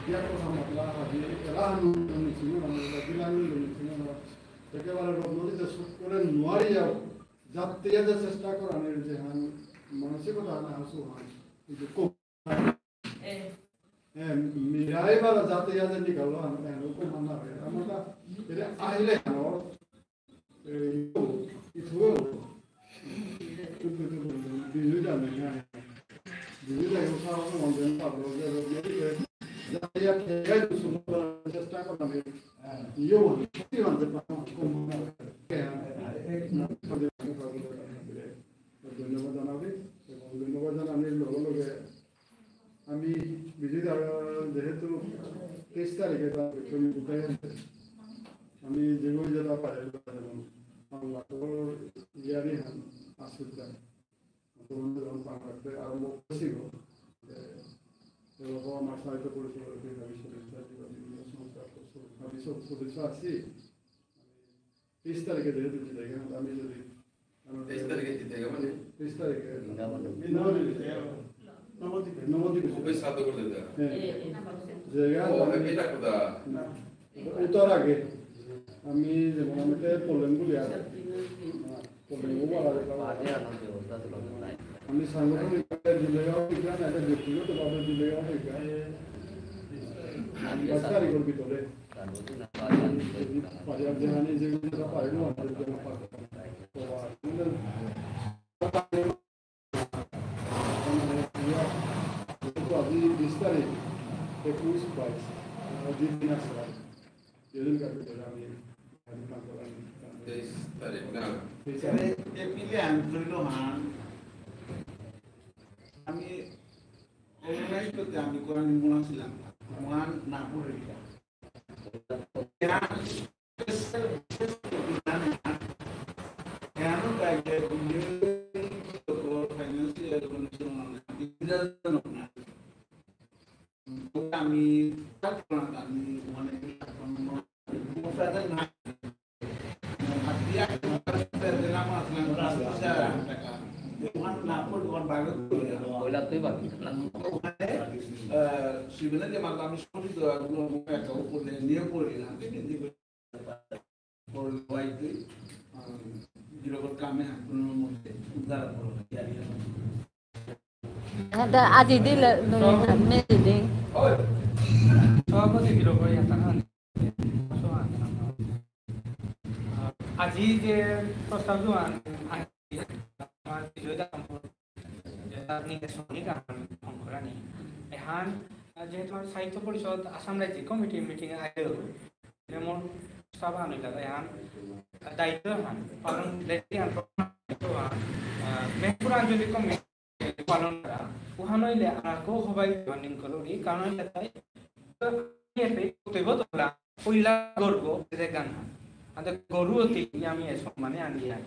বিয়ার কথা মাতলা হাত দিয়ে এলা হান নিচ্ছিল, আমরা দিলাম নিচ্ছিল, একেবারে রোগ নদীতে সুখ করে নোয়ারি যাও, যাতে যে চেষ্টা করানোর যে হান মানসিকতা হান হাসু হান, কিন্তু খুব এ, মিরাই বালা যাতে যাতে নিকালো, আম-, এ, হুকুম মানা রে। আমরা এরে আহিলে হানো, এ, ইথু, ইথু, বিজু জানে না। বিজু জানে, ও সারা মন দেন, পাবলো, যে, যে, যে, যাতে যাতে চেষ্টা করা নেই। ইয়ো, কি মানতে পারো, হুকুম মানা রে। ধন্যবাদ জানাবি, এবং ধন্যবাদ জানানোর লগে লগে আমি বিজয় দার যেহেতু তেইশ তারিখে তার পেছনে কোথায় আছে, আমি যেভাবে যেটা পারি, যেমন বাংলা তো ইয়ারি হান আসুদ্দা, তখন যখন বাংলাতে আরম্ভ করেছিল, এ, এরকম আমার সাহিত্য পরিষদ, বিভিন্ন সংস্থা, সদস্য আছি। তেইশ তারিখে যেহেতু জিতে গেলাম, আমি যদি, আমি তেইশ তারিখে জিতে গেলাম মানে? তেইশ তারিখে। নবদ্বীপে। নবদ্বীপে। নবদ্বীপে। ওই সাথে করে দিতে। হ্যাঁ। জায়গা ও, আমি এটা কোথা? না। উত্তর আগে। আমি যেমন আমি তো প্রবলেম গুলি আছে। হ্যাঁ, প্রবলেম গুলো আলাদা আলাদা। আমি সাংগঠনিক ভাবে দিলে হবে কিনা, না এটা ব্যক্তিগত ভাবে দিলে হবে কিনা? দশ তারিখর ভিতরে। পারি, আর যেখানে যে ভিতরে পারি না, আমাদের জন্য পারি। তো, আর তো আজি বিশ তারিখ, একুশ, বাইশ, আহ, দুই দিন আছে। দুই দিন কাটে গেলে আমি, আমি কাম করার, তেইশ তারিখ, না? তেইশ তারিখ। এ, এ পিলে আমি ধরিল হান। আমি organize করতে আমি করানি মনে ছিলাম। মহান না পড়ে এটা। আমি, আমি মানে, ওখানে, আহ, শিবেনের যে মালটা আমি শুনেছি তো, ওগুলো একটা উপরে নিয়ে পড়ে না, ঠিক আছে? এটা আজি দিলে, মেজি দিন। সভাপতি গিরকরে ইয়াতান হান। আজি যে প্রস্তাব দুহান, আমার বিজয় দা কামপুর, যেটা নিয়ে সঙ্গে গান ফোন করানি। এহান, যেহেতু আমার সাহিত্য পরিষদ আসাম রাজ্যিক কমিটি মিটিং আগে যেমন সভা নইলা, এহান দায়িত্ব হান পালন, লেখি হান, আহ, মেহেরপুর আঞ্চলিক কমিটি পালন করা, উহান হইলে আর কেউ হবাই joining করুরি, কারণ হইলে তাই এতে কর্তব্য তোলা, পইলা গর্ব, এতে গান হান। আদে গরু অতি আমি এ সম্মানে আনি আর।